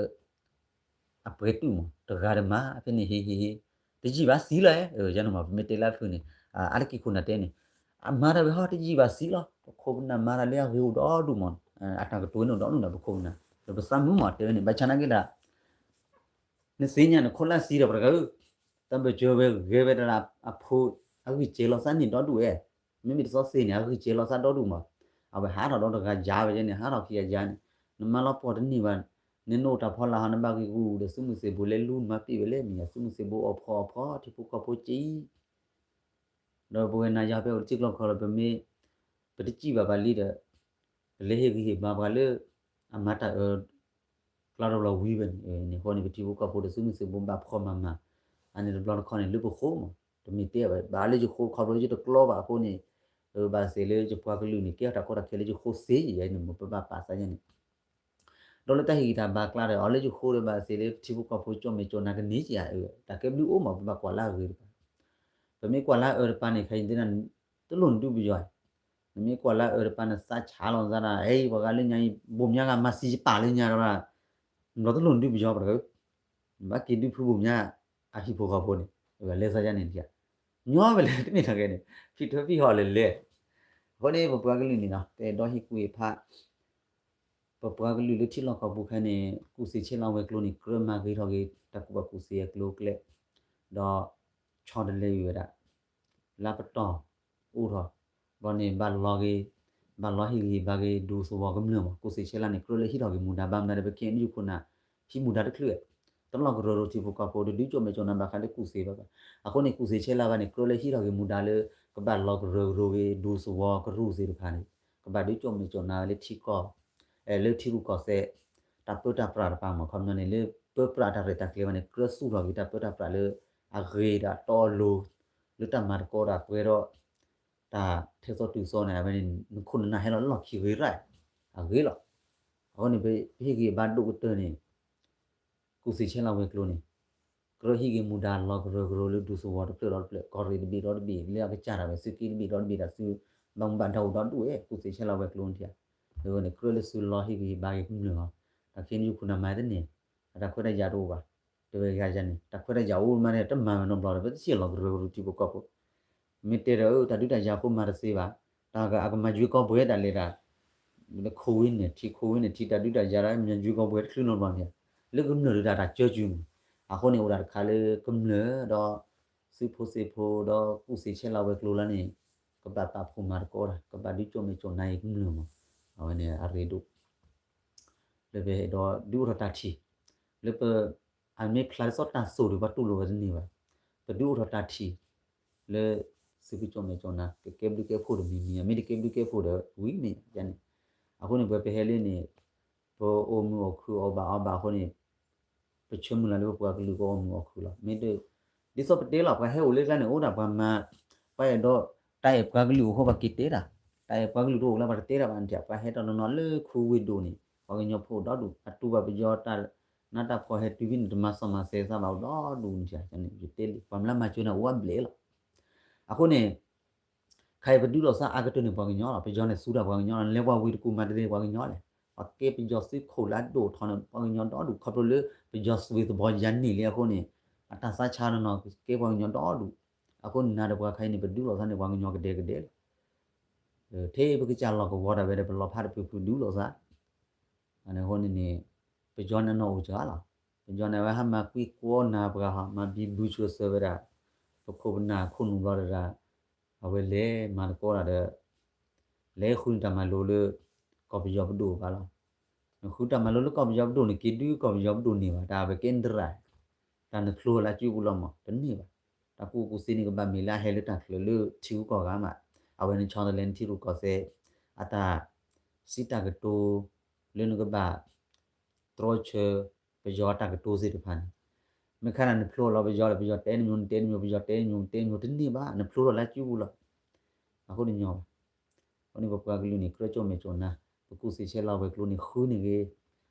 အပှဲၤတုာ်မး တဂၤတမၤ ဖဲန့ၣ်ဟ့ၣ်ဟ့ၣ်ဟ့ၣ် တယံာ်ဘၣ်သံလီၤ. ယန့ၣ်မး ပမ့ၢ်တဲလၢအဖုၣ်န့ၣ် အါတက့ၢ်ခိၣ်နၢ်တဲန့ၣ် အမၤတၢ်ဝဲဟီ တယံာ်ဘၣ်သံလီၤ. ပခိၣ်ပနၢ်မၤတၢ်လၢအဂ့ၤအိၣ်ဒီဒူၣ်မး အတၢ်ကတိၤန့ၣ်အိၣ်ဒီဒူၣ်ဒီးပခိၣ်ပနၢ် ဒီးပသးမုာ်မးတဲဝဲန့ၣ် ဘၣ်ဆၣ်နာ်က့ဒီး နသ့ၣ်ညါန့ၣ် ခိၣ်လၢသံဒီးပှၤတဂၤဧၢ, တၢ်ဘၢၣ်စၢၤဝဲဂဲၤဝဲဒၣ်အဖိ အဂံၢ်စဲၤလီၤသးန့ၣ်ဒီဒူၣ်ဝဲ, မ့မ့ၢ်တသီသ့ၣ်န့ၣ် အဂံၢ်စဲၤလီၤသးဒီဒူၣ်မး, အဝဲဟးထီၣ်ဒီးတဂၤယၤဝဲယဲန့ၣ် ဟးထီၣ်ခံဂၤယၤန့ၣ်, နမါလီၤပှီၢ်တန့ၢ်ဘၣ်, နနအိၣ်တၢ်ဖီလာ်ဟီ နဘၣ်ဂ့ၢ်ဂူာ်ဒီးသုးမုၢ်သံၣ်ဘိလဲၤလူၤနမၤပ့ၢ်ဝဲလဲၣ် မ့ၢ်ယၤသုးမုၢ်သံၣ်ဘိအီၣ်ဖှီၣ်အီၣ်ဖှီၣ် ထံဖိကီၢ်ဖိက့ၤ ဒီးပဝဲနၤယၤဖဲအိၣ်တစံၢ်ကျီၢ်ခီဒီး ပမ့ၢ် ပတစံၣ်ဘၣ်ပှၤလံဒီး ပလဲၤဟ့ၣ်ဂံၢ်ဟ့ၣ်ဘါပှၤလၢ အမၤတၢ်အၢ ကျါတဘျီဝံၤဝဲန့ၣ်, န့ၣ်ဃိန့ၣ် ပထံဖိကီၢ်ဖိဒီးသုးမုၢ်သံၣ်ဘိဘၣ်ဖှီၣ်မၤမၤ, အန့ၣ်တဘျီတခီန့ၣ် လၢပဃိမး, တမ့ၢ်တဲဝဲ ဘၣ်လၢယဃိခီဖျိလၢယတကျီဘၣ်အဃိန့ၣ်, ဘၣ်သ့ၣ်လၢယပှၤကလုာ်န့ၣ် ကဲထီၣ်တၢ်ကီတၢ်ခဲလၢယဃိသ့ယဲန့ၣ် ပဘၣ်ပာ်သးယဲန့ၣ် ဒီးလၢတၢ်ဟ့ၣ်ဂံၢ်ဟ့ၣ်ဘါအကျါဒီး အီၤလၢယဃိဒီး ဘၣ်သ့ၣ်လၢပထံဖိကီၢ်ဖိကၠီၣ်မဲာ်ကၠီၣ်နါကန့ၢ်က့ၤအအၢ, တၢ်ကဲဘျုးအိၣ်မး ပဘၣ်ကွၢ်လၢအဂ့ၤတပၤ, ပမ့ၢ်ကွၢ်လၢအအၢတပၤန့ၣ် ခဲအံၤသ့ၣ်န့ၣ် တလိၣ်နဒုးပယီၤ, နမ့ၢ်ကွၢ်လၢအအၢတပၤ နသးဆါလီၤသးဒီး ဟဲပှၤဂၤလၢညါအံၤ ဘိၣ်မၠါဂၤမၤသံယပာ်လၢညါဒီး နဘျီတလိၣ်နဒုးပယီၤပှၤတဂၤ ဘၣ်က့ၤဒုးဖုဘိၣ်မၠါ အဟံၣ်ဖိဃီဖိန့ၣ် လဲၤသးယါန့ၣ် ညီဝဲလဲၣ်တမ့ၢ်ထီၣ်ကဲန့ၣ် ဖံးထၢဖံးဟီၣ်လဲၤလဲၤ, အဃိန့ၣ် ပပှၤကလုာ်န့ၣ်နီၤ ပအဲၣ်ဒိးဟ့ၣ်ကူၣ်ဟ့ၣ်ဖး ပပှၤကလုာ်လၢထံလီၢ်ကီၢ်ပူၤခဲအံၤန့ၣ် ကူၣ်သ့ဆဲးလၤဝဲၤကျိၤန့ၣ် ကြၢးမၤဂ့ၤထီၣ်က့ၤ တၢ်ကူၣ်ဘၣ်ကူၣ်သ့အကျိၤအကျဲ ဒီး ဆီတလဲအံၤဝဲဒၣ် လၢပတီၢ်အိၣ်ထီၣ် ဘျီန့ၣ် ဘၣ်လီၤဂ့ၤ ဘၣ်လီၤဟ့ၣ်ဂံၢ်ဟ့ၣ်ဘါက့ၤ ဒူသဝီကမျၢၢ်မး ကူၣ်သ့ဆဲးလၤန့ၣ် ကြၢးလၢဟံးထီၣ်က့ၤမူဒါ ဘၣ်မနုၤဒီး ပခဲအံၤန့ၣ် ယခိၣ်နၢ် ဟံးမူဒါတချုး တလီၢ်ကရၢကရိထံဖိကီၢ်ဖိ တဒုးကၠိၣ်မဲာ်ကၠိၣ်နါဘၣ်ဃးလၢကူၣ်သ့ဘၣ်ဘၣ်. အဃိန့ၣ် ကူၣ်သ့ဆဲးလၤဘၣ်န့ၣ် ကြၢးလၢဟံးထီၣ်က့ၤမူဒါလၢ ကဘၣ်လီၤကရၢကရိက့ၤ ဒူသဝီကရူၢ်သ့ၣ်တဖၣ်န့ၣ် ကဘၣ်ဒုးကၠိၣ်မဲာ်ကၠိၣ်နါဝဲလၢထံကီၢ် လၢထံရူၢ်ကီၢ်သဲး တၢ်ပၢတၢ်ပြးတဖၣ်မး ခီပညီန့ၣ် လၢပၢပြးတၢ်ရဲၣ်တၢ်ကျဲၤဘၣ်န့ၣ် ကြၢးသူၣ်ထီၣ်က့ၤတၢ်ပၢတၢ်ပြးလၢ အဂ့ၤဒီးအတီအလိၤ လၢတၢ်မၤသကိးတၢ်ပှဲၤဒီး တၢ်ထဲသိးတုၤသိးန့ၣ် အဝဲန့ၣ် နခိၣ်နနၢ်ဟဲလီၤလၢလီၢ်ခံဂ့ၤရၣ် အဂ့ၤလီၤ. အဃိန့ၣ် ပဟ့ၣ်ဂံၢ်ဘါဒိၣ်ကတၢၢ်န့ၣ် ကူၣ်သ့ဆဲးလၤဝဲၤကျိၤန့ၣ် ကြၢးဟံးက့ၤမူဒါလီၤကရၢကရိလၢဒူသဝီတဖျၢၣ်ဒီးတဖျၢၣ် ကီၢ်ရ့ၣ်တဘ့ၣ်ဒီတဘ့ၣ် လၢအကစၢ်ဒၣ်ဝဲသုးက့တဘ့ၣ်ဒီတဘ့ၣ်ဒီးသု ဘၣ်မူဘၣ်ဒါအိၣ်ဒီဒူၣ်ဝဲ ကူၣ်သ့ဆဲးလၤဝဲၤကျိၤန့ၣ် အဝဲန့ၣ် ကြၢးလၢသုလီၤဟ့ၣ်ဂံၢ်ဟ့ၣ်ဘါက့ၤကမျၢၢ်လီၤ. တၢ်ခဲအံၤယခိၣ်နၢ်မၤတန့ၢ် အတၢ်ခွဲးတၢ်ယာ်တအိၣ်ဘၣ် တဲဝဲယၤန့ၣ် တၢ်ခွဲးတၢ်ယာ်အိၣ်မးန့ၣ် တမၤဝဲနီတဘျီဒီး ပတဆံးလီၤကရၢကရိထံဖိကီၢ်ဖိ မ့ၢ်တဲဒီး တၢ်ဒုးတၢ်ယၤအဃိမၤတသ့ဘၣ်, တၢ်အကမၤယွ့ကီၢ်ပှဲၤတၢ်လဲၤတၢ် လၢခိဝ့န့ၣ် ထံခိဝ့န့ၣ် ထံတၢ်ဒုးတၢ်ယၤဒီး မၤယွ့ကီၢ်ပှဲၤတချုးနီတဘျီန့ၣ် လၢကမျၢၢ်ဒုးတၢ်တၢ်ကၢကၠူမး. အဃိန့ၣ် အိၣ်ဒၣ်တခါလၢကမျၢၢ်ဒီး သုးဖိသ့ၣ်ဖိဒီး ကူၣ်သ့ဆဲးလၤဝဲၤကျိၤလၢန့ၣ် ကဘၣ်ပာ်ဖှိၣ်မၤသကိးတၢ် ကဘၣ်ဒုးကၠိၣ်မဲာ်ကၠိၣ်နါအံၤကမျၢၢ်မး. အဝဲန့ၣ်အရ့ဒိၣ် လၢပအဲၣ်ဒိးဒုးအိၣ်ထီၣ်တၢ်ထံၣ် လၢပ အမ့ၢ်ဖျါလၢသီတၢ်သိၣ်ဒီး ပှၤတူၢ်လိာ်ဝဲတန့ၢ်ဘၣ်. ပဒုးအိၣ်ထီၣ်တၢ်ထံၣ် လၢ သုးကၠိၣ်မဲာ်ကၠိၣ်နါ ကကဲဘျုးကဲဖှိၣ်ဒီးမံၤမံၤ အမ့ၢ်တကဲဘျုးကဲဖှိၣ်ဒီး ဝံၤမ့ၢ်ယါန့ၣ်. အဃိန့ၣ် ပှၤပဟဲလၢန့ၣ် ပအိၣ်မုာ်အိၣ်ခုၣ်အီၣ်ဘၣ်အီဘၣ်အဃိန့ၣ် ပဆၢမုၢ်လၢ်လၢပပှၤကလုာ်ကအိၣ်မုာ်အိၣ်ခုၣ်လီၤ. မ့ၢ် ဒ်သိးပတဲလီၤ ပှၤဟဲအိၣ်လၢကျါန့ၣ် အိၣ်ဒၣ်ပှၤမၤ ပှၤအဲၣ်ဒိး တၢ်အဲၣ်ပှၤကလုာ်အိၣ်အဃိပှၤက့ၤတဲတၢ်, တၢ်အဲၣ်ပှၤကလုာ်တအိၣ်လၢပှၤတတဲတၢ်ဘၣ်န့ၣ် ပှၤဟဲဒီးနီၢ်နီၢ်လၢခူဝ့ၢ်ဒိၣ်န့ၣ် ပှၤကညီဖိအိၣ်ဒီဒူၣ် အတူၢ်ဘၣ်ပယီၤတၢ် နၢ်တၢ်ဖှီၣ်ဟဲတုၤဖဲန့ၣ် တမၤစီၣ်မၤစဲးသးဘၣ်အိၣ်ဒီဒူၣ်န့ၣ် ယတဲလံ ပှၤမျၢ်မၤစၢၤန့ၣ်အိၣ်အဘျဲၣ်လီၤ. အဃိန့ၣ် ခဲအံၤပဒုးလိာ်သးအါကတၢၢ်န့ၣ်ပှၤကညီလီၤ, ပယီၤန့ၣ်သူတၢ်ပှၤကညီလီၤ, နလဲၤပှၤဝ့ၢ်တကူၣ်မၤတသ့ပှၤကညီလဲၣ်, ပှၤကဲပယီၤသုးခိၣ်လၢအဒိၣ်ထီၣ်န့ၣ် ပှၤကညီဒီဒူၣ် ခီဖျိလၢ ပယီၤစွ့သဘီယၤန့ၣ်လံအဃိန့ၣ် အတၢ်သးဆါနီၢ်နီၢ်ကဲပှၤကညီဒီဒူၣ်, အဃိန့ၣ်နၤဒီးပှၤခဲအံၤန့ၣ် ပဒုးလိာ်သးန့ၣ်ပှၤကညီကဒဲကဒဲလီၤ. ထဲပကစၢ်လီၢ်ကဝီၤဒၣ်ဝဲဒီး ပလီၤဖးတပူၤပူၤဒုးလိာ်သး အဃိန့ၣ်န့ၣ် ပယီၤန့ၣ်အနီၢ်အိၣ်စှၤလီၤ, ပယီၤန့ၣ်အဝဲဟးမၤကွံာ်ကွီနၤပှၤဟီ မၤဘံဘူဆူအစၢၤဝဲဒၣ် ပခိၣ်ပနၢ်ခိၣ်နူာ်ဘျီတဒၣ်, အဝဲလဲၤမၤတကီတၢ်ဒီး လဲၤဃုန့ၢ်တၢ်မၤလိလၢ ကီၢ်ပယီၤပဒိၣ်ဘၣ်လီၤ. နဃုတၢ်မၤလိလၢကီၢ်ပယီၤပဒိၣ်န့ၣ် က့ၤဒုးကီၢ်ပယီၤပဒိၣ်န့ၢ်ဘၣ် တၢ်အဝဲကဲနသရၣ်, တၢ်နဖျိလၢအစုပူၤလီၤမး တန့ၢ်ဘၣ်. တၢ်ကူၣ်ကူၣ်စ့န့ၣ်ကဘၣ်မ့ၢ်လၢအဟဲလၢတၢ်ချၢလၢထံဂုၤကီၢ်ဂၤမး, အဝဲန့ၣ်ဆီတလဲနထံရူၢ်ကီၢ်သဲး အတၢ်စံးတၢ်ကတိၤ လၢနကဘၣ် တြီဆၢ ပယီၤတၢ်ကတိၤသ့ၣ်တဖၣ်န့ၣ်, မ့ၢ်ခါန့ၣ်နဖျိလီၤပယီၤဒီး ပယီၤတဲနမံၤ နတဲနမံၤ ပယီၤတဲနမံၤ နတဲနမံၤ တန့ၢ်ဘၣ် နဖျိထီၣ်လၢစုပူၤလီၤ. အဃိန့ၣ်ညီဘၣ်. အဃိန့ၣ် ပပှၤကလုာ်န့ၣ် ကြၢးကၠီၣ်မဲာ်ကၠီၣ်နါ, ပကူၣ်စ့ဆဲးလီၤဝဲၤကျိၤန့ၣ် ဃုန့ၢ်ဂ့ၤ,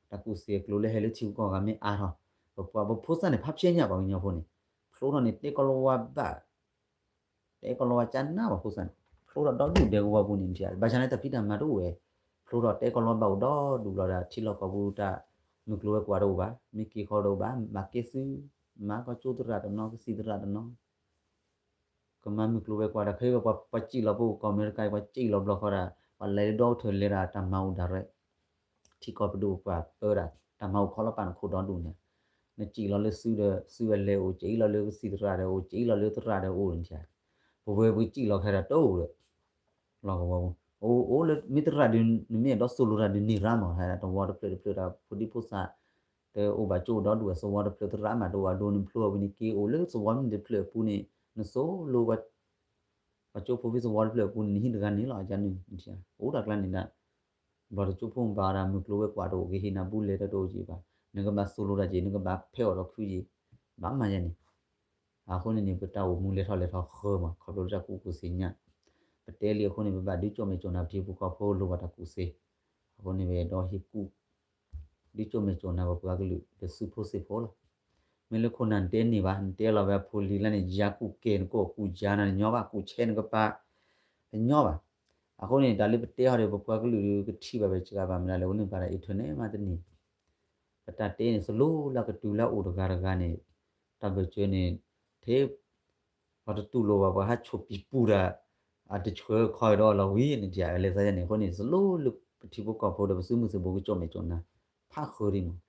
တၢ်ကူၣ်စ့အကျိၤလၢဟဲလၢထံဂုၤကီၢ်ဂၤမ့ၢ်အါထီၣ်, ပပှၤပဖိသၣ်န့ၣ် ဖးဖျဲညၣ်ပှၤကညီဖိန့ၣ်, ဖျိထီၣ်န့ၣ် တဲကီၢ်လီၤဝါဘၣ် တဲကီၢ်လီၤဝါကၠါနါပှၤဖိသၣ်န့ၣ်, ဖျိထီၣ်ဒီဒူၣ်ဒဲကဝီၤပူၤန့ၣ် ဘၣ်ဆၣ်န့ၣ်တၢ်ဖံးတၢ်မၤတအိၣ်ဝဲ, ဖျိထီၣ်တဲကီၢ်လီၤဝါဘၣ်အိၣ်ဒီဒူၣ်လီၤဒီး ထံလီၢ်ကီၢ်ပူၤတၢ် မုၢ်ကျိၤဝဲၤကွာ်တအိၣ်ဘၣ်, မ့ၢ်က့ၤဃီတအိၣ်ဘၣ်, ဘၣ်ကဲသု, မၤကီၢ်ကၠိသရၣ်တနီၤ ကသံၣ်သရၣ်တနီၤ ကမၤမုၢ်ကျိၤဝဲၤကွာ်ဒီး ခဲအံၤပှၤစံၣ်လီၤပအိၣ်ကီၢ်အမဲရကၤ ပှၤစံၣ်လီၤဘျီဃီဒီး ပှၤလဲၤလၢဒီကထၢၣ်လဲၤဒီးတၢ်မၤအိၣ်ဒၣ်ရဲၣ် ထံကီၢ်ပဒိၣ်ပှၤပၢဒၣ် တၢ်မၤအိၣ်ခီလီၤပာ်နခိၣ်ဒီဒူၣ်န့ၣ်, နစံၣ်လီၤလၢသုဒီး သုအလဲၤအိၣ် စံၣ်လီၤလၢကသံၣ်သရၣ်ဒီးအိၣ် စံၣ်လီၤလၢသရၣ်ဒီးအိၣ်န့ၣ်, ပဝဲပကစံၣ်လီၤခဲဒီးတအိၣ်ဒီး လီၢ်ကဝီၤပူၤ အိၣ်အိၣ်လၢမ့ၢ်သရၣ်ဒုး နမ့ၢ်အဲၣ်ဒိးသိၣ်လိတၢ်ဒုးန့ၢ်ရၣ်မး ဟဲဒၣ်တဝီတဖျၢၣ်တဖျၢၣ်ဒီး ဖိဒံဖိသၣ် တအိၣ်ဘၣ်ကၠိဒီဒူၣ် သဝီတဖျၢၣ်သရၣ်မးတအိၣ်အဒိန့ၣ် ဖျိအဝံၤန့ၣ်က့ၤအိၣ်လၢသဝီမ့ၢ်တဖျၢၣ်အပူၤန့ၣ် နသိၣ်လိဝဲ ပှၤကၠိဖိဖဲသဝီတဖျၢၣ်အပူၤန့ၣ် နဟံၣ်တဂၤန့ၣ်လီၤ အကန့ၣ် အိၣ်တၢ်ကျါန့ၣ်ဒၣ် ဘျီတကၠိဖိမ့ၢ်ဘၣ်ဒီး မုၢ်ကျိၤဝဲၤကွာ်တအိၣ် ကဟ့ၣ်နၤဘူလဲၤတၢ်တအိၣ်က့ၤဘၣ် နကဘၣ်သိၣ်လိတၢ်က့ၤ နကဘၣ်ဖဲအီၣ်ဒီးခုက့ၤ ဘၣ်မၤယဲန့ၣ် အဃိန့ၣ်န့ၣ် ပတၢ်အိၣ်မူလဲၤထီၣ်လဲၤထီၣ်ဃၢမး ခီဖျိလၢတၢ်ကူၣ်ကူၣ်သ့ၣ်ညါ ပတဲလံအဃိန့ၣ် ပဘၣ်ဒုးကၠီၣ်မဲာ်ကၠီၣ်နါပထံဖိကီၢ်ဖိလိၣ်ဘၣ်တၢ်ကူၣ်သ့ အဃိန့ၣ် ပအဲၣ်ဒိးဟ့ၣ်ကူၣ် ဒုးကၠီၣ်မဲာ်ကၠီၣ်နါပပှၤကလုာ်လၢသုးဖိသ့ၣ်ဖိလီၤ. မ့ၢ်လၢခိၣ်နၢ်နတဲန့ၢ်ဘၣ် နတဲလီၤဝဲအဖိလံၤလၢန့ၣ် ယၤကူၣ်ကဲနကိးကူၣ်ယၤနၤတညီဘၣ် ကူၣ်ဆဲနကပၤ တညီဘၣ်. အဃိန့ၣ် တၢ်လၢပတဲဟီဒီး ပပှၤကလုာ်ကထံၣ်ဘၣ်ဝဲစှၤဘၣ်မနုၤလဲၣ် အိၣ်န့ၣ်ဘၣ်ဒီး internet မးတန့ၢ် ပတၢ်တဲန့ၣ် စလိလၢကတုၤလၢအအိၣ်တဂၤတဂၤန့ၣ် တၢ်ဘၢၣ်စၢၤန့ၣ် ထဲ ပှၤတတူၢ်လိာ်ဘၣ် ပှၤဟးဆိၣ်ပံၤပူၤတၢ် အတဆှၢခီဒီးလီၤဝံၤန့ၣ် တၢ်လဲၤသးယါန့ၣ် အဃိန့ၣ် စလိလၢပထံဖိကီၢ်ဖိဒီးပသုးမုၢ်သံၣ်ဘိကကၠီၣ်မဲာ်ကၠီၣ်နါ ဖးဃၢၤဒံးမး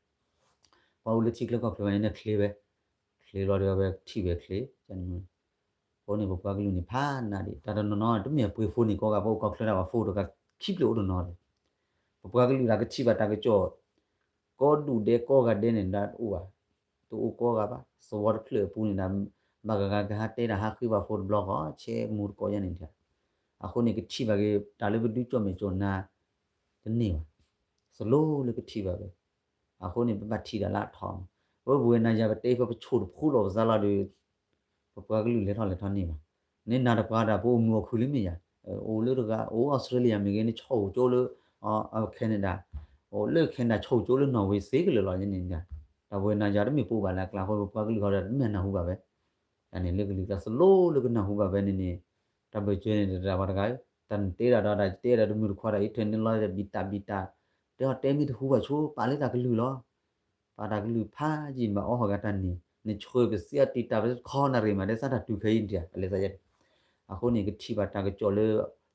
ပှၤအိၣ်လၢထံချၢကီၢ်ချၢဘၣ်န့ၣ် နချ့ဝဲ ချ့လီၤဒီးအဝဲထံၣ်ဝဲချ့ အဃိန့ၣ် ပပှၤကလုာ်န့ၣ် ဖးနးဒံး တၢ်တနီၤနီၤ တမ့ၢ်အပှ့ၤဖိန့ၣ် ကိးဂၤ ပအိၣ်ကီၢ်ချၢဒၣ်ပှၤဖိတဂၤခံဖျၢၣ်အိၣ်တနီၤဒီး ပပှၤကလုာ်ဒၣ်ကထံၣ်ဘၣ်တၢ်ကစီၣ် ကိးဒူၣ်ဒဲးကိးဂၤဒဲးန့ၣ်ဒၣ်တအိၣ်ဘၣ်, တအိၣ်ကိးဂၤဘၣ်, သဝီတဖျၢၣ်အပူၤန့ၣ်ဒၣ် ဘၣ်ဂၤဂၤကဟးတဲဒၣ်ဟးဃ့ဘၣ်ဖိတဘျီဃီ ဆဲးမူတကိးယါန့ၣ်တၢ်, အဃိန့ၣ် ကထံၣ်ဘၣ်က့ၤ တၢ်လၢပဒုးကၠီၣ်မဲာ်ကၠီၣ်နါ တန့ၢ်ဘၣ်, စလိလၢကထံၣ်ဘၣ်ဝဲ, အဃိန့ၣ် ပဘၣ်ထံၣ်တၢ်လၢအထီမး, ပဝဲပဝဲနၤယၤပတဲဖဲပဆိၣ်တဖုလီၤပသးလီၤဒီး ပပှၤကလုာ်လဲၤထီၣ်လဲၤထီၣ်န့ၢ်ဘၣ်, န့ၣ်နၤတပှၤဒၣ်ပအိၣ်မုာ်အိၣ်ခုၣ်လံမ့ၢ်ယၤ, အိၣ်လၢတဂၤ အိၣ်အီစထြ့လယါမ့ၢ်ဂ့ၤ နဆီၣ်အိၣ်ကၠိလၢ Canada, အိၣ်လၢ Canada ဆီၣ်အိၣ်ကၠိလၢ Norway သ့ကလၢာ်လီၤန့ၣ်, တၢ်ပဝဲနၤယၤတမ့ၢ်ပအိၣ်ဘၣ်လၢအကျါဃိ ပပှၤကလုာ်ဃီဒီးတမ့ၢ်အနၢ်ဟူဘၣ်ဝဲ, တၢ်န့ၣ်လၢကလုာ်ကျါစလိလၢကနၢ်ဟူဘၣ်ဝဲန့ၣ်န့ၣ်, တၢ်ဘၢၣ်စၢၤန့ၣ် တၢ်ပှၤတဂၤ, တၢ်နတဲဒၣ်ဒီးတၢ်တဲဒၣ်တမုာ်တခွါဒီး internet လီၤဒီးဘံၣ်တၢ်ဘံၣ်တၢ်, တဲအီၤတဲမ့ၢ်တဟူဘၣ်ဆိ ပာ်လၢတၢ်ကလုၢ်လီၤ ပာ်တၢ်ကလုၢ်ဖးယံာ်မးအီၣ်ဟီၣ်ဂၤတၢ်န့ၣ်, နဆှၢပသံအတံၢ်တၢ်ပခီနၣ်ရံၣ်မး ဒ်သးတၢ်တုၤခဲအံၤန့ၣ်တၢ် အလဲၤသးယါန့ၣ်, အဃိန့ၣ် ကထံၣ်ဘၣ်တၢ်ကစီၣ်လၢ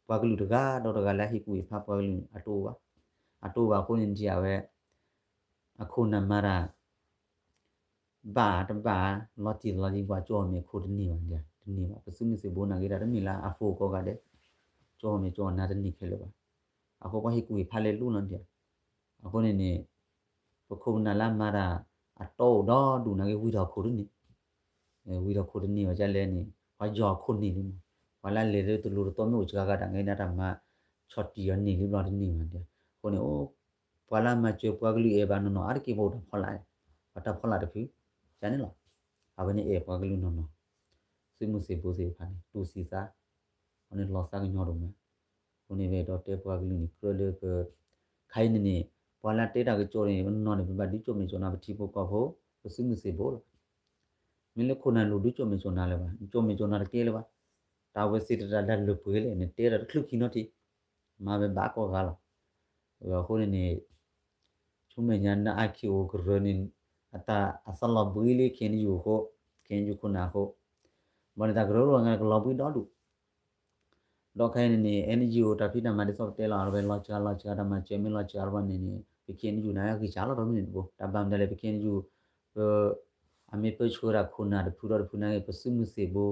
ပှၤကလုာ်တဂၤဒီးတဂၤလၢအဟ့ၣ်ကူၣ်ဟ့ၣ်ဖးပှၤကလုာ်န့ၣ် အတအိၣ်ဘၣ်, အတအိၣ်ဘၣ်အဃိန့ၣ် နထံၣ်အဝဲ အခိၣ်နၢ်မၤတၢ် ဘၣ်တဘၣ် လီၤတံၢ်လီၤတံၢ်ကွၢ်ကၠီၣ်မဲာ်ခိၣ်တန့ၢ်ဘၣ်, တန့ၢ်ဘၣ်, ပသုးမုၢ်သံၣ်ဘိနာ်က့ၤတၢ်တမ့ၢ်လၢအဖိကိးဂၤဒဲး, ကၠီၣ်မဲာ်ကၠီၣ်နါတန့ၢ်ခဲလၢာ်ဘၣ်, အဃိပှၤဟ့ၣ်ကူၣ်ဟ့ၣ်ဖးလဲၤလိၤလီၤန့ၣ်, အဃိန့ၣ်န့ၣ် ပခိၣ်ပနၢ်လၢအမၤတၢ် အတီအိၣ်ဒီဒူၣ်နာ်က့ၤ ဝံၤထီၣ်ခိၣ်တန့ၢ် ဝံၤထီၣ်ခိၣ်တန့ၢ်ဘၣ်ဒ်လဲၣ်န့ၣ် ပှၤယီၤခိၣ်န့ၢ်လံမး, ပှၤလၢအလဲၤလၢတလိၤတသီမ့ၢ်အိၣ်စှၤဂၤဒၣ် နာ်က့ၤဒၣ်တၢ်မၤဆီၣ်တံၢ်အီၤန့ၢ်လံဘျီတန့ၢ်ဘၣ်, အဃိန့ၣ် ပှၤလၢအမၤစၢၤပှၤကလုာ်အဲၣ်ဘၣ်နီၢ်နီၢ် အါတက့ၢ်ပအိၣ်တၢ်ဖီလာ်, ပှၤတၢ်ဖီလာ်တဖု, ကန့ၣ်လီၤ, အဝဲန့ၣ်အဲၣ်ပှၤကလုာ်နီၢ်နီၢ်, သုးမုၢ်သံၣ်ဘိသ့ၣ်တဖၣ်န့ၣ် တူၢ်သံသး အဃိန့ၣ်လီၤသးကညီၤဒိၣ်မး. အဃိန့ၣ် ပအဲၣ်ဒိးတဲပှၤကလုာ်န့ၣ် ကြၢးလၢပ ခါအံၤန့ၣ်န့ၣ် ပှၤလၢအတဲတၢ်ကစီၣ်န့ၣ် ပနီၢ်န့ၣ် ပဘၣ်ဒုးကၠိၣ်မဲာ်ကၠိၣ်နါ ပထံဖိကီၢ်ဖိ ပသုးမုၢ်သံၣ်ဘိလီၤ. မ့ၢ်လၢခိၣ်နၢ်လိၣ်ဒုးကၠိၣ်မဲာ်ကၠိၣ်နါလၢၤဘၣ်, ကၠိၣ်မဲာ်ကၠိၣ်နါတကဲလၢၤဘၣ်. တၢ်ဝဲသ့ၣ်တတၢ်လၢလၢပှဲၤလဲၣ် နတဲတၢ်တချုးခံနီတထံၣ်, မၤဝဲဘၣ်ကိးဂၤလီၤ. အဃိန့ၣ်န့ၣ် ဆူမဲာ်ညါ နအါခံအိၣ်ကရၢန့ၣ် အတၢ်အသးလီၤဘှံးလၢ ခ့ၣ်အဲၣ်ယူၣ်အဃိ, ခ့ၣ်အဲၣ်ယူၣ်ခိၣ်နၢ်အဃိ, ဘၣ်န့ၣ်တၢ်ကရၢကရိကလီၤဘှံးဒီဒူၣ် ဒီးခဲအံၤန့ၣ်န့ၣ် အဲၣ်ယူၣ် တၢ်ဖံးတၢ်မၤဒ်သိးပတဲလီၤ အဝဲလီၤစှၤလီၤစှၤ တၢ်မၤစၢၤမ့ၢ်လီၤစှၤလီၤဘၣ်န့ၣ်န့ၣ် ပခ့ၣ်အဲၣ်ယူၣ်န့ၣ် ဂံၢ်စှၤလီၤဒီးမ့ၢ်န့ၣ်တဘိ တၢ်ဘၣ်မနုၤလဲၣ် ပခ့ၣ်အဲၣ်ယူၣ် ပ အမ့ၢ်ပၢဆှၢဒၣ်ခိၣ်နၢ်တဖုဒီးတဖုနာ်က့ ပသုးမုၢ်သံၣ်ဘိ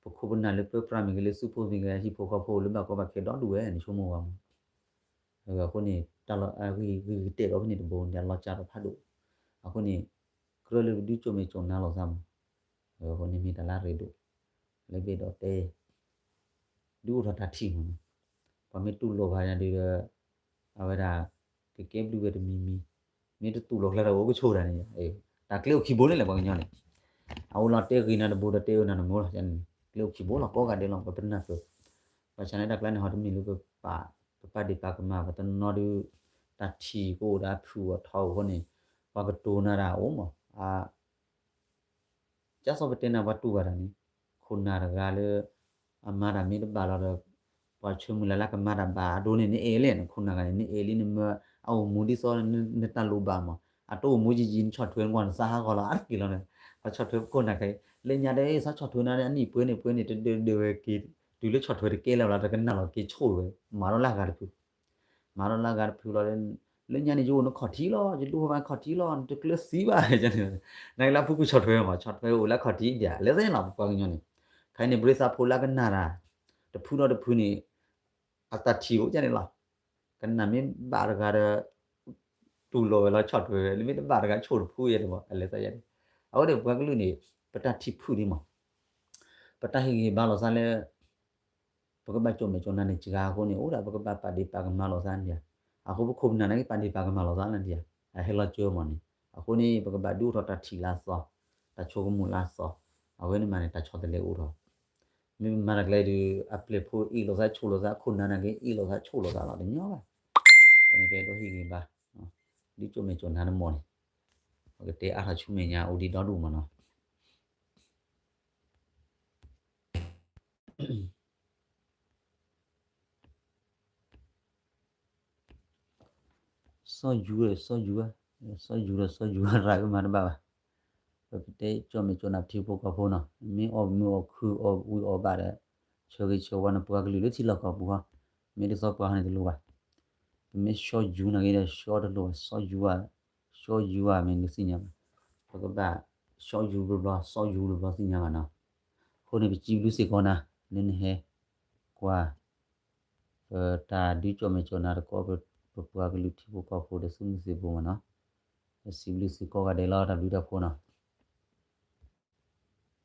ပခိၣ်ပနၢ်လၢပၢပြးမ့ၢ်ဂ့ၤ လၢစုဖိမ့ၢ်ဂ့ၤ ဟံၣ်ဖိဃီဖိလၢဘၣ်ကီဘၣ်ခဲဒီဒူၣ်ဝဲန့ၣ် ဆိကမိၣ်ဝဲမး. အဃိန့ၣ် တၢ်လီၤအဂ့ၤဂ့ၤကတဲာ်ဒီးဖဲန့ၣ်တဘိန့ၣ် အလီၤစှၤဒီးဖးဒိၣ်. အဃိန့ၣ် ကြၢးလၢပဒုးကၠိၣ်မဲာ်ကၠိၣ်နါလိာ်သးမး. အဃိန့ၣ်မ့ၢ်တၢ်လၢအရ့ဒိၣ် လၢပအဲၣ်ဒိးတဲ ဒုးအိၣ်ထီၣ်တၢ်ထံၣ်မးန့ၣ် ပှၤမ့ၢ်တူၢ်လိာ်ဘၣ်ယၤဒီး အဝဲဒၣ် ကကဲဘျုးဝဲတမံၤမံၤ, မ့ၢ်တတူၢ်လိာ်ကျါဒီးအိၣ်ကဆိးတၢ်န့ၣ် တၢ်ကျဲအိၣ်ခံဘိန့ၣ်လဲၣ် ပှၤကညီန့ၣ် အအိၣ်လီၤတဲဂ့ၤနၤတဘိဒီးတဲအၢနၤတမုာ်လီၤ. ကျဲအိၣ်ခံဘိလီၤ ကိးဂၤဒဲးလီၤ ပပနၢ်ပၢၢ် ဘၣ်ဆၣ်န့ၣ်တၢ်ကျါန့ၣ် ဟီတမ့ၢ်လၢပပာ် ပပာ်ဒ့ၣ်ပာ်ကမၣ် ပတနီၤဒုး တၢ်ထံၣ်ကအိၣ်ဒီးအဖုၣ်အထီအဃိန့ၣ် ပှၤကတိၤနၤတၢ်အိၣ်မး အ ကၢ်စီၤပတဲနၤပှၤတူၢ်ဘၣ်တၢ်န့ၣ် ခိၣ်နၢ်တဂၤလၢ အမၤတၢ်မ့ၢ်တဘၣ်လီၤဒီး ပှၤဆၢမုၢ်လၢ်လၢကမၤတၢ်ဘၣ်အဒိန့ၣ် နအဲၣ်လံန့ၣ် ခိၣ်နၢ်ဂၤန့ၣ် နအဲၣ်လံနမၢအအိၣ်မူဒ်သိး နတၢ်လိၣ်ဘၣ်မး အတအိၣ်မူယံာ်ယံာ် နဆီၣ်ထွဲနကွၢ်နသးဟးဂီၤလီၤ အါတက့ၢ်လီၤန့ၣ် ပှၤဆီၣ်ထွဲပခိၣ်နၢ်ခဲအံၤ လၢညါဒီး သးဆီၣ်ထွဲနၤန့ၣ် အနံၣ်ပှဲၤန့ၣ်ပှဲၤန့ၣ် တဒၢးဒၢးဝဲက့ၤ တုၤလၢဆီၣ်ထွဲတကဲလၢၤဘၣ်လီၤ တကနၣ်လီၤက့ၤဆိၣ်ဝဲ မၤထီၣ်လၢအဂၤတဖု မၤထီၣ်လၢအဂၤတဖုလီၤ လၢညါန့ၣ် ယအိၣ်နခီၣ်ထံးလီၤ ယဒိၣ်ဟိဘၣ်ခီၣ်ထံးလီၤ နတကျၢၤသံဘၣ်န့ၣ် နကလၢဖုကူၣ်ဆီၣ်ထွဲမး ဆီၣ်ထွဲအိၣ်လၢခီၣ်ထံးဒ်လဲၣ်သ့ၣ်လီၤ ပပှၤကညီန့ၣ် ခဲအံၤန့ၣ် ပရ့သးဖိလၢကနၣ်တၢ် တဖုဒီးတဖုန့ၣ် အတၢ်ထံၣ်အိၣ်ကန့ၣ်လီၤ ကနၣ်မ့ၢ်ဘၣ်တဂၤဒီး တူၢ်လိာ်ဝဲလီၤဆီၣ်ထွဲဝဲ မ့ၢ်တဘၣ်တဂၤဆိၣ်တဖုယဲၢ်တဘၣ် အလဲၤသးယဲၢ်န့ၣ် အဝဲန့ၣ်ပှၤကလုာ်န့ၣ် ပတၢ်ထံၣ်ဖုၣ်ဒံးမး ပတၢ်ဟ့ၣ်ဂံၢ်ဟ့ၣ်ဘါလိာ်သးလၢ ပကဘၣ်ကၠိၣ်မဲာ်ကၠိၣ်နါန့ၣ်စှၤအဃိန့ၣ် အိၣ်ဒၣ်ပကဘၣ်ပာ်ဒ့ၣ်ပာ်ကမၣ်လိာ်သးန့ၣ် အဃိပခိၣ်ပနၢ်န့ၣ်က့ၤပာ်ဒ့ၣ်ပာ်ကမၣ်လိာ်သးန့ၣ် အဟဲလီၤကၠိမးန့ၣ် အဃိန့ၣ် ပကဘၣ်ဒုးအိၣ်ထီၣ်တၢ်ထံၣ်လၢအသီ တၢ်ဆိကမိၣ်လၢအသီ အဝဲန့ၣ်မးန့ၣ် တၢ်ဆီတလဲအိၣ်ထီၣ် မ့ၢ်မၤတၢ်ကျဲဒုး အပျဲၢ်ဖိအ့ၣ်လိာ်သးဆိၣ်လိာ်သး ခိၣ်နၢ်န့ၣ်က့ၤအ့ၣ်လိာ်သးဆိၣ်လိာ်သးလီၤတညီဘၣ် အဃိန့ၣ်ကဲဒိးဟ့ၣ်ဂံၢ်ဘါ ဒုးကၠိၣ်မဲာ်ကၠိၣ်နါတမီၢ်န့ၣ် ပကတဲအါထီၣ်ဆူမဲာ်ညါအိၣ်ဒံးဒီဒူၣ်မးနီၤ စီၤယူၤ စီၤယူၤ စီၤယူၤဒီးစီၤယူၤရၤကမၤတဘၣ်ဘၣ် ပကတဲကၠိၣ်မဲာ်ကၠိၣ်နါပထံဖိကီၢ်ဖိနီၤ မ့ၢ်အီၣ်မုာ်အီၣ်ခုၣ်အီၣ်ဝံၣ်အီၣ်ဘၣ်ဒီး ဆၢဂ့ၤဆၢဝါနပှၤကလုာ်လၢထံလီၢ်ကီၢ်ပူၤဟီ မ့ၢ်တသီပှၤဟီန့ၣ်တလိၣ်ဘၣ် ပမ့ၢ်စီၤယူၤနာ်က့ဒီး စီၤတလိၣ်ဘၣ် စီၤယူၤဧါ စီၤယူၤဧါ မ့ၢ်နသ့ၣ်ညါဘၣ် ပကဘၣ် စီၤယူၤဘျီဘျီ စီၤယူၤဘျီဘျီသ့ၣ်ညါဘၣ်နီၤ အဃိန့ၣ် ပစံးဘျုးစ့ၢ်ကီးနၤ လၢနဟဲကွၢ် ပတၢ်ဒုးကၠိၣ်မဲာ်ကၠိၣ်နါတကီ ပပှၤကလုာ်ထံဖိကီၢ်ဖိဒီးသုးမုၢ်သံၣ်ဘိမးနီၤ ပစံးဘျုးစ့ၢ်ကီးဂၤဒဲးလီၤ တၢ်ဘျုးတၢ်ဖှိၣ်နီၤ